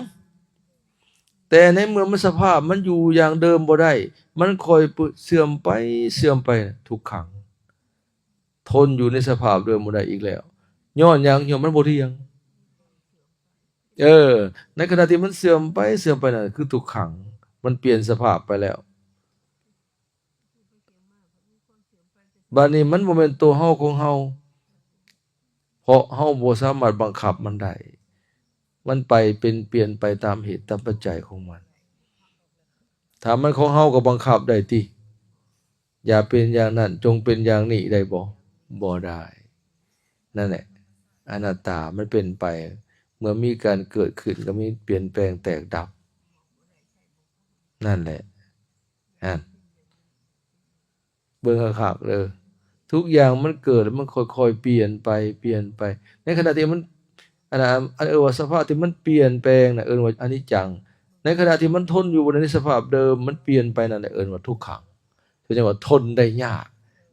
ແຕ່ໃນເມື່ອມັນສະພາບມັນຢູ່ຢ່າງເດີມບໍ່ໄດ້ ມັນຄ່ອຍເສື່ອມໄປ ເສື່ອມໄປ ທຸກຂັງ. ທົນຢູ່ໃນສະພາບເດີມບໍ່ໄດ້ອີກແລ້ວ. ຍ້ອນຫຍັງ? ຍ້ອນມັນບໍ່ທ່ຽງ. ເອີ ໃນຂະນະທີ່ມັນເສື່ອມໄປ ເສື່ອມໄປນັ້ນ ຄືທຸກຂັງ ມັນປ່ຽນສະພາບໄປແລ້ວ. ບາດນີ້ມັນບໍ່ແມ່ນໂຕເຮົາຂອງເຮົາ ເພາະເຮົາບໍ່ສາມາດບັງຄັບມັນໄດ້. ມັນໄປເປັນປ່ຽນໄປຕາມເຫດຕາມປັດໄຈຂອງມັນ. ຖ້າມັນຂອງເຮົາກໍບັງຄັບໄດ້ຕິ? ຢ່າເປັນຢ່າງນັ້ນ ຈົ່ງເປັນຢ່າງນີ້ໄດ້ບໍ່? ບໍ່ໄດ້. ນັ້ນແຫຼະ ອະນັດຕາ ມັນເປັນໄປ. ເມື່ອມີການເກີດຂຶ້ນ ກໍມີປ່ຽນແປງແຕກດັບ. ນັ້ນແຫຼະ ຫັ້ນ ເບິ່ງຄັກໆເດີ ທຸກຢ່າງມັນເກີດ ແລ້ວມັນຄ່ອຍໆປ່ຽນໄປ ປ່ຽນໄປ. ໃນຂະນະທີ່ມັນ ອັນນັ້ນ ອັນເອີ້ນວ່າສະພາບທີ່ມັນປ່ຽນແປງນະ ເອີ້ນວ່າອະນິດຈັງ. ໃນຂະນະທີ່ມັນທົນຢູ່ບໍ່ໄດ້ໃນສະພາບເດີມ ມັນປ່ຽນໄປນັ້ນແຫຼະ ເອີ້ນວ່າທຸກຂັງ. ເພິ່ນຈັ່ງວ່າທົນໄດ້ຍາກ.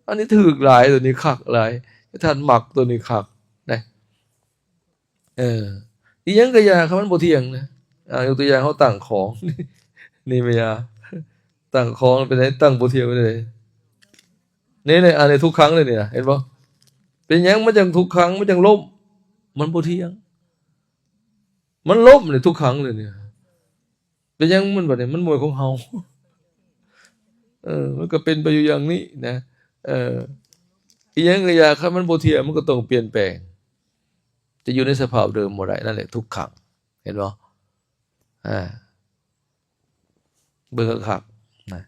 ອັນນີ້ຖືກຫຼາຍ ຕົວນີ້ຄັກຫຼາຍ. ທ່ານມັກຕົວນີ້ຄັກນະ. ເອີ ອີ່ຫຍັງກໍຢ່າ ຄັນມັນບໍ່ທ່ຽງນະ. ອ່າ ຍົກຕົວຢ່າງ ເຮົາຕັ້ງຂອງ ນີ້ແມ່ນຫຍັງ? ຕັ້ງຂອງເປັນໃດ? ຕັ້ງບໍ່ທ່ຽງເປັນໃດ? ນີ້ແຫຼະ ອັນນີ້ທຸກຂັງເລີຍນີ້ນະ ເຫັນບໍ່? ເປັນຫຍັງມັນຈັ່ງທຸກຂັງ? ມັນຈັ່ງລົ້ມ? ມັນບໍ່ທ່ຽງ. ມັນລົ້ມນີ້ທຸກຂັງເລີຍນີ້. ເປັນຫຍັງມັນບັດນີ້? ມັນບໍ່ແມ່ນຂອງເຮົາ. ເອີ ມັນກໍເປັນໄປຢູ່ຢ່າງນີ້ນະ. ເອີ ອີ່ຫຍັງກໍຢ່າ ຄັນມັນບໍ່ທ່ຽງ ມັນກໍຕ້ອງປ່ຽນແປງ. ຈະຢູ່ໃນສະພາບເດີມບໍ່ໄດ້. ນັ້ນແຫຼະທຸກຂັງ. ເຫັນບໍ່? ອ່າ ເບິ່ງຄັກໆນະ.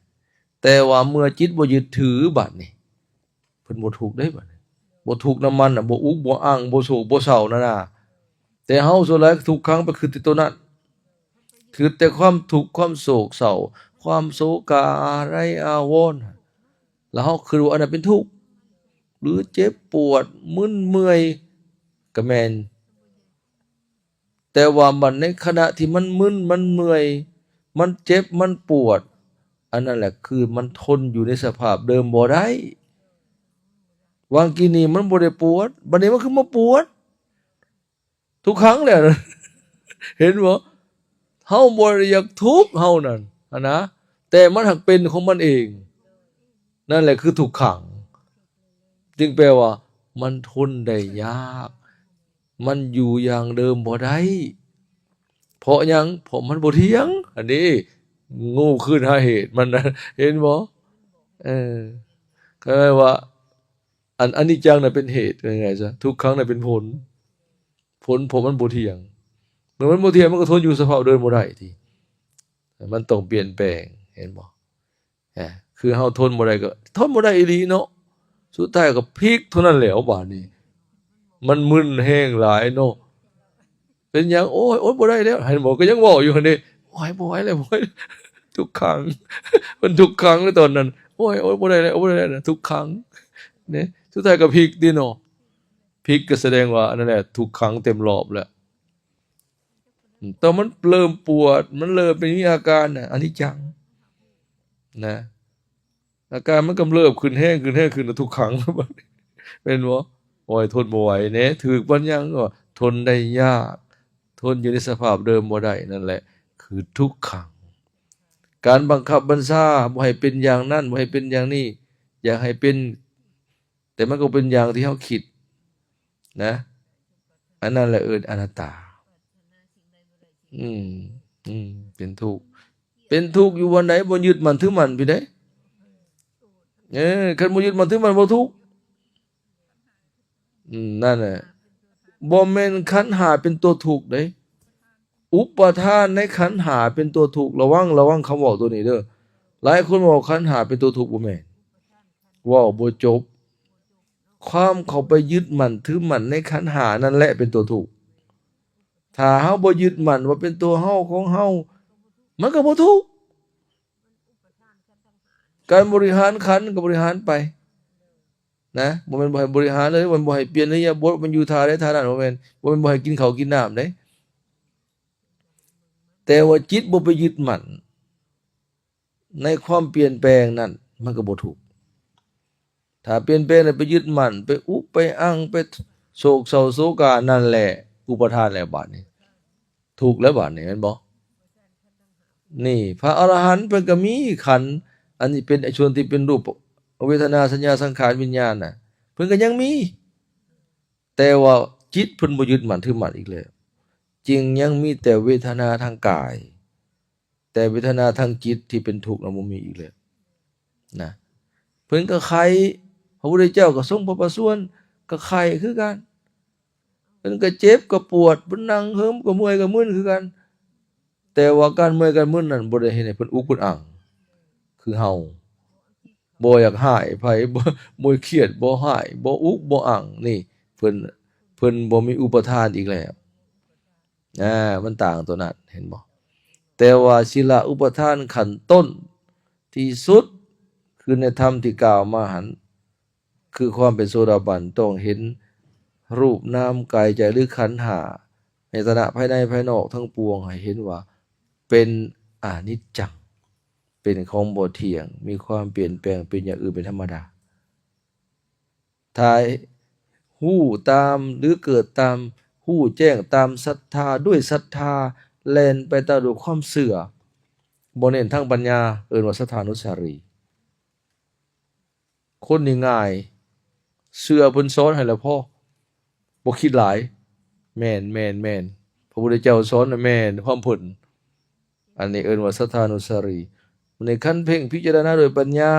ແຕ່ວ່າເມື່ອຈິດບໍ່ຍຶດຖື ບັດນີ້ເພິ່ນບໍ່ທຸກເດ້ ບັດນີ້ບໍ່ທຸກນຳມັນນະ, ບໍ່ອຸກບໍ່ອັ່ງ ບໍ່ໂສກບໍ່ເສົ້ານັ້ນນະ. ແຕ່ເຮົາສ່ວນຫຼາຍທຸກຂັງໄປຄິດແຕ່ໂຕນັ້ນ, ຄິດແຕ່ຄວາມທຸກ ຄວາມໂສກເສົ້າ ຄວາມໂສກາອາໄລອາວອນ, ແລ້ວເຮົາຄິດວ່າອັນນັ້ນເປັນທຸກ ຫຼືເຈັບປວດມຶນເມື່ອຍ ກໍແມ່ນ. ແຕ່ວ່າມັນໃນຂະນະທີ່ມັນມຶນ ມັນເມື່ອຍ ມັນເຈັບ ມັນປວດ ອັນນັ້ນແຫຼະຄືມັນທົນຢູ່ໃນສະພາບເດີມບໍ່ໄດ້. ຫວ່າງກີ້ນີ້ມັນບໍ່ໄດ້ປວດ ບັດນີ້ມັນຄືມາປວດ ທຸກຂັງແລ້ວ ເຫັນບໍ່? ເຮົາບໍ່ໄດ້ຢາກທຸກເຮົານັ້ນຫັ້ນນະ ແຕ່ມັນຫາກເປັນຂອງມັນເອງ ນັ້ນແຫຼະຄືທຸກຂັງ. ຈຶ່ງແປວ່າມັນທົນໄດ້ຍາກ ມັນຢູ່ຢ່າງເດີມບໍ່ໄດ້. ເພາະຫຍັງ? ເພາະມັນບໍ່ທ່ຽງ. ອັນນີ້ໂງ່ຄືນຫາເຫດມັນນະ ເຫັນບໍ່? ເອີ ກໍແປວ່າ ອັນ ອະນິດຈັງນະເປັນເຫດ ວ່າງ່າຍຊະ ທຸກຂັງນະເປັນຜົນ ຜົນ ເພາະມັນບໍ່ທ່ຽງ. ເມື່ອມັນບໍ່ທ່ຽງ ມັນກໍທົນຢູ່ສະພາບເດີມບໍ່ໄດ້ຕິ ມັນຕ້ອງປ່ຽນແປງ ເຫັນບໍ່? ອາ ຄືເຮົາທົນບໍ່ໄດ້ກໍທົນບໍ່ໄດ້ອີ່ຫຼີເນາະ ສຸດທ້າຍກໍພິກເທົ່ານັ້ນແຫຼ້ວ. ບາດນີ້ມັນມຶນແຮງຫຼາຍເນາະ ເປັນຫຍັງ? ໂອ້ຍ ອົດບໍ່ໄດ້ແລ້ວ ໃຫ້ໝໍກໍຍັງເວົ້າຢູ່ຫັ້ນເດ້ ໂອ້ຍ ບໍ່ໄຫວແລ້ວ ບໍ່ໄຫວ ທຸກຂັງ ມັນທຸກຂັງໃນຕອນນັ້ນ ໂອ້ຍ ອົດບໍ່ໄດ້ແລ້ວ ອົດບໍ່ໄດ້ແລ້ວ ທຸກຂັງເດ້. ສຸດທ້າຍກໍພິກຕິເນາະ ພິກກໍສະແດງວ່າອັນນັ້ນແຫຼະ ທຸກຂັງເຕັມລອບແລ້ວ. ຕອນມັນເລີ່ມປວດ ມັນເລີ່ມເປັນ ມີອາການນະ ອະນິດຈັງນະ ອາການມັນກຳເຣິບຂຶ້ນແຮງຂຶ້ນແຮງຂຶ້ນ ທຸກຂັງ ແມ່ນບໍ່? ໂອ້ຍ ທົນບໍ່ໄຫວແດ່ ຖືກບັນຍັງກໍທົນໄດ້ຍາກ ທົນຢູ່ໃນສະພາບເດີມບໍ່ໄດ້ ນັ້ນແຫຼະຄືທຸກຂັງ. ການບັງຄັບບັນຊາ ບໍ່ໃຫ້ເປັນຢ່າງນັ້ນ ບໍ່ໃຫ້ເປັນຢ່າງນີ້ ຢາກໃຫ້ເປັນ ແຕ່ມັນກໍເປັນຢ່າງທີ່ເຮົາຄິດນະ ອັນນັ້ນແຫຼະເອີ້ນອະນັດຕາ. ອືມ ອືມ ເປັນທຸກ ເປັນທຸກຢູ່ບ່ອນໃດ? ບໍ່ຍຶດໝັ້ນຖືໝັ້ນພີ້ໃດ. ເອີ ຄັນບໍ່ຍຶດໝັ້ນຖືໝັ້ນບໍ່ທຸກ. ອືມ ນັ້ນແຫຼະ ບໍ່ແມ່ນຂັນຫ້າເປັນຕົວທຸກເດ້. ອຸປະທານໃນຂັນຫ້າເປັນຕົວທຸກ. ລະວັງ ລະວັງຄຳເວົ້າໂຕນີ້ເດີ. ຫຼາຍຄົນເວົ້າຂັນຫ້າເປັນຕົວທຸກ ບໍ່ແມ່ນ. ເວົ້າບໍ່ຈົບ. ຄວາມເຂົ້າໄປຍຶດໝັ້ນຖືໝັ້ນໃນຂັນຫ້ານັ້ນແຫຼະເປັນຕົວທຸກ. ຖ້າເຮົາບໍ່ຍຶດໝັ້ນວ່າເປັນຕົວເຮົາຂອງເຮົາ ມັນກໍບໍ່ທຸກ. ການບໍລິຫານຂັນກໍບໍລິຫານໄປນະ ບໍ່ແມ່ນບໍ່ໃຫ້ບໍລິຫານເລີຍ ບໍ່ແມ່ນບໍ່ໃຫ້ປ່ຽນອິລິຍາບົດ ມັນຢູ່ທ່າໃດທ່ານັ້ນ ບໍ່ແມ່ນ ບໍ່ແມ່ນບໍ່ໃຫ້ກິນເຂົ້າກິນນ້ຳເດ້. ແຕ່ວ່າຈິດບໍ່ໄປຍຶດໝັ້ນໃນຄວາມປ່ຽນແປງນັ້ນ ມັນກໍບໍ່ທຸກ. ຖ້າປ່ຽນແປງແລ້ວໄປຍຶດໝັ້ນ ໄປອຸກໄປອັ່ງ ໄປໂສກເສົ້າໂສກາ ນັ້ນແຫຼະອຸປະທານແລ້ວບາດນີ້ ທຸກແລ້ວບາດນີ້ ແມ່ນບໍ່? ນີ້ ພະອະລະຫັນເພິ່ນກໍມີຂັນ ອັນນີ້ເປັນສ່ວນທີ່ເປັນຮູບ ເວທະນາ ສັນຍາ ສັງຂານ ວິນຍານນະ ເພິ່ນກໍຍັງມີ ແຕ່ວ່າຈິດເພິ່ນບໍ່ຍຶດໝັ້ນຖືໝັ້ນອີກແລ້ວ ຈຶ່ງຍັງມີແຕ່ເວທະນາທາງກາຍ ແຕ່ເວທະນາທາງຈິດທີ່ເປັນທຸກນະບໍ່ມີອີກແລ້ວນະ. ເພິ່ນກໍໄຂ້ ພະພຸດທະເຈົ້າກໍຊົງພະປະຊວນ ກໍໄຂ້ຄືກັນ. ເພິ່ນກໍເຈັບກໍປວດ ເພິ່ນນັ່ງເຫິມກໍເມື່ອຍກໍມຶນຄືກັນ. ແຕ່ວ່າການເມື່ອຍການມຶນນັ້ນບໍ່ໄດ້ເຮັດໃຫ້ເພິ່ນອຸກເພິ່ນອັ່ງຄືເຮົາ. ບໍ່ຢາກຮ້າຍໃຜ ບໍ່ ບໍ່ຄຽດ ບໍ່ຮ້າຍ ບໍ່ອຸກບໍ່ອັ່ງ. ນີ້ເພິ່ນ ເພິ່ນບໍ່ມີອຸປະທານອີກແລ້ວ. ອ່າ ມັນຕ່າງຕົວນັ້ນ ເຫັນບໍ່? ແຕ່ວ່າສີລະອຸປະທານຂັ້ນຕົ້ນທີ່ສຸດ ຄືໃນທຳທີ່ກ່າວມາຫັ້ນ ຄືຄວາມເປັນໂສດາບັນ ຕ້ອງເຫັນຮູບນາມກາຍໃຈ ຫຼື ຂັນຫ້າ ອາຍຕະນະພາຍໃນພາຍນອກທັງປວງ ໃຫ້ເຫັນວ່າເປັນອະນິດຈັງ. ເປັນຂອງບໍ່ທ່ຽງ, ມີຄວາມປ່ຽນແປງ, ເປັນຢ່າງອື່ນເປັນທຳມະດາ. ຖ້າຮູ້ຕາມ ຫຼື ເກີດຕາມ, ຮູ້ແຈ້ງຕາມສັດທາ, ດ້ວຍສັດທາ, ແລ່ນໄປຕາມດ້ວຍຄວາມເຊື່ອ, ບໍ່ເນັ້ນທາງປັນຍາ, ເອີ້ນວ່າສັດທານຸສາລີ. ຄົນນີ້ງ່າຍ, ເຊື່ອເພິ່ນສອນໃຫ້ແລ້ວພໍ, ບໍ່ຄິດຫຼາຍ. ແມ່ນ, ແມ່ນ, ແມ່ນ. ພະພຸດທະເຈົ້າສອນນະແມ່ນຄວາມເພິ່ນ. ອັນນີ້ເອີ້ນວ່າສັດທານຸສາລີ. ບັດນີ້ຄັນເພັ່ງພິຈາລະນາໂດຍປັນຍາ,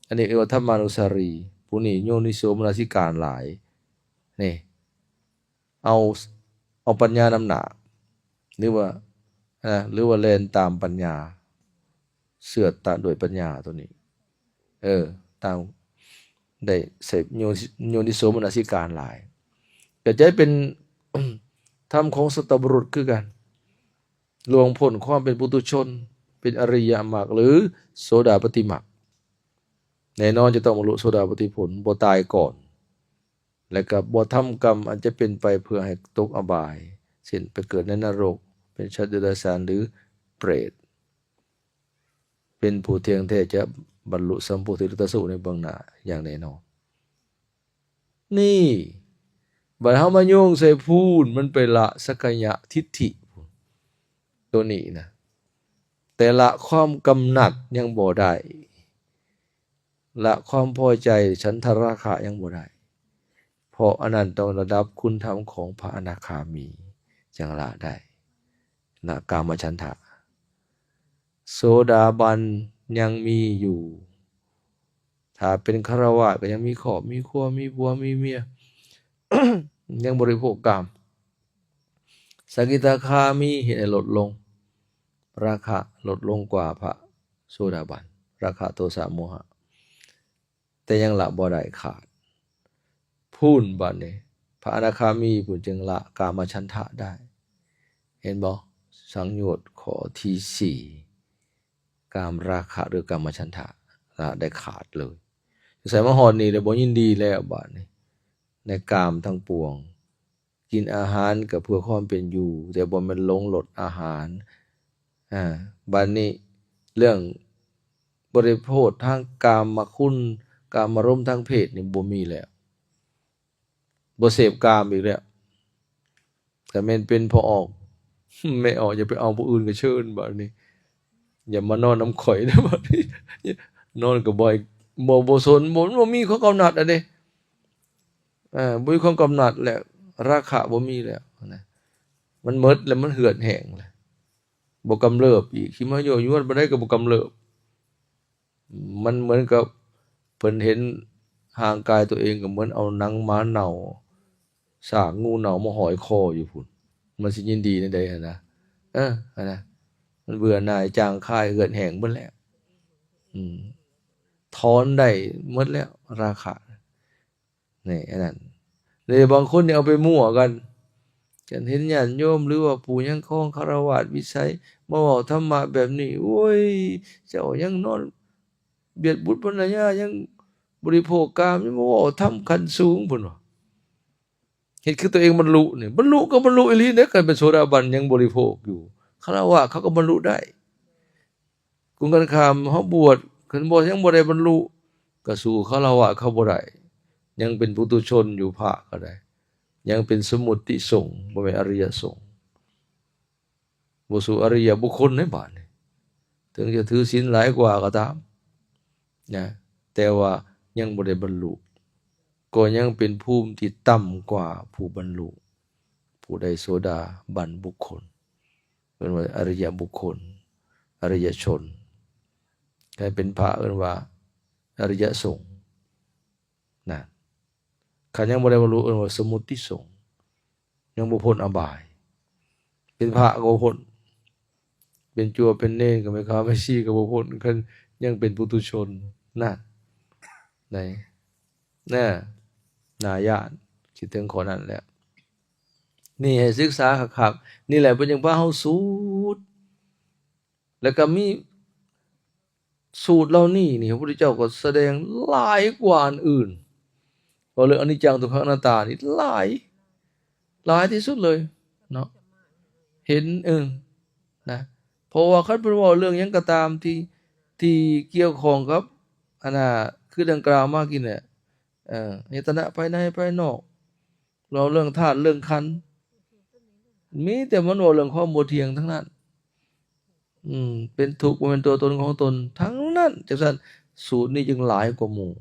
ອັນນີ້ເອີ້ນວ່າທຳມານຸສາລີ. ຜູ້ນີ້ໂຍນິໂສມະນະສິການຫຼາຍ. ນີ້ ເອົາ ເອົາປັນຍານຳໜ້າ ຫຼືວ່າ ນະ ຫຼືວ່າແລ່ນຕາມປັນຍາ, ເຊື່ອຕາມດ້ວຍປັນຍາໂຕນີ້. ເອີ ຕາມ ໄດ້ໃຊ້ໂຍ ໂຍນິໂສມະນະສິການຫຼາຍ. ກະຈະເປັນ ທຳຂອງສັດຕະບຸລຸດຄືກັນ, ລ່ວງພົ້ນຄວາມເປັນປຸຖຸຊົນ, ເປັນອະລິຍະມັກ ຫຼື ໂສດາປະຕິມັກ. ແນ່ນອນຈະຕ້ອງບັນລຸໂສດາປະຕິຜົນ, ບໍ່ຕາຍກ່ອນ. ແລະ ກໍບໍ່ທຳກຳອັນຈະເປັນໄປເພື່ອໃຫ້ຕົກອະບາຍ, ເຊັ່ນ ໄປເກີດໃນນະລົກ, ເປັນສັດເດຍລະສານ ຫຼື ເປຣດ. ເປັນຜູ້ທ່ຽງແທ້ຈະບັນລຸສຳໂພທິລັດຕະສູດໃນເບື້ອງໜ້າຢ່າງແນ່ນອນ. ນີ້ ບັດເຮົາມາໂຍງໃສ່ພູນ, ມັນໄປລະສັກກາຍະທິດຖິ ໂຕນີ້ນະ. ແຕ່ລະຄວາມກຳໜັດຍັງບໍ່ໄດ້. ລະຄວາມພໍໃຈ ສັນທະລາຄະຍັງບໍ່ໄດ້, ເພາະອັນນັ້ນຕ້ອງລະດັບຄຸນທຳຂອງພະອະນາຄາມີຈຶ່ງລະໄດ້, ລະກາມະສັນທະ. ໂສດາບັນຍັງມີຢູ່, ຖ້າເປັນຄາລະວາດກໍຍັງມີຄອບມີຄົວ ມີຜົວມີເມຍ, ຍັງບໍລິໂພກກາມ. ສະກິດາຄາມີເຮັດໃຫ້ລົດລົງ, ລາຄະລົດລົງກວ່າພະໂສດາບັນ, ລາຄະ ໂທສະ ໂມຫະ, ແຕ່ຍັງລະບໍ່ໄດ້ຂາດ. ພຸ້ນ ບັດນີ້ ພະອະນາຄາມີພຸ້ນຈຶ່ງລະກາມະສັນທະໄດ້. ເຫັນບໍ່? ສັງໂຍດຂໍ້ທີສີ່ ກາມລາຄະ ຫຼື ກາມະສັນທະ ລະໄດ້ຂາດເລີຍ. ສົງໄສມາຮອດນີ້ແລ້ວບໍ່ຍິນດີແລ້ວ ບາດນີ້ ໃນກາມທັງປວງ. ກິນອາຫານກໍເພື່ອຄວາມເປັນຢູ່, ແຕ່ບໍ່ແມ່ນຫຼົງລົດອາຫານ. ອາ ບາດນີ້ເລື່ອງບໍລິໂພກທາງກາມະຄຸນ, ກາມາລົມທາງເພດນີ້ບໍ່ມີແລ້ວ, ບໍ່ເສບກາມອີກແລ້ວ. ຖ້າແມ່ນເປັນພໍ່ອອກ ແມ່ອອກ ຢ່າໄປເອົາຜູ້ອື່ນກໍເຊີນ ບາດນີ້ ຢ່າມານອນນຳຂ້ອຍເດີ ບາດນີ້ ນອນກໍບໍ່ໃຫ້ ບໍ່ ບໍ່ສົນ ບໍ່ ບໍ່ມີຄວາມກຳໜັດ ອັນນີ້ ເອີ ບໍ່ມີຄວາມກຳໜັດແລ້ວ, ລາຄະບໍ່ມີແລ້ວນະ, ມັນໝົດແລ້ວ, ມັນເຫືອດແຫ້ງແລ້ວ, ບໍ່ກຳເລີບອີກ, ຂີ້ມາຍົວຍວນປານໃດກໍບໍ່ກຳເລີບ. ມັນເໝືອນກັບເພິ່ນເຫັນຮ່າງກາຍຕົວເອງ ກໍເໝືອນເອົາໜັງໝາເນົ່າ, ຊາກງູເນົ່າມາຫ້ອຍຄໍຢູ່ພຸ້ນ, ມັນຊິຍິນດີແນວໃດຫັ້ນນະ? ເອີ ຫັ້ນນະ, ມັນເບື່ອໜ່າຍ, ຈາງຄາຍ, ເຫືອດແຫ້ງໝົດແລ້ວ. ອືມ ຖອນໄດ້ໝົດແລ້ວ ລາຄະ. ນີ້ ອັນນັ້ນເດ້. ບາງຄົນນີ້ເອົາໄປມົ້ວກັນ, ຄັນເຫັນຍາດໂຍມ ຫຼືວ່າຜູ້ຍັງຄອງຄາລະວາດວິໄສ ມາເວົ້າທຳມະແບບນີ້, ໂອ້ຍ ເຈົ້າຍັງນອນບຽດບຸດພັນລະຍາ, ຍັງບໍລິໂພກກາມ, ຍັງມາເວົ້າທຳຂັ້ນສູງ ເພິ່ນວ່າ. ເຮັດຄືຕົວເອງບັນລຸນີ້, ບັນລຸກໍບັນລຸອີ່ຫຼີເດ້, ຄັນເປັນໂສດາບັນຍັງບໍລິໂພກຢູ່, ຄາລະວາດເຂົາກໍບັນລຸໄດ້. ກົງກັນຂ້າມ, ເຮົາບວດ ຄັນບໍ່ ຍັງບໍ່ໄດ້ບັນລຸ ກໍສູ້ຄາລະວະເຂົາບໍ່ໄດ້, ຍັງເປັນປຸຖຸຊົນຢູ່, ພະກໍໄດ້, ຍັງເປັນສົມມຸດຕິສົງ, ບໍ່ແມ່ນອະລິຍະສົງ, ບໍ່ສູ້ອະລິຍະບຸກຄົນໃນບາດນີ້, ເຖິງຈະຖືສິນຫຼາຍກວ່າກໍຕາມນະ, ແຕ່ວ່າຍັງບໍ່ໄດ້ບັນລຸ, ກໍຍັງເປັນພູມທີ່ຕ່ຳກວ່າຜູ້ບັນລຸ, ຜູ້ໄດ້ໂສດາບັນບຸກຄົນ. ເອີ້ນວ່າອະລິຍະບຸກຄົນ, ອະລິຍະຊົນ. ໃຜເປັນພະເອີ້ນວ່າອະລິຍະສົງນະ. ຄັນຍັງບໍ່ໄດ້ບັນລຸເອີ້ນວ່າສະມຸດຕິສົງ, ຍັງບໍ່ພົ້ນອະບາຍ. ເປັນພະກໍບໍ່ພົ້ນ, ເປັນຈົວເປັນເນນ, ກໍແມ່ນຂ້າແມ່ຊີກໍບໍ່ພົ້ນ, ຄັນຍັງເປັນປຸຖຸຊົນນະ. ໃນ ນະ ໜ້າຢ້ານ, ຄິດເຖິງຂໍ້ນັ້ນແລ້ວ. ນີ້ໃຫ້ສຶກສາຄັກໆ. ນີ້ແຫຼະເພິ່ນຈຶ່ງພາເຮົາສູດ. ແລ້ວກໍມີສູດເຫຼົ່ານີ້ນີ້ ພະພຸດທະເຈົ້າກໍສະແດງຫຼາຍກວ່າອັນອື່ນ. ເວົ້າເລື່ອງອະນິດຈັງ ທຸກຂັງ ອະນັດຕານີ້ຫຼາຍ, ຫຼາຍທີ່ສຸດເລີຍເນາະ. ເຫັນ ເອີ ນະ, ເພາະວ່າຄັນເພິ່ນເວົ້າເລື່ອງຫຍັງກໍຕາມທີ່ ທີ່ກ່ຽວຂ້ອງກັບ ອັນນ່າ ຄືດັ່ງກ່າວມາກີ້ນີ້ແຫຼະ ເອີ ອາຍະຕະນະພາຍໃນພາຍນອກ ເວົ້າເລື່ອງທາດເລື່ອງຂັນ ມີແຕ່ມັນເວົ້າເລື່ອງຄວາມບໍ່ທ່ຽງທັງນັ້ນ ອືມ ເປັນທຸກ ບໍ່ແມ່ນຕົວຕົນຂອງຕົນທັງນັ້ນ. ຈັ່ງຊັ້ນ ສູດນີ້ຈຶ່ງຫຼາຍກວ່າໝູ່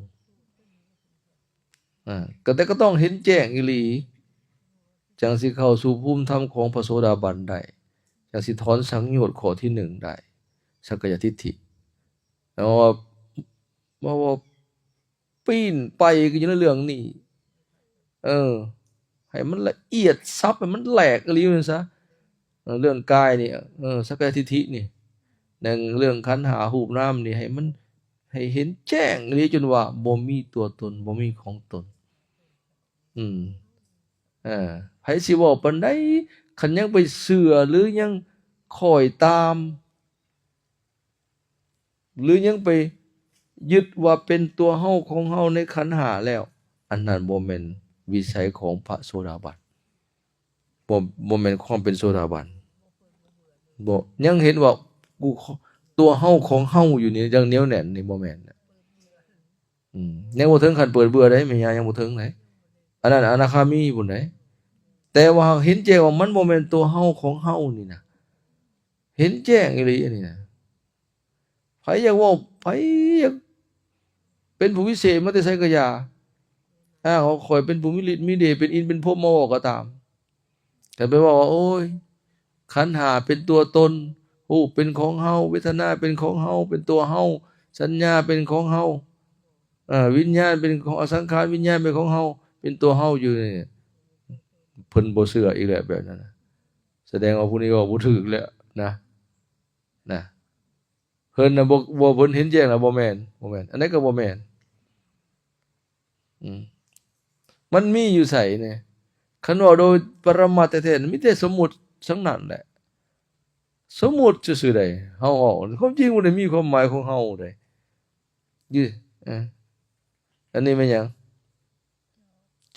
ອາ ກໍແຕ່ກໍຕ້ອງເຫັນແຈ້ງອີ່ຫຼີ ຈັ່ງຊິເຂົ້າສູ່ພູມທຳຂອງພະໂສດາບັນໄດ້ ຈັ່ງຊິຖອນສັງໂຍດຂໍ້ທີໜຶ່ງໄດ້ ສັກກາຍະທິດຖິ. ແລ້ວວ່າ ວ່າ ວ່າປີນໄປກໍຢູ່ໃນເລື່ອງນີ້ ເອີ ໃຫ້ມັນລະອຽດສັບ ໃຫ້ມັນແຫຼກອີ່ຫຼີແມ່ນຊະ. ເອີ ເລື່ອງກາຍນີ້ ເອີ ສັກກາຍະທິດຖິນີ້ ໜຶ່ງ ເລື່ອງຂັນຫ້າ ຮູບນາມນີ້ ໃຫ້ມັນ ໃຫ້ເຫັນແຈ້ງອີ່ຫຼີຈົນວ່າບໍ່ມີຕົວຕົນ ບໍ່ມີຂອງຕົນ. ອືມ ເອີ ໃຜຊິເວົ້າປານໃດ ຄັນຍັງໄປເຊື່ອ ຫຼື ຍັງຄ້ອຍຕາມ ຫຼື ຍັງໄປຍຶດວ່າເປັນຕົວເຮົາຂອງເຮົາໃນຂັນຫ້າແລ້ວ ອັນນັ້ນບໍ່ແມ່ນວິໄສຂອງພະໂສດາບັນ ບໍ່ ບໍ່ແມ່ນຄວາມເປັນໂສດາບັນ ບໍ່ ຍັງເຫັນວ່າ ກູ ຕົວເຮົາຂອງເຮົາຢູ່ນີ້ ຍັງໜຽວແໜ້ນນີ້ ບໍ່ແມ່ນ. ອືມ ຍັງບໍ່ເຖິງຂັ້ນເປີດເບື່ອໃດ໋ ແມ່ຍ່າ ຍັງບໍ່ເຖິງໃດ໋ ອັນນັ້ນອະນາຄາມີພຸ້ນໃດ໋. ແຕ່ວ່າເຫັນແຈ້ງວ່າມັນບໍ່ແມ່ນຕົວເຮົາຂອງເຮົານີ້ນະ ເຫັນແຈ້ງອີ່ຫຼີອັນນີ້ນະ. ໃຜຢາກເວົ້າ ໃຜຢາກເປັນຜູ້ວິເສດມາແຕ່ໃສກໍຢ່າ ອ້າງວ່າຂ້ອຍເປັນຜູ້ມີລິດມີເດດ ເປັນອິນເປັນພົມມາເວົ້າກໍຕາມ. ຄັນໄປເວົ້າວ່າ ໂອ້ຍ ຂັນຫ້າເປັນຕົວຕົນ ຮູບເປັນຂອງເຮົາ ເວທະນາເປັນຂອງເຮົາ ເປັນຕົວເຮົາ ສັນຍາເປັນຂອງເຮົາ ເອີ ວິນຍານເປັນຂອງ ອະ ສັງຂານວິນຍານເປັນຂອງເຮົາ ເປັນຕົວເຮົາຢູ່ນີ້ ເພິ່ນບໍ່ເຊື່ອອີກແລ້ວແບບນັ້ນນະ ສະແດງວ່າຜູ້ນີ້ເວົ້າບໍ່ຖືກແລ້ວນະ ນະ. ເພິ່ນນະບໍ່ ບໍ່ ເພິ່ນເຫັນແຈ້ງແລ້ວ ບໍ່ແມ່ນ ບໍ່ແມ່ນ ອັນໃດກໍບໍ່ແມ່ນ. ອືມ ມັນມີຢູ່ໃສແດ່? ຄັນເວົ້າໂດຍປະລະມັດແທ້ໆ ມີແຕ່ສົມມຸດທັງນັ້ນແຫຼະ ສົມມຸດຊື່ໆໃດ໋ ເຮົາເວົ້າ ຄວາມຈິງບໍ່ໄດ້ມີຄວາມໝາຍຂອງເຮົາໃດ໋. ຢູ່ ເອີ ອັນນີ້ແມ່ນຫຍັງ?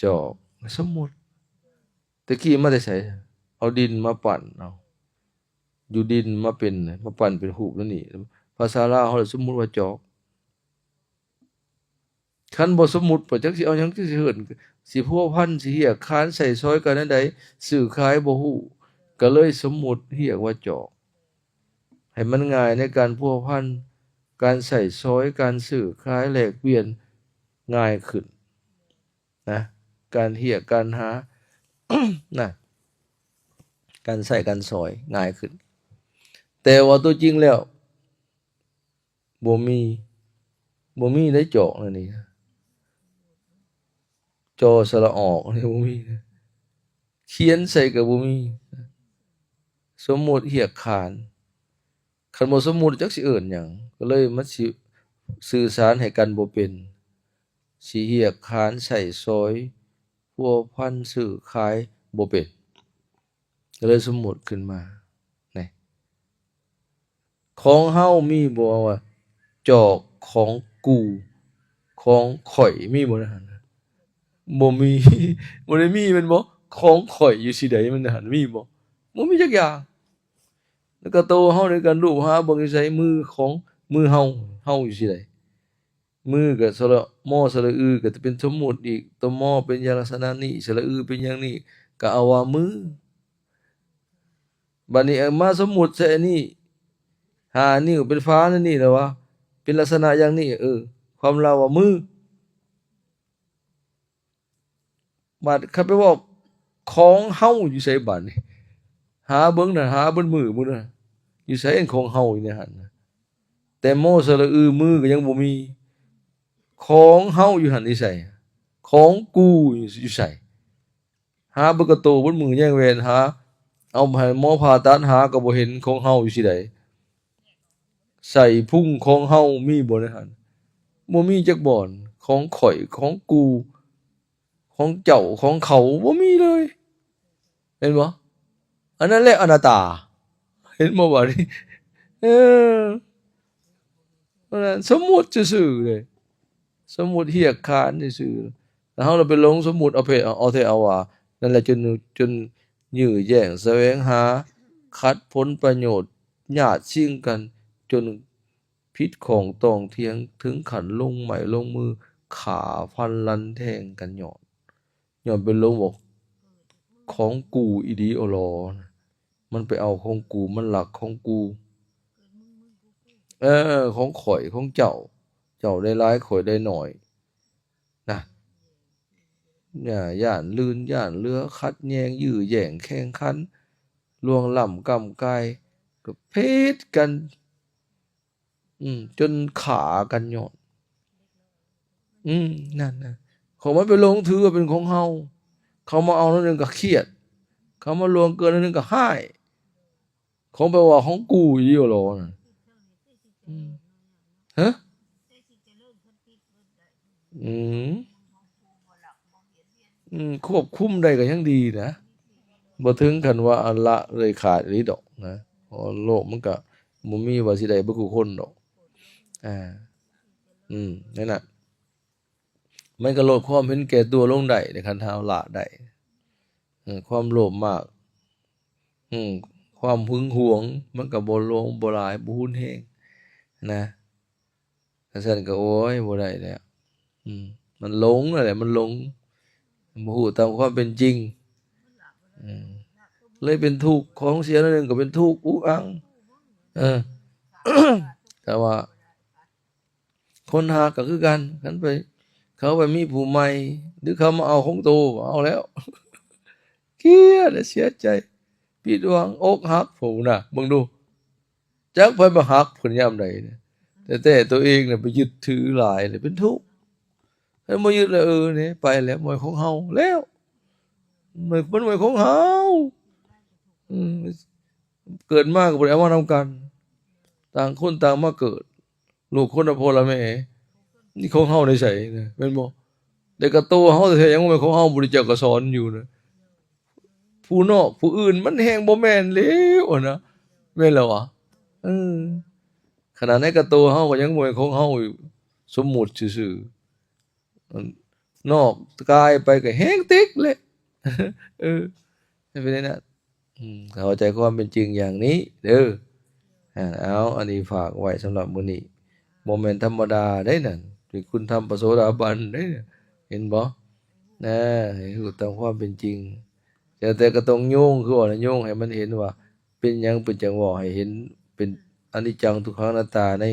ຈອກ ສົມມຸດ. ແຕ່ກີ້ມາແຕ່ໃສ? ເອົາດິນມາປັ້ນເອົາ ຢູ່ດິນມາເປັນ ມາປັ້ນເປັນຮູບແນວນີ້ ພາສາລາວເຮົາລະສົມມຸດວ່າຈອກ. ຄັນບໍ່ສົມມຸດ ບໍ່ຈັກຊິເອົາຫຍັງ ຈັກຊິເອີ້ນ ຊິພົວພັນ ຊິຮຽກຄານ ໃຊ້ສອຍກັນແນວໃດ ຊື້ຂາຍບໍ່ຮູ້ ກໍເລີຍສົມມຸດຮຽກວ່າຈອກ ໃຫ້ມັນງ່າຍໃນການພົວພັນ ການໃຊ້ສອຍ ການຊື້ຂາຍແລກປ່ຽນງ່າຍຂຶ້ນນະ ການຮຽກການຫານະ ການໃຊ້ການສອຍງ່າຍຂຶ້ນ. ແຕ່ວ່າຕົວຈິງແລ້ວ ບໍ່ມີ ບໍ່ມີໄດ້ຈອກອັນນີ້ ຈອສະຫຼະອອກອັນນີ້ບໍ່ມີ ຂຽນໃສ່ກໍບໍ່ມີ ສົມມຸດຮຽກຂານ ຄັນບໍ່ສົມມຸດຈັກຊິເອີ້ນຫຍັງ ກໍເລີຍມັນຊິສື່ສານໃຫ້ກັນບໍ່ເປັນ ຊິຮຽກຂານໃຊ້ສອຍ ພົວພັນຊື້ຂາຍບໍ່ເປັນ ກໍເລີຍສົມມຸດຂຶ້ນມາ ນີ້ ຂອງເຮົາມີບໍ່ວ່າ ຈອກຂອງກູ ຂອງຂ້ອຍ ມີບໍ່ໃນຫັ້ນນະ? ບໍ່ມີ ບໍ່ໄດ້ມີແມ່ນບໍ່? ຂອງຂ້ອຍຢູ່ຊິໃດ ມັນໃນຫັ້ນມີບໍ່? ບໍ່ມີຈັກຢ່າງ. ແລ້ວກໍໂຕເຮົາໃນການລູບຫາເບິ່ງຢູ່ໃສ? ມືຂອງ ມືເຮົາ ເຮົາຢູ່ຊິໃດ? ມືກໍສະຫຼະ ມໍ ສະຫຼະອື ກໍຈະເປັນສົມມຸດອີກ ຕົວມໍເປັນຢ່າງລັກສະນະນີ້ ສະຫຼະອືເປັນຢ່າງນີ້ ກໍເອົາວ່າມື. ບັດນີ້ເອົາມາສົມມຸດໃສ່ອັນນີ້ ຫ້ານິ້ວເປັນຝາແນວນີ້ແລ້ວວ່າ ເປັນລັກສະນະຢ່າງນີ້ ເອີ ຄວາມລາວວ່າມື. ບາດຄັນໄປເວົ້າຂອງເຮົາຢູ່ໃສບາດນີ້? ຫາເບິ່ງນະ ຫາເບິດມື້ພຸ້ນນະ ຢູ່ໃສຂອງເຮົາຢູ່ໃນຫັ້ນນະ? ແຕ່ມໍ ສະຫຼະອື ມືກໍຍັງບໍ່ມີ ຂອງເຮົາຢູ່ຫັ້ນຢູ່ໃສ? ຂອງກູຢູ່ໃສ? ຫາເບິດກະໂຕເບິດມື້ແຍງແຫວນຫາ ເອົາໃຫ້ໝໍຜ່າຕັດຫາກໍບໍ່ເຫັນ ຂອງເຮົາຢູ່ຊິໃດ? ໃສ່ພຸງຂອງເຮົາມີບໍ່ໃນຫັ້ນ? ບໍ່ມີຈັກບ່ອນ. ຂອງຂ້ອຍ ຂອງກູ ຂອງເຈົ້າ ຂອງເຂົາ ບໍ່ມີເລີຍ ເຫັນບໍ່? ອັນນັ້ນແຫຼະອະນັດຕາ ເຫັນບໍ່ບາດນີ້? ເອີ ອັນນັ້ນສົມມຸດຊື່ໆເດ້ ສົມມຸດຮຽກຂານຊື່ໆ ແລ້ວເຮົາລະໄປຫຼົງສົມມຸດເອົາແທ້ເອົາວ່າ ນັ້ນແຫຼະ ຈົນ ຈົນຍື້ແຍ່ງສະແຫວງຫາ ຂັດຜົນປະໂຫຍດ ຍາດຊິງກັນ ຈົນ ຜິດຂ້ອງຕ້ອງຖຽງ ເຖິງຂັ້ນລົງໄມ້ລົງມື ຂ້າຟັນລັນແທງກັນຍ້ອນ ຍ້ອນໄປຫຼົງວ່າຂອງກູອີ່ຫຼີອໍຫຼໍ. ມັນໄປເອົາຂອງກູ ມັນລັກຂອງກູ ເອີ ຂອງຂ້ອຍ ຂອງເຈົ້າ ເຈົ້າໄດ້ຫຼາຍ ຂ້ອຍໄດ້ໜ້ອຍນະ. ຢ້ານລື່ນ ຢ້ານເຫຼືອ ຂັດແຍ່ງ ຢື້ແຍ່ງ ແຂ່ງຂັນ ລ່ວງລ້ຳກ້ຳກາຍ ກໍຜິດກັນ ອືມ ຈົນຂ້າກັນຍ້ອນ ອືມ ນັ້ນນະ ຂອງມັນໄປຫຼົງຖືວ່າເປັນຂອງເຮົາ ເຂົາມາເອົາໜ້ອຍໜຶ່ງກໍຄຽດ ເຂົາມາລ່ວງເກີນໜ້ອຍໜຶ່ງກໍຮ້າຍ ຂອງ ແປວ່າຂອງກູຢູ່ຫຼໍນະ ອືມ ຮະ ອືມ ອືມ ຄວບຄຸມໄດ້ກໍຍັງດີນະ ບໍ່ເຖິງຂັ້ນວ່າອັນລະເລີຍຂາດອີ່ຫຼີດອກນະ ເພາະໂລກມັນກະບໍ່ມີວ່າຊິໄດ້ເບິດທຸກຄົນດອກ ອ່າ ອືມ ນັ້ນນະ ມັນກໍລົດຄວາມເຫັນແກ່ຕົວລົງໄດ້ ໃນຄັນຖ້າເຮົາລະໄດ້ ເອີ ຄວາມໂລບມາກ ອືມ ຄວາມຫຶງຫວງ ມັນກໍບໍ່ຫຼວງ ບໍ່ຫຼາຍ ບໍ່ຮຸນແຮງນະ. ຄັນຊັ້ນກໍ ໂອ້ຍ ບໍ່ໄດ້ແລ້ວ ອືມ ມັນຫຼົງນັ້ນແຫຼະ ມັນຫຼົງ ບໍ່ຮູ້ຕາມຄວາມເປັນຈິງ ອືມ ເລີຍເປັນທຸກ ຂອງເສຍໜ້ອຍໜຶ່ງກໍເປັນທຸກ ອຸກອັ່ງ ເອີ ແຕ່ວ່າ ຄົນຮັກກໍຄືກັນ ຄັນໄປ ເຂົາໄປມີຜູ້ໃໝ່ ຫຼືເຂົາມາເອົາຂອງໂຕ ເອົາແລ້ວ ຄຽດແລະເສຍໃຈ ຜິດຫວັງ ອົກຫັກ ພຸ້ນນະ ເບິ່ງດູ ຈັກໃຜມາຮັກເພິ່ນຍາມໃດນະ ແຕ່ ແຕ່ໂຕເອງນະໄປຍຶດຖືຫຼາຍເລີຍ ເປັນທຸກ ຄັນບໍ່ຍຶດແລ້ວ ເອີ ນີ້ໄປແລ້ວ ບໍ່ແມ່ນຂອງເຮົາແລ້ວ ມັນ ມັນບໍ່ແມ່ນຂອງເຮົາ ອືມ ເກີດມາກໍບໍ່ໄດ້ເອົາມານຳກັນ ຕ່າງຄົນຕ່າງມາເກີດ ລູກຄົນລະພໍ່ລະແມ່ ນີ້ຂອງເຮົາໄດ້ໃສນະ ແມ່ນບໍ່? ແຕ່ກະໂຕເຮົາແທ້ໆ ຍັງບໍ່ແມ່ນຂອງເຮົາ ພຸດທະເຈົ້າກໍສອນຢູ່ນະ ຜູ້ນອກຜູ້ອື່ນມັນແຮ່ງບໍ່ແມ່ນແລ້ວຫັ້ນນະ ແມ່ນແລ້ວຫວາ? ເອີ ຂະໜາດໃນກະໂຕເຮົາກໍຍັງບໍ່ແມ່ນຂອງເຮົາຢູ່ ສົມມຸດຊື່ໆ ນອກກາຍໄປກໍແຮ່ງຕິກແຫຼະ ເອີ ໃຫ້ເປັນແນວນັ້ນ ອືມ ເຂົ້າໃຈຄວາມເປັນຈິງຢ່າງນີ້ເດີ ອາ ເອົາ ອັນນີ້ຝາກໄວ້ສຳລັບມື້ນີ້ ບໍ່ແມ່ນທຳມະດາເດ້ນັ້ນ ເປັນຄຸນທຳພະໂສດາບັນເດ້ ເຫັນບໍ່? ນະ ໃຫ້ຮູ້ຕາມຄວາມເປັນຈິງ ແຕ່ ແຕ່ກໍຕ້ອງໂຍງ ຄືວ່ານະ ໂຍງໃຫ້ມັນເຫັນວ່າ ເປັນຫຍັງເພິ່ນຈັ່ງເວົ້າໃຫ້ເຫັນເປັນອະນິດຈັງ ທຸກຂັງ ອະນັດຕາ ໃນ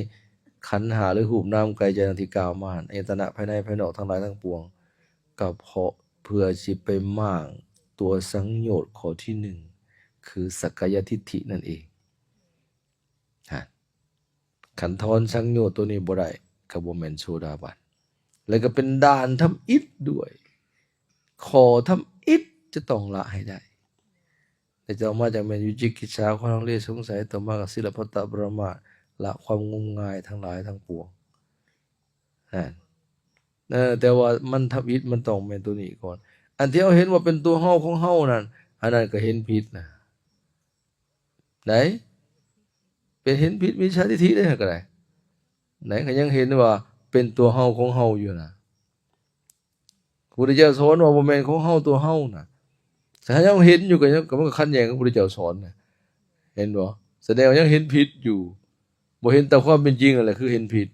ຂັນຫ້າ ຫຼື ຮູບນາມ ກາຍ ໃຈ ດັ່ງທີ່ກ່າວມາຫັ້ນ ອາຍະຕະນະພາຍໃນພາຍນອກທັງຫຼາຍທັງປວງ ກໍເພາະເພື່ອຊິໄປມ້າງຕົວສັງໂຍດຂໍ້ທີໜຶ່ງ ຄືສັກກາຍະທິດຖິນັ້ນເອງ ຫັ້ນ ຄັນຖອນສັງໂຍດຕົວນີ້ບໍ່ໄດ້ ກໍບໍ່ແມ່ນໂສດາບັນ ແລະກໍເປັນດ່ານທຳອິດດ້ວຍ ຂໍ້ທຳອິດຈະຕ້ອງລະໃຫ້ໄດ້ ແລະຕໍ່ມາຈະແມ່ນວິຈິກິດສາ ຄວາມລັງເລສົງໄສ ຕໍ່ມາກໍສິລະພັດຕະປະລະມາດ ລະຄວາມງົມງາຍທັງຫຼາຍທັງປວງ ນັ້ນ ເອີ ແຕ່ວ່າມັນທຳອິດ ມັນຕ້ອງແມ່ນຕົວນີ້ກ່ອນ ອັນທີ່ເຮົາເຫັນວ່າເປັນຕົວເຮົາຂອງເຮົານັ້ນ ອັນນັ້ນກໍເຫັນຜິດນະ ໄດ້ ເປັນເຫັນຜິດ ມິດສາທິດຖິໄດ້ ກໍໄດ້ ໄດ້ ກໍຍັງເຫັນວ່າເປັນຕົວເຮົາຂອງເຮົາຢູ່ນະ ພະພຸດທະເຈົ້າສອນວ່າບໍ່ແມ່ນຂອງເຮົາຕົວເຮົານະ ຖ້າຍັງເຫັນຢູ່ກໍຍັງ ກໍມັນກໍຂັດແຍ່ງກັບພະພຸດທະເຈົ້າສອນນະ ເຫັນບໍ່? ສະແດງວ່າຍັງເຫັນຜິດຢູ່ ບໍ່ເຫັນຕາມຄວາມເປັນຈິງນັ້ນແຫຼະ ຄືເຫັນຜິດ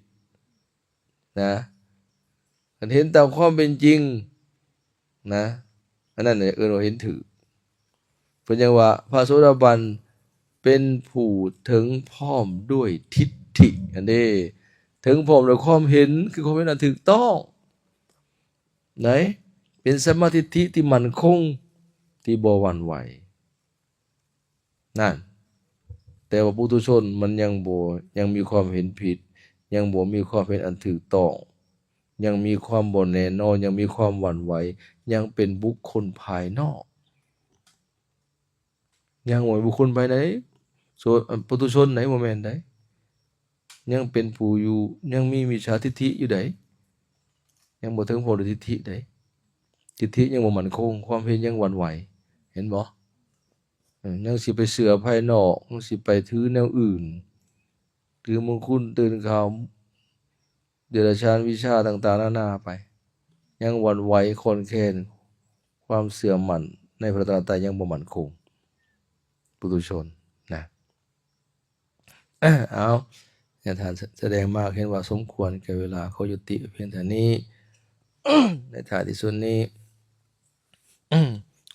ນະ ຄັນເຫັນຕາມຄວາມເປັນຈິງນະ ອັນນັ້ນແຫຼະເອີ້ນວ່າເຫັນຖືກ ເພິ່ນຍັງວ່າພະໂສດາບັນເປັນຜູ້ເຖິງພ້ອມດ້ວຍທິດຖິຫັ້ນເດ້ ເຖິງພ້ອມດ້ວຍຄວາມເຫັນ ຄືຄວາມເຫັນອັນຖືກຕ້ອງ ໃນ ເປັນສຳມາທິດຖິທີ່ໝັ້ນຄົງ ທີ່ບໍ່ຫວັ່ນໄຫວ ນັ້ນ ແຕ່ວ່າປຸຖຸຊົນມັນຍັງບໍ່ ຍັງມີຄວາມເຫັນຜິດ ຍັງບໍ່ມີຄວາມເຫັນອັນຖືກຕ້ອງ ຍັງມີຄວາມບໍ່ແນ່ນອນ ຍັງມີຄວາມຫວັ່ນໄຫວ ຍັງເປັນບຸກຄົນພາຍນອກ ຍັງບໍ່ແມ່ນບຸກຄົນພາຍໃນ ໂສ ປຸຖຸຊົນໃດ ບໍ່ແມ່ນໃດ ຍັງເປັນຜູ້ຢູ່ ຍັງມີມິດສາທິດຖິຢູ່ໃດ ຍັງບໍ່ເຖິງພ້ອມດ້ວຍທິດຖິໃດ ທິດຖິຍັງບໍ່ໝັ້ນຄົງ ຄວາມເຫັນຍັງຫວັ່ນໄຫວ ເຫັນບໍ່? ເອີ ຍັງຊິໄປເຊື່ອພາຍນອກ ຍັງຊິໄປຖືແນວອື່ນ ຖືມົງຄຸນຕື່ນຂ່າວ ເດຍລະສານວິຊາຕ່າງໆນານາໄປ ຍັງຫວັ່ນໄຫວຄອນແຄນ ຄວາມເຊື່ອໝັ້ນໃນພະລັດຕະນະໄຕຍັງບໍ່ໝັ້ນຄົງ ປຸຖຸຊົນນະ. ເອົາ ທ່ານສະແດງມາກ ເຫັນວ່າສົມຄວນແກ່ເວລາ ຂໍຍຸຕິພຽງເທົ່ານີ້. ໃນທ້າຍທີ່ສຸດນີ້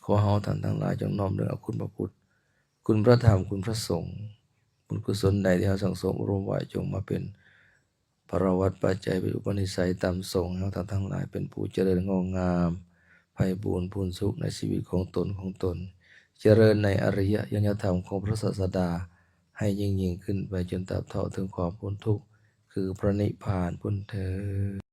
ຂໍເຮົາທ່ານທັງຫຼາຍ ຈົ່ງນ້ອມເລື່ອງເອົາຄຸນພະພຸດ, ຄຸນພະທຳ, ຄຸນພະສົງ, ບຸນກຸສົນໃດທີ່ເຮົາສັ່ງສົມອົບຮົມໄວ້ ຈົ່ງມາເປັນພະລະວັດປັດໄຈ ເປັນອຸປະນິໄສຕຳສົ່ງໃຫ້ເຮົາທ່ານທັງຫຼາຍ ເປັນຜູ້ຈະເລີນງອກງາມ ໄພບູນພູນສຸກໃນຊີວິດຂອງຕົນ, ຂອງຕົນ, ຈະເລີນໃນອະລິຍະຍະທຳຂອງພະສາສະດາ ໃຫ້ຍິ່ງໆຂຶ້ນໄປ ຈົນຕາບເທົ່າເຖິງຄວາມພົ້ນທຸກ ຄືພະນິບພານພຸ້ນເທີ້ນ.